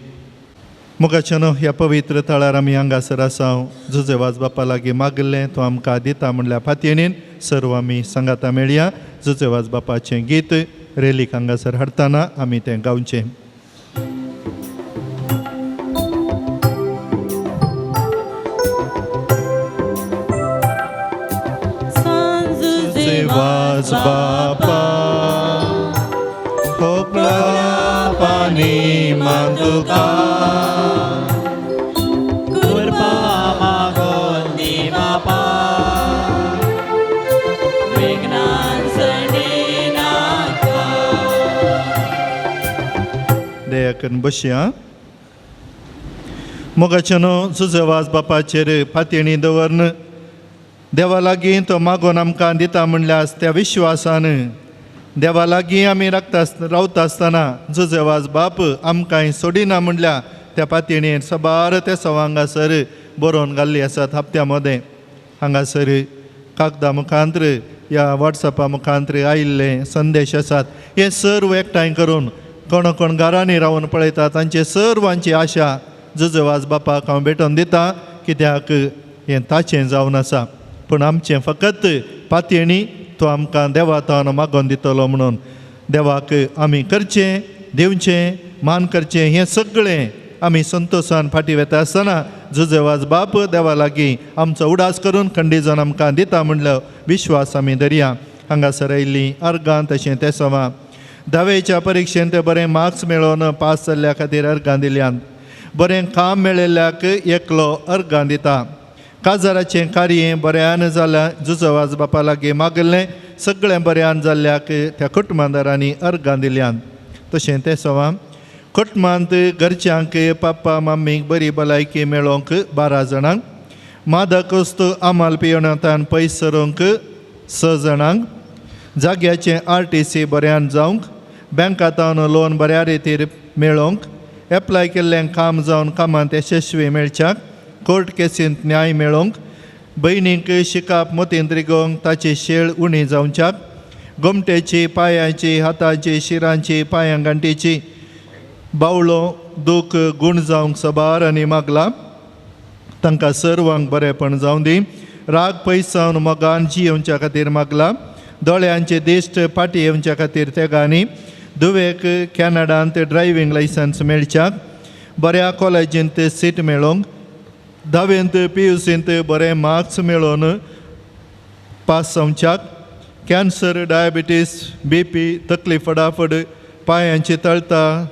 मुखाच्यानो ह्या पवित्र थळार आमी हांगासर आसा जुजवाज बापा लागीं मागलें तो आमकां दिता म्हणल्यार फातयेणीन सर्व आमी सांगाता मेळया. जुजवाज बापाचें गीत रेलीक हांगासर हाडटना आमी तें गावचें. वाज बापा होकला पाणी मागुका कृपा मागोन दी बापा विघ्नां सणिनाका. दया करून बसया. मोगाच्यानो जुजवाज बापाचेर फातयेणी दवरन देवा लागीं तो मागोन आमकां दिता म्हणल्यार त्या विश्वासान देवा लागीं आमी राखता रावता आसतना जुजवाज बाप आमकां सोडिना म्हणल्या त्या पातयेणेर सबार त्या सवांगासर बरोवन घाल्ली आसात. हप्त्या मदें हांगासर कागदा मुखांत्र या वॉट्सॅपा मुखांत्र आयिल्ले संदेश आसात. हे सर्व एकठांय करून कोण कोण घरांनी रावन पळयता तांचे सर्वांची आशा जुजवाज बापाक हांव भेटोवन दिता कित्याक हें ताचें जावन आसा. पूण आमचें फकत पातयेणी तो आमकां देवा तावन मागोवन दितलो म्हणून देवाक आमी करचें दिवचें मान करचें हें सगळें आमी संतोशान फाटीं वेता आसतना जुजवाज बाप देवा लागीं आमचो उडास करून खंडीत जावन आमकां दिता म्हणलो विश्वास आमी धरया. हांगासर आयिल्लीं अर्गां तशें तेसवां धावेच्या परिक्षेंत बरें मार्क्स मेळोवन पास जाल्ल्या खातीर अर्गां दिल्यात. बरें काम मेळिल्ल्याक एकलो अर्गां दिता. काजाराचें कार्य बऱ्यान जाल्यार जुजवाज बापा लागीं मागलें सगळें बऱ्यान जाल्ल्याक त्या कुटुंबादारांनी अर्गां दिल्यात. तशें तें सवां कुटुंबांत घरच्यांक पाप्पा मम्मीक बरी भलायकी मेळोवंक 12 जाणांक, मादक वस्तू आमाल पियेवनांतान पयस सरूंक 6 जाणांक, जाग्याचें RTC बऱ्यान जावंक, बँकांत लोन बऱ्या रितीर मेळोवंक, एप्लाय केल्लें काम जावन कामांत यशस्वी मेळच्याक, कोर्ट केसींत न्याय मेळोवंक, भयणींक शिकाप मतींत रिगोवंक ताची शेळ उणी जावच्याक, गोमटेची पांयांची हाताची शिरांची पांयां गांठीची बावलो दूख गूण जावंक सबार आनी मागला तांकां सर्वांक बरेंपण जावं दी. राग पयस जावन मोगान जियेवच्या खातीर मागला. दोळ्यांचे दिश्ट फाटी येवच्या खातीर तेगांनी दुवेक कॅनडांत ड्रायव्हींग लायसन्स मेळच्याक, बऱ्या कॉलेजींत सीट मेळोवंक, धावेंत PUCंत बरे मार्क्स मेळोवन पास जावच्याक, कॅन्सर डायबिटीस BP तकली फडाफड पांयांची तळता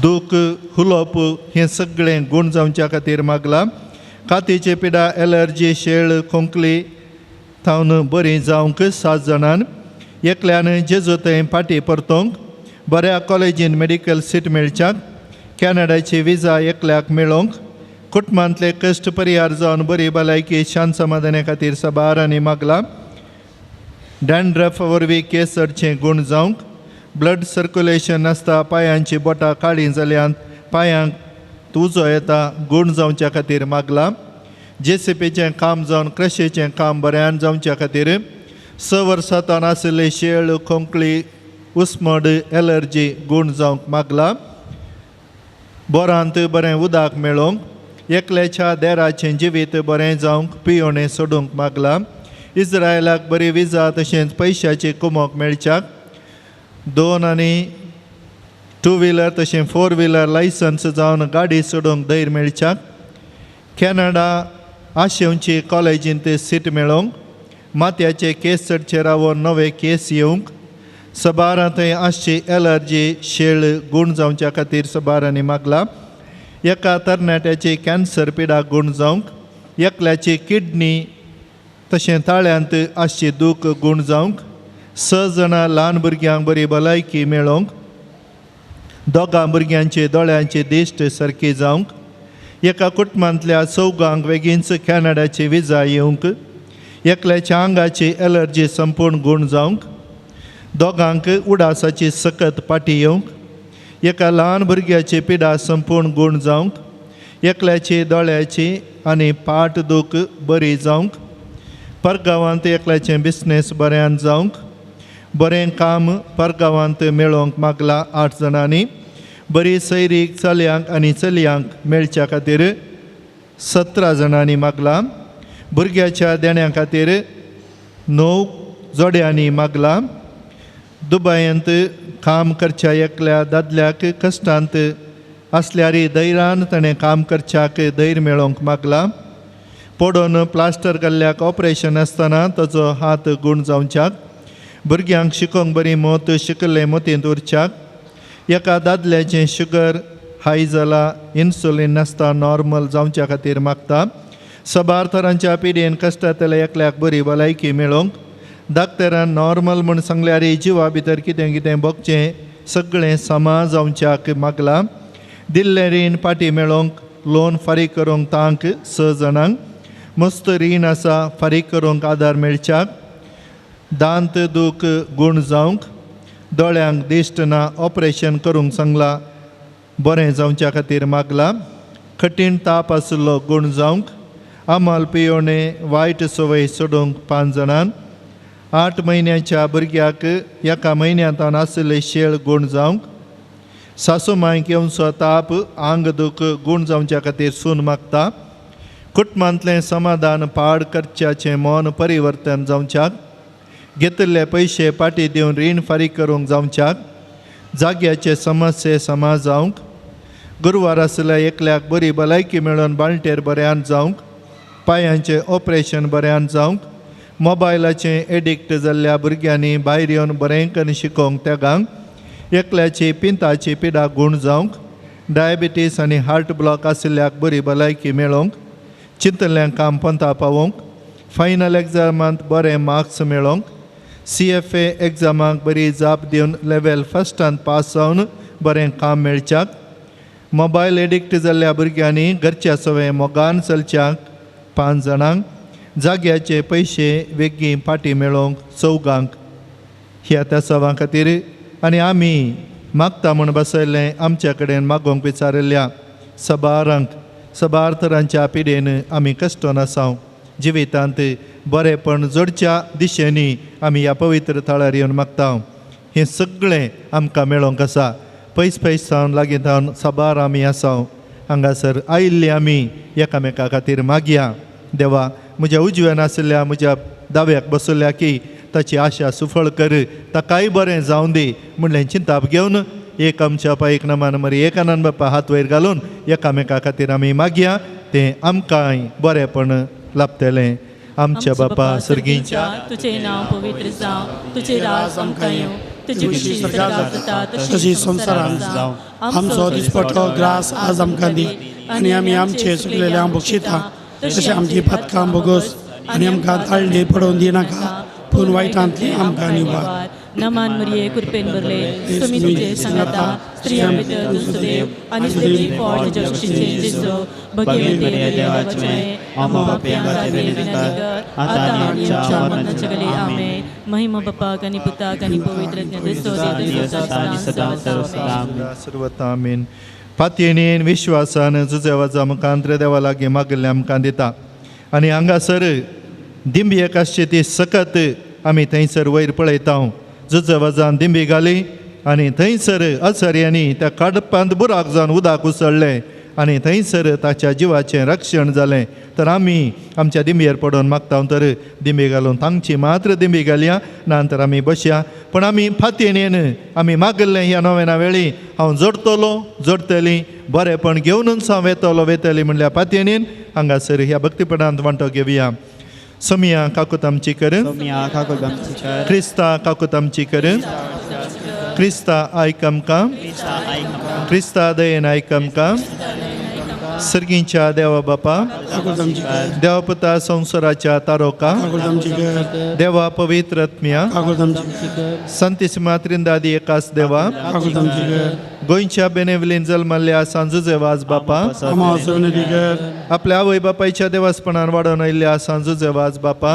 दूख हुलोप हें सगळें गूण जावच्या खातीर मागला. कातीचे पिडा एलर्जी शेळ खोंकली थावन बरी जावंक 7 जाणान, एकल्यान जेजू थंय फाटीं परतोवंक, बऱ्या कॉलेजीन मेडिकल सीट मेळच्याक, कॅनडाची विजा एकल्याक मेळोवंक, कुटुंबांतले कश्ट परिहार जावन बरी भलायकी शांत समाधाना खातीर सबार आनी मागला. डॅन्ड्रफ वरवीं केस चडचें गूण जावंक, ब्लड सर्क्युलेशन नासता, पांयांची बोटां काळीं जाल्यांत, पांयांक उजो येता, गूण जावच्या खातीर मागलां. जेसीपीचें काम जावन क्रशीचें काम बऱ्यान जावच्या खातीर. 6 वर्सां तावन आशिल्ली शेळ, खोंकली, उस्मड, एलर्जी गूण जावंक मागलां. बोरांत बरें उदक मेळोवंक, एकल्याच्या देराचें जिवीत बरें जावंक पियोणें सोडूंक मागलां. इस्रायलाक बरी विजा तशेंच पयशाची कुमोक मेळच्याक. 2 आनी 2 व्हिलर तशें 4 व्हिलर लायसन्स जावन गाडी सोडूंक धैर्य मेळच्याक. कॅनडा आशेवची कॉलेजींत सीट मेळोवंक. माथ्याचे केस चडचे रावन नवे केस येवंक. सबारां थंय आसची एलर्जी, शेळ गूण जावच्या खातीर सबारांनी मागलां. एका तरणाट्याची कॅन्सर पिडा गूण जावंक. एकल्याची किडनी तशें ताळ्यांत आसची दूख गूण जावंक. 6 जाणां ल्हान भुरग्यांक बरी भलायकी मेळोवंक. 2 भुरग्यांची दोळ्यांची दिश्ट सारकी जावंक. एका कुटुंबांतल्या 4 बेगीनच कॅनडाची विजा येवंक. एकल्याच्या आंगाची एलर्जी संपूर्ण गूण जावंक. 2 उडासाची सकत पाटी येवंक. एका ल्हान भुरग्याची पिडा संपूर्ण गूण जावंक. एकल्याची दोळ्याची आनी पाट दूख बरी जावंक. परगांवांत एकल्याचें बिजनेस बऱ्यान जावंक. बरें काम परगांवांत मेळोवंक मागलां 8 जाणांनी. बरी सैरीक चलयांक आनी चलयांक मेळच्या खातीर 17 जाणांनी मागलां. भुरग्याच्या देण्या खातीर 9 जोड्यांनी मागलां. दुबायंत काम करच्या एकल्या दादल्याक कश्टांत आसल्यार धैर्यान ताणें काम करच्याक धैर्य मेळोवंक मागलां. पडोन प्लास्टर घाल्ल्याक ऑपरेशन आसतना ताचो हात गूण जावच्याक. भुरग्यांक शिकोवंक बरी मोत शिकल्ले मोतींत उरच्याक. एका दादल्याचें शुगर हाय जाला, इन्सुलीन नासता नॉर्मल जावच्या खातीर मागता. सबार तरांच्या पिडेन कश्टांतल्या एकल्याक बरी भलायकी मेळोवंक. डॉक्टरान नॉर्मल म्हूण सांगल्यार जिवा भितर कितें कितें भोगचें सगळें समा जावच्याक मागलां. दिल्लें रीण पाटी मेळोवंक, लोन फारीक करूंक तांक 6 जाणांक. मस्त रीण आसा फारीक करूंक आदार मेळच्याक. दांत दूख गूण जावंक. दोळ्यांक दिश्ट ना ऑपरेशन करूंक सांगलां, बरें जावच्या खातीर मागलां. कठीण ताप आशिल्लो गूण जावंक. आमल पियोणे वायट संवय सोडूंक 5 जाणांक. 8 म्हयन्याच्या भुरग्याक एका म्हयन्यांत आशिल्ले शेळ गूण जावंक. सासू मांयक येवचो ताप, आंग दूख गूण जावच्या खातीर सून मागता. कुटुंबांतलें समाधान पाड करच्याचें मन परिवर्तन जावच्याक. घेतिल्ले पयशे पाटी दिवन रीण फारीक करूंक जावच्याक. जाग्याचे समस्ये समा जावंक. गुरवार आशिल्ल्या एकल्याक बरी भलायकी मेळोवन बाळंटेर बऱ्यान जावंक. पांयांचें ऑपरेशन बऱ्यान जावंक. मोबायलाचें एडिक्ट जाल्ल्या भुरग्यांनी भायर येवन बरें करून शिकोवंक तेगांक. एकल्याची पिंताची पिडा गूण जावंक. डायबिटीस आनी हार्ट ब्लॉक आशिल्ल्याक बरी भलायकी मेळोवंक. चिंतल्ल्यांक काम पंता पावोवंक. फायनल एग्जामांत बरे मार्क्स मेळोवंक. CFA एग्जामाक बरी जाप दिवन लेवल फस्टांत पास जावन बरें काम मेळच्याक. मोबायल एडिक्ट जाल्ल्या भुरग्यांनी घरच्या सवय मोगान चलच्याक 5 जाणांक. जाग्याचे पयशे वेगीं पाटी मेळोवंक 4. ह्या त्या सवां खातीर आनी आमी मागता म्हूण बसयल्लें आमच्या कडेन मागोवंक विचारिल्ल्या सबारांक सबार तरांच्या पिडेन आमी कश्टोन आसाव. जिवितांत बरेंपण जोडच्या दिशेनी आमी ह्या पवित्र थळार येवन मागता. हें सगळें आमकां मेळोवंक आसा. पयस पयस सावन लागीं सावन साबार आमी आसाव. हांगासर आयिल्ली आमी एकामेका खातीर मागया. देवा, म्हज्या उजव्यान आशिल्ल्या म्हज्या दाव्याक बसल्या की ताची आशा सुफळ कर, ताकाय बरें जावं दी म्हणलें चिंताप घेवन एक आमच्या बापा एक नमान मरी एक आनंद बापा हात वयर घालून एकामेका खातीर आमी मागया, तें आमकांय बरेंपण लाभतलें. आमच्या बापा सर्गींच्या, तुझे नांव पवित्र जावं, तुझे राज आमकां येवं, तुजी खुशी स्वर्गात जाता तशी संवसारांत जावं. आमचो दिसपट्टो ग्रास आज आमकां दी आनी आमी आमचे चुकलेल्यांक बक्षिता तशें आमची पातकां बोगस आनी आमकां ताळणी पडोवन दिनाका, पूण वायटांतली आमकां निवार. नमान मरिये कृपेन भरले तुमी तुजे सांगाता स्त्रियां भितर तूं सुदेव आनी सुदेवी पोट तुज्या कुशीचें जेजू भगवती देवाचे माये आम्हा पाप्यां खातीर विनंती कर आतां आनी आमच्या मरणाच्या वेळी आमेन. महिमा बापाक आनी पुताक आनी पवित्र सर्वता आमेन. पातयेन विश्वासान जुजेवाजा मुखांत्र देवा लागीं मागिल्लें आमकां दिता आनी हांगासर दिंबी एक आसची ती सकत आमी थंयसर वयर पळयता. जुजेवाजान दिंबी घाली आनी थंयसर असर्यांनी त्या कडपांत बुराक जावन उदक उसळ्ळें आनी थंयसर ताच्या जिवाचें रक्षण जालें. तर आमी आमच्या दिंबयेर पडून मागता तर दिंबी घालून तांची मात्र दिंबी घालया ना तर आमी बसया. पण आमी फातयेन आमी मागिल्लें ह्या नोवेना वेळी हांव जोडटलो जोडटली बरेंपण घेवनूच हांव वेतलो वेतली म्हणल्यार पातयेन हांगासर ह्या भक्तीपणांत वांटो घेवया. सोमिया काकूत आमची कर, क्रिस्ता काकूत आमची कर, क्रिस्ता आयक आमकां, क्रिस्ता दयेन आयक आमकां. सर्गींच्या देवा बापा, देवा पुता संवसाराच्या तारोका, देवा पवित्र आत्म्या, संतीसिमा त्रिंदादी एकास देवा, गोंयच्या बेनेवलीन जल्मल्ल्या सांजुजे वाज बापा, आपल्या आवय बापायच्या देवासपणान वाडोवन आयिल्ल्या सांजुजे वाज बापा,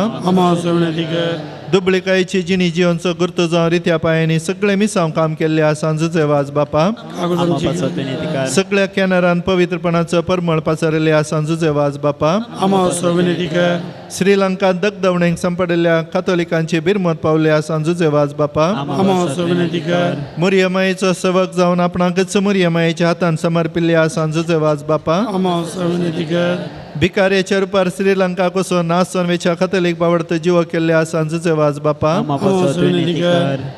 दुबळिकायेची जिणी जिवनचो गुर्तो जावन रित्या पांयांनी सगळे मिसांव काम केल्ल्या सांजुजे वाज बापा, सगळ्या कॅनरान पवित्रपणाचो परमळ पाचारिल्ल्या सांजुजे वाज बापा, श्रीलंकांत दगदवणेक सांपडिल्ल्या कातोलिकांची बिरमत पावल्या सांजुजे वाज बापा, मुरियमायेचो सेवक जावन आपणाकच मुरियमायेच्या हातान समर्पिल्ल्या सांजुजे वाज बापा, भिकाऱ्याच्या रुपार श्रीलंका कसो नासोन वेच्या कातोलीक बावडत जीव केल्ल्या सांजुजे वाज बापा,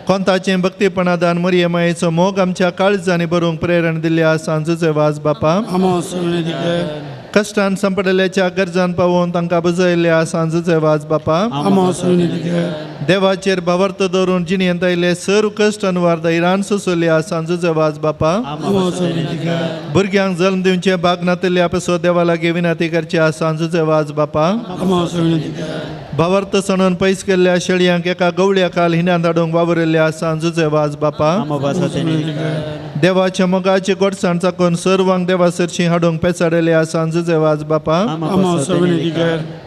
कोंताचें भक्तीपणादान मुरियमायेचो मोग आमच्या काळजांनी बरोवंक प्रेरण दिल्ल्या सांजुजे वाज बापा, कश्टान सांपडिल्ल्याच्या गरजान पावोवन तांकां बुजयल्ल्या सांजुजे वाज बापा, देवाचेर भावार्थ दवरून जिणेंत आयिल्ले सर्व कश्ट अनवार धैर्यान सोंसल्या सांजुजे वाज बापा, भुरग्यांक जल्म दिवचे भाग नातिल्ल्या पसो देवा लागीं विनंती करच्या सांजुजे वाज बापा, भावार्थ सणून पयस केल्ल्या शेळयांक एका गवळ्या काल हिन्यांत हाडूंक वावरिल्ल्या सांजुजे वाज बापा, देवाच्या मोगाची गोडसाण चाकून सर्वांक देवा सरशी हाडूंक पेचाडलेल्या सांजुजे वाज बापा,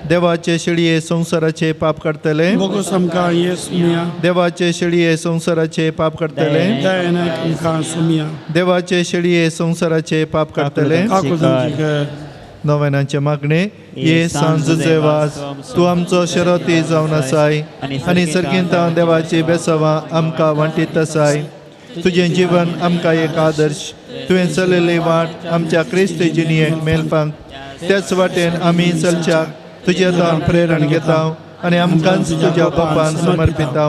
देवाचे शेळये संवसाराचे पाप काडटले, देवाचे शेळये संवसाराचे पाप काडटले, देवाचे शेळये संवसाराचे पाप काडटले. नोवेनांचे मागणे. ये सांजुजे वाज तूं आमचो शरती जावन आसाय आनी सर्गींत देवाची बेसवां आमकां वांटीत आसाय. तुजें जीवन आमकां एक आदर्श, तुवें चलयल्ली वाट आमच्या क्रिस्त जिणेक मेळपाक त्याच वाटेन आमी चलच्याक तुज्या तावन प्रेरण घेता आनी आमकांच तुज्या बापान समर्पिता.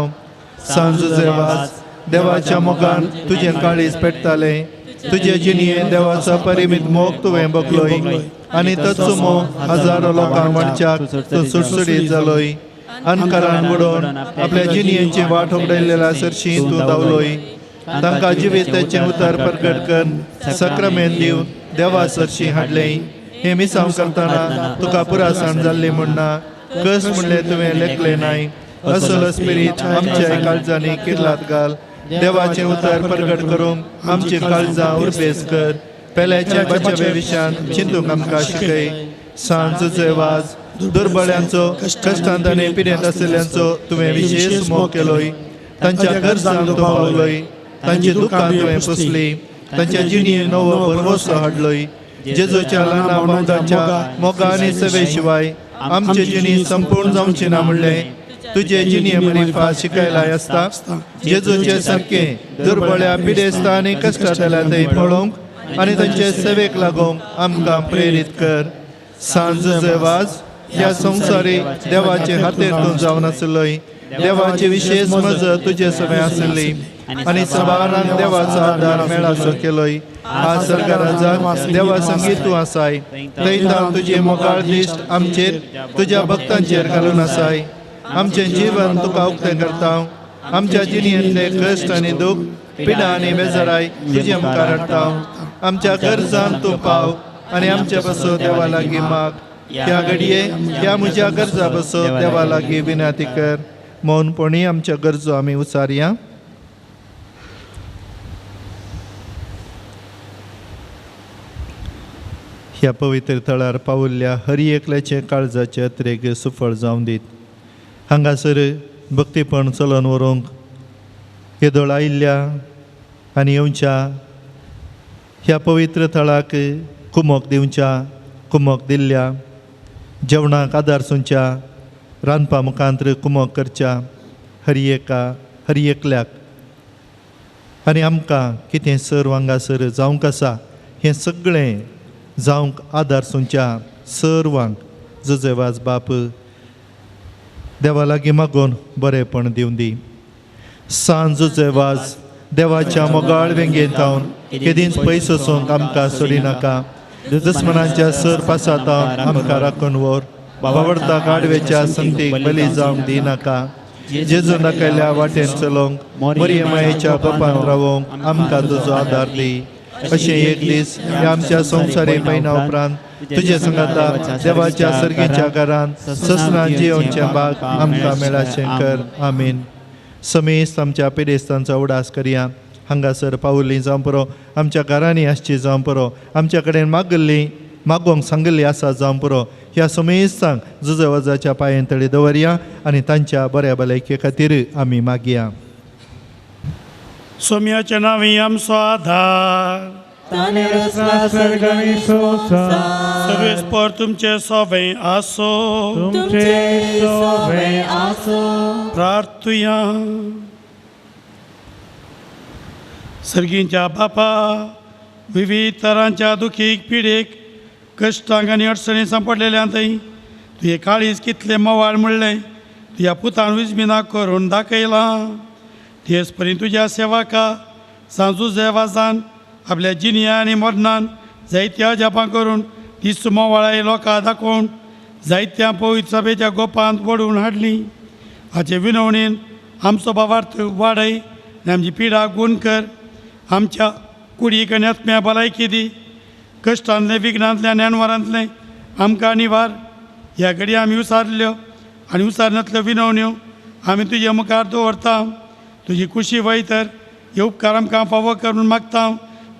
सांजुजे वाज देवाच्या मोगान तुजें काळीज पेटतालें, तुजे जिणें देवाचो परिमीत मोग तुवें बगलोय आनी तोच मोग हजारो लोकांक वांटच्याक तूं सुटसुटीत जालोय. अनकारान बुडोवन आपल्या जिणेची वाट उगडयल्ल्या सरशी तूं धांवलोय. तांकां जिविताचें उतर प्रगट कर सक्रामेंत दिवन देवा सरशी हाडलें. हें मिसांव करतना तुका पुरासाण जाल्ली म्हूण ना कस म्हणलें तुवें लेखलें नाय. असलो स्पिरीत आमच्या काळजांनी किर्लात घाल. देवाचें उतर प्रगट करूंक आमची काळजां उर्बेस कर. पेल्याच्या बचावे विशयान चिंतूंक आमकां शिकय. सांजुजे वाज दुर्बळ्यांचो कश्टांत आनी पिडेंत आशिल्ल्यांचो तुवें विशेश मोग केलोय. तांच्या गरजांक तूं पावलोय, तांची दुकां तुवें पुसली, तांच्या जिणेंत नवो भरवंसो हाडलोय. जेजूच्या ल्हाना भावंडांच्या मोगा आनी सेवे शिवाय आमची जिणी संपूर्ण जावची ना म्हणलें तुजे जिणे मरिफा शिकयलाय आसता. जेजूचे सारकें दुर्बळ्या पिडेस्ता आनी कश्टांतल्या थंय पळोवंक आनी तांचे सेवेक लागूंक आमकां प्रेरीत कर. सांजुजे वाज ह्या संवसारी देवाचे हातेर तूं जावन आसलोय. देवाची विशेष मजत तुजे सगळें आसली आनी सबारांक देवाचो आदार मेळासो केलोय. हा सरकाराचा देवा संगीत तूं आसाय, थंय तुजी मोगाळ दिश्ट आमचेर तुज्या भक्तांचेर घालून आसाय. आमचें जीवन तुका उक्तें करता. आमच्या जिणेंतले कश्ट आनी दूख, पिडा आनी बेजाराय तुजे मुखार हाडटा. आमच्या गरजांक तूं पाव आनी आमचे पासून देवा लागीं माग. ह्या घडये ह्या म्हज्या गरजा पासून देवा लागीं विनंती कर. मौनपणी आमच्या गरजो आमी उचारया. ह्या पवित्र थळार पावल्ल्या हर एकल्याचे काळजाचे अत्रेक सुफळ जावन दीत. हांगासर भक्तीपण चलोवन व्हरूंक येदोळ आयिल्ल्या आनी येवच्या ह्या पवित्र थळाक कुमोक दिवच्या, कुमोक दिल्ल्या, जेवणाक आदार सुंच्या, रांदपा मुखांत्र कुमोक करच्या हर एका हर एकल्याक आनी आमकां कितें सर्व हांगासर जावंक आसा हें सगळें जावंक आदार सुंच्या सर्वांक जुजेवाज बाप देवा लागीं मागून बरेंपण दिवन दी. सांज जुजेवाज देवाच्या मोगाळ वेंगेंत जावन केदींच पयस वचूंक आमकां सोडिनाका. दुस्मनांच्या सर पासातावन आमकां राखून व्हर. बावडता गाडवेच्या संतीक बली जावंक दिनाका. जेजून दाखयल्या वाटेन चलोवंक मरिये मायेच्या गोपान रावोंक आमकां तुजो आदार दी. अशें एक दीस ह्या आमच्या संवसारी पयना उपरांत तुजे संगाता देवाच्या सर्गीच्या घरांत ससनान जियोवचें बाग आमकां मेळाशें कर. आमीन. समेस्त आमच्या पिडेस्तांचो उडास करया. हांगासर पावल्ली जावं पुरो, आमच्या घरांनी आसची जावं पुरो, आमच्या कडेन मागल्ली मागोवंक सांगिल्ली आसा जावं पुरो. ह्या समेस्तांक जुजवजाच्या पांये तळी दवरया आनी तांच्या बऱ्या भलायके खातीर आमी मागया. सोम्याच्या नांवी आमचो आधार. सर्वेस्पर तुमचे सोवे आसो. तुमचे सोवे आसो. प्रार्थुया. सर्गींच्या बापा, विविध तरांच्या दुखीक, पिडेक, कश्टांक आनी अडचणी सांपडलेल्या थंय तुवें काळीज कितलें मोवाळ म्हणलें तुज्या पुतान विजमिना करून दाखयलां. तेच परी तुज्या सेवका सांजू जेवाजान आपल्या जिन्या आनी मरणान जायत्या अजापां करून दीस मोवाळाय लोकां दाखोवन जायत्या पवित्र सभेच्या गोपांत वडून हाडली. हाचे विनवणीन आमचो भावार्थ वाडय आनी आमची पिडा गूण कर. आमच्या कुडीक आनी आत्म्या भलायकी दी. कश्टांतलें, विघ्नांतलें आनी अणवारांतलें आमकां निवार. ह्या घडये आमी उसारल्यो आनी उसारनातल्यो विनवण्यो आमी तुजे मुखार दवरता. तुजी कुशी वय तर हे उपकार आमकां फावो करून मागता.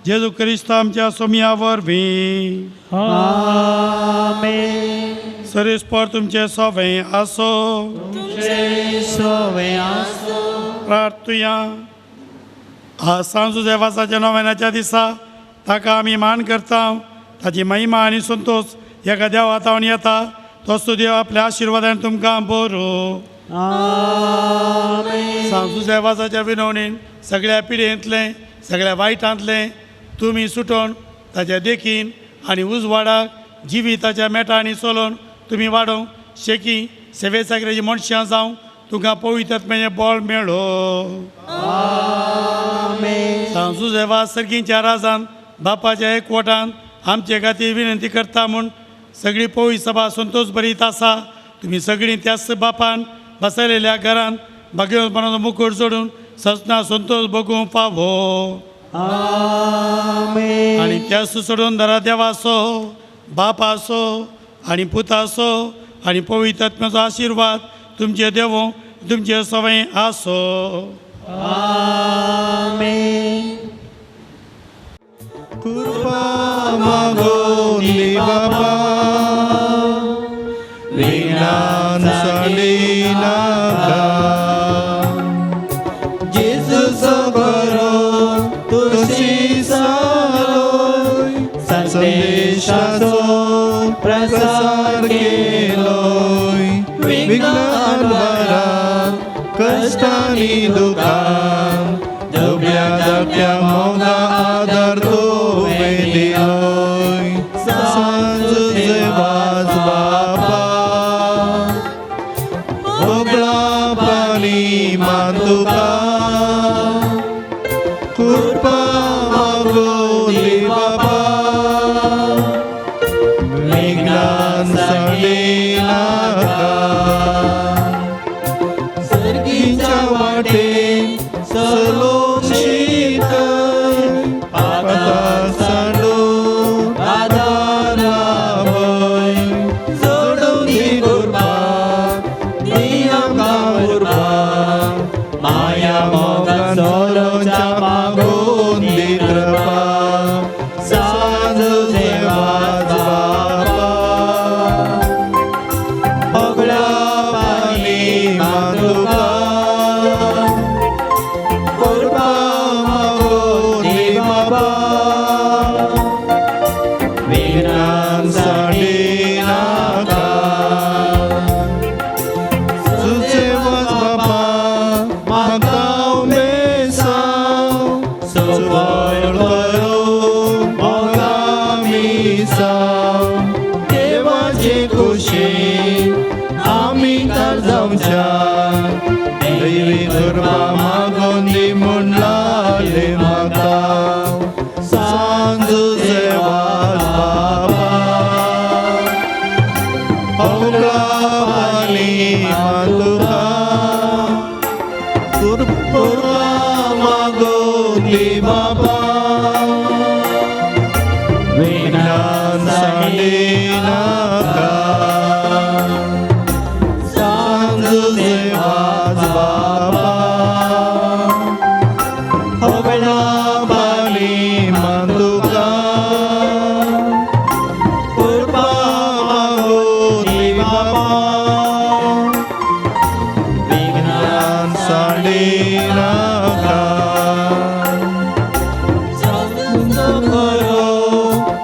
जेजू क्रिस्त आमच्या सोमया वरवीं. आमेन. सरेस्पर तुमचे सोवे आसो. तुमचे सोवे आसो. प्रार्थुया. आज सांजू देवासाच्या नव्याच्या दिसा ताका आमी मान करता. ताची महिमा आनी संतोष एका देवा तावन येता. तसो देव आपल्या आशिर्वादान तुमकां बरो. आमेन. सांजू देवासाच्या विनवणीन सगळ्या पिडेंतलें, सगळ्या वायटांतलें तुमी सुटोवन ताच्या देखीन आनी उजवाडाक जिविताच्या मेटांनी चलोवन तुमी वाडोवंक शेकी सेवे सागऱ्याची मनशां जावं तुमकां पवित्र आत्म्याचें बळ मेळो. आमेन. सांजू देवा सर्गींच्या राजान बापाच्या एकवटान आमचे खातीर विनंती करता म्हूण सगळी पवित्र सभा संतोष भरीत आसा. तुमी सगळीं त्याच बापान बसयलेल्या घरान भाग्यवंतपणाचो मुकूट सोडून सजना संतोष भोगूंक फावो. आमेन. आनी त्याच सोडून दरा देवाचो, बापाचो आनी पुताचो आनी पवित्र आत्म्याचो आशिर्वाद तुमचे देवो तुमचे सवय आसो. आमेन. कृपा मागून दी बाबा, विघ्नान सांडिनाका. जेजूचो बरो तुशी सालोय संदेशाचो प्रसार केलोय. विघ्नान वरां कश्टांनी दुखान दुबळ्या धाकट्या मोगा आदार तुवें दिलोय. सांजुजे वाज बापा, मोगळा पाणी मान तुका. कृपा मागून दी बापा, विघ्नान सांडिनाका. सर्गीच्या वाटेन चलोवंक शिकय, पाताक सांडून आदार लाभय. जोडून दी कृपा, दी आमकां उर्बा, माया मोगान चलोवच्या मागून दी कृपा. सांजुजे वाज बापा, उद्धार जावच्या दैवी कृपा मागून दी म्हूण लाले मागता सांज जुझे वाज बापा होगळा पाली मातुका कृपा मागून दी बापा विघ्नान सांडिनाका सांज जुझे वाज बापा होगळा पाली मातुका कृपा मागून दी बापा विघ्नान सांडिनाका करो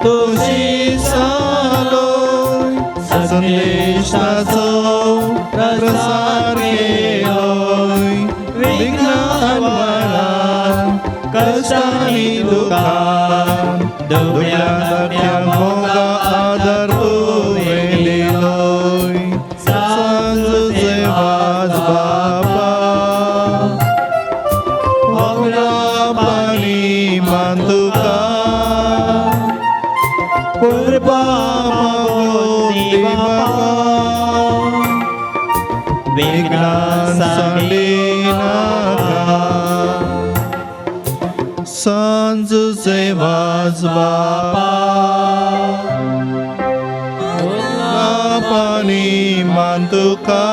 तुझी सालोय संदेशाचो प्रसार केलोय विघ्नान मनान कश्टांनी दुखान दुबळ्या धाकट्या मोगा आदार तुवें दिलोय सांज जुझे वाज बापा होगळा पाली मातुका कृपा मागून दी बापा विघ्नान सांडिनाका सांज जुझे वाज बापा होगळा पाली मातुका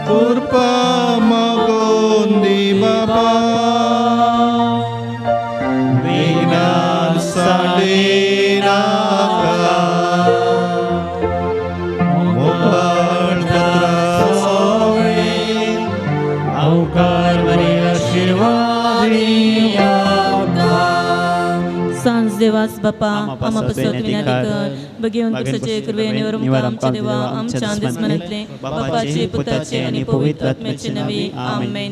कृपा मागून दी बापा विघ्नान सांडिनाका मुखार सोळे अवकार मरिया आशीर्वादी. सांज देवास बापा आमा आमा पासत पासत विनंती विनंती कर. कर बघेवन तुझे कृपेने आमच्या देवा आमच्या दुस्मनातले बापाचे पुताचे आणि पवित्र आत्म्याचे नावे आमेन.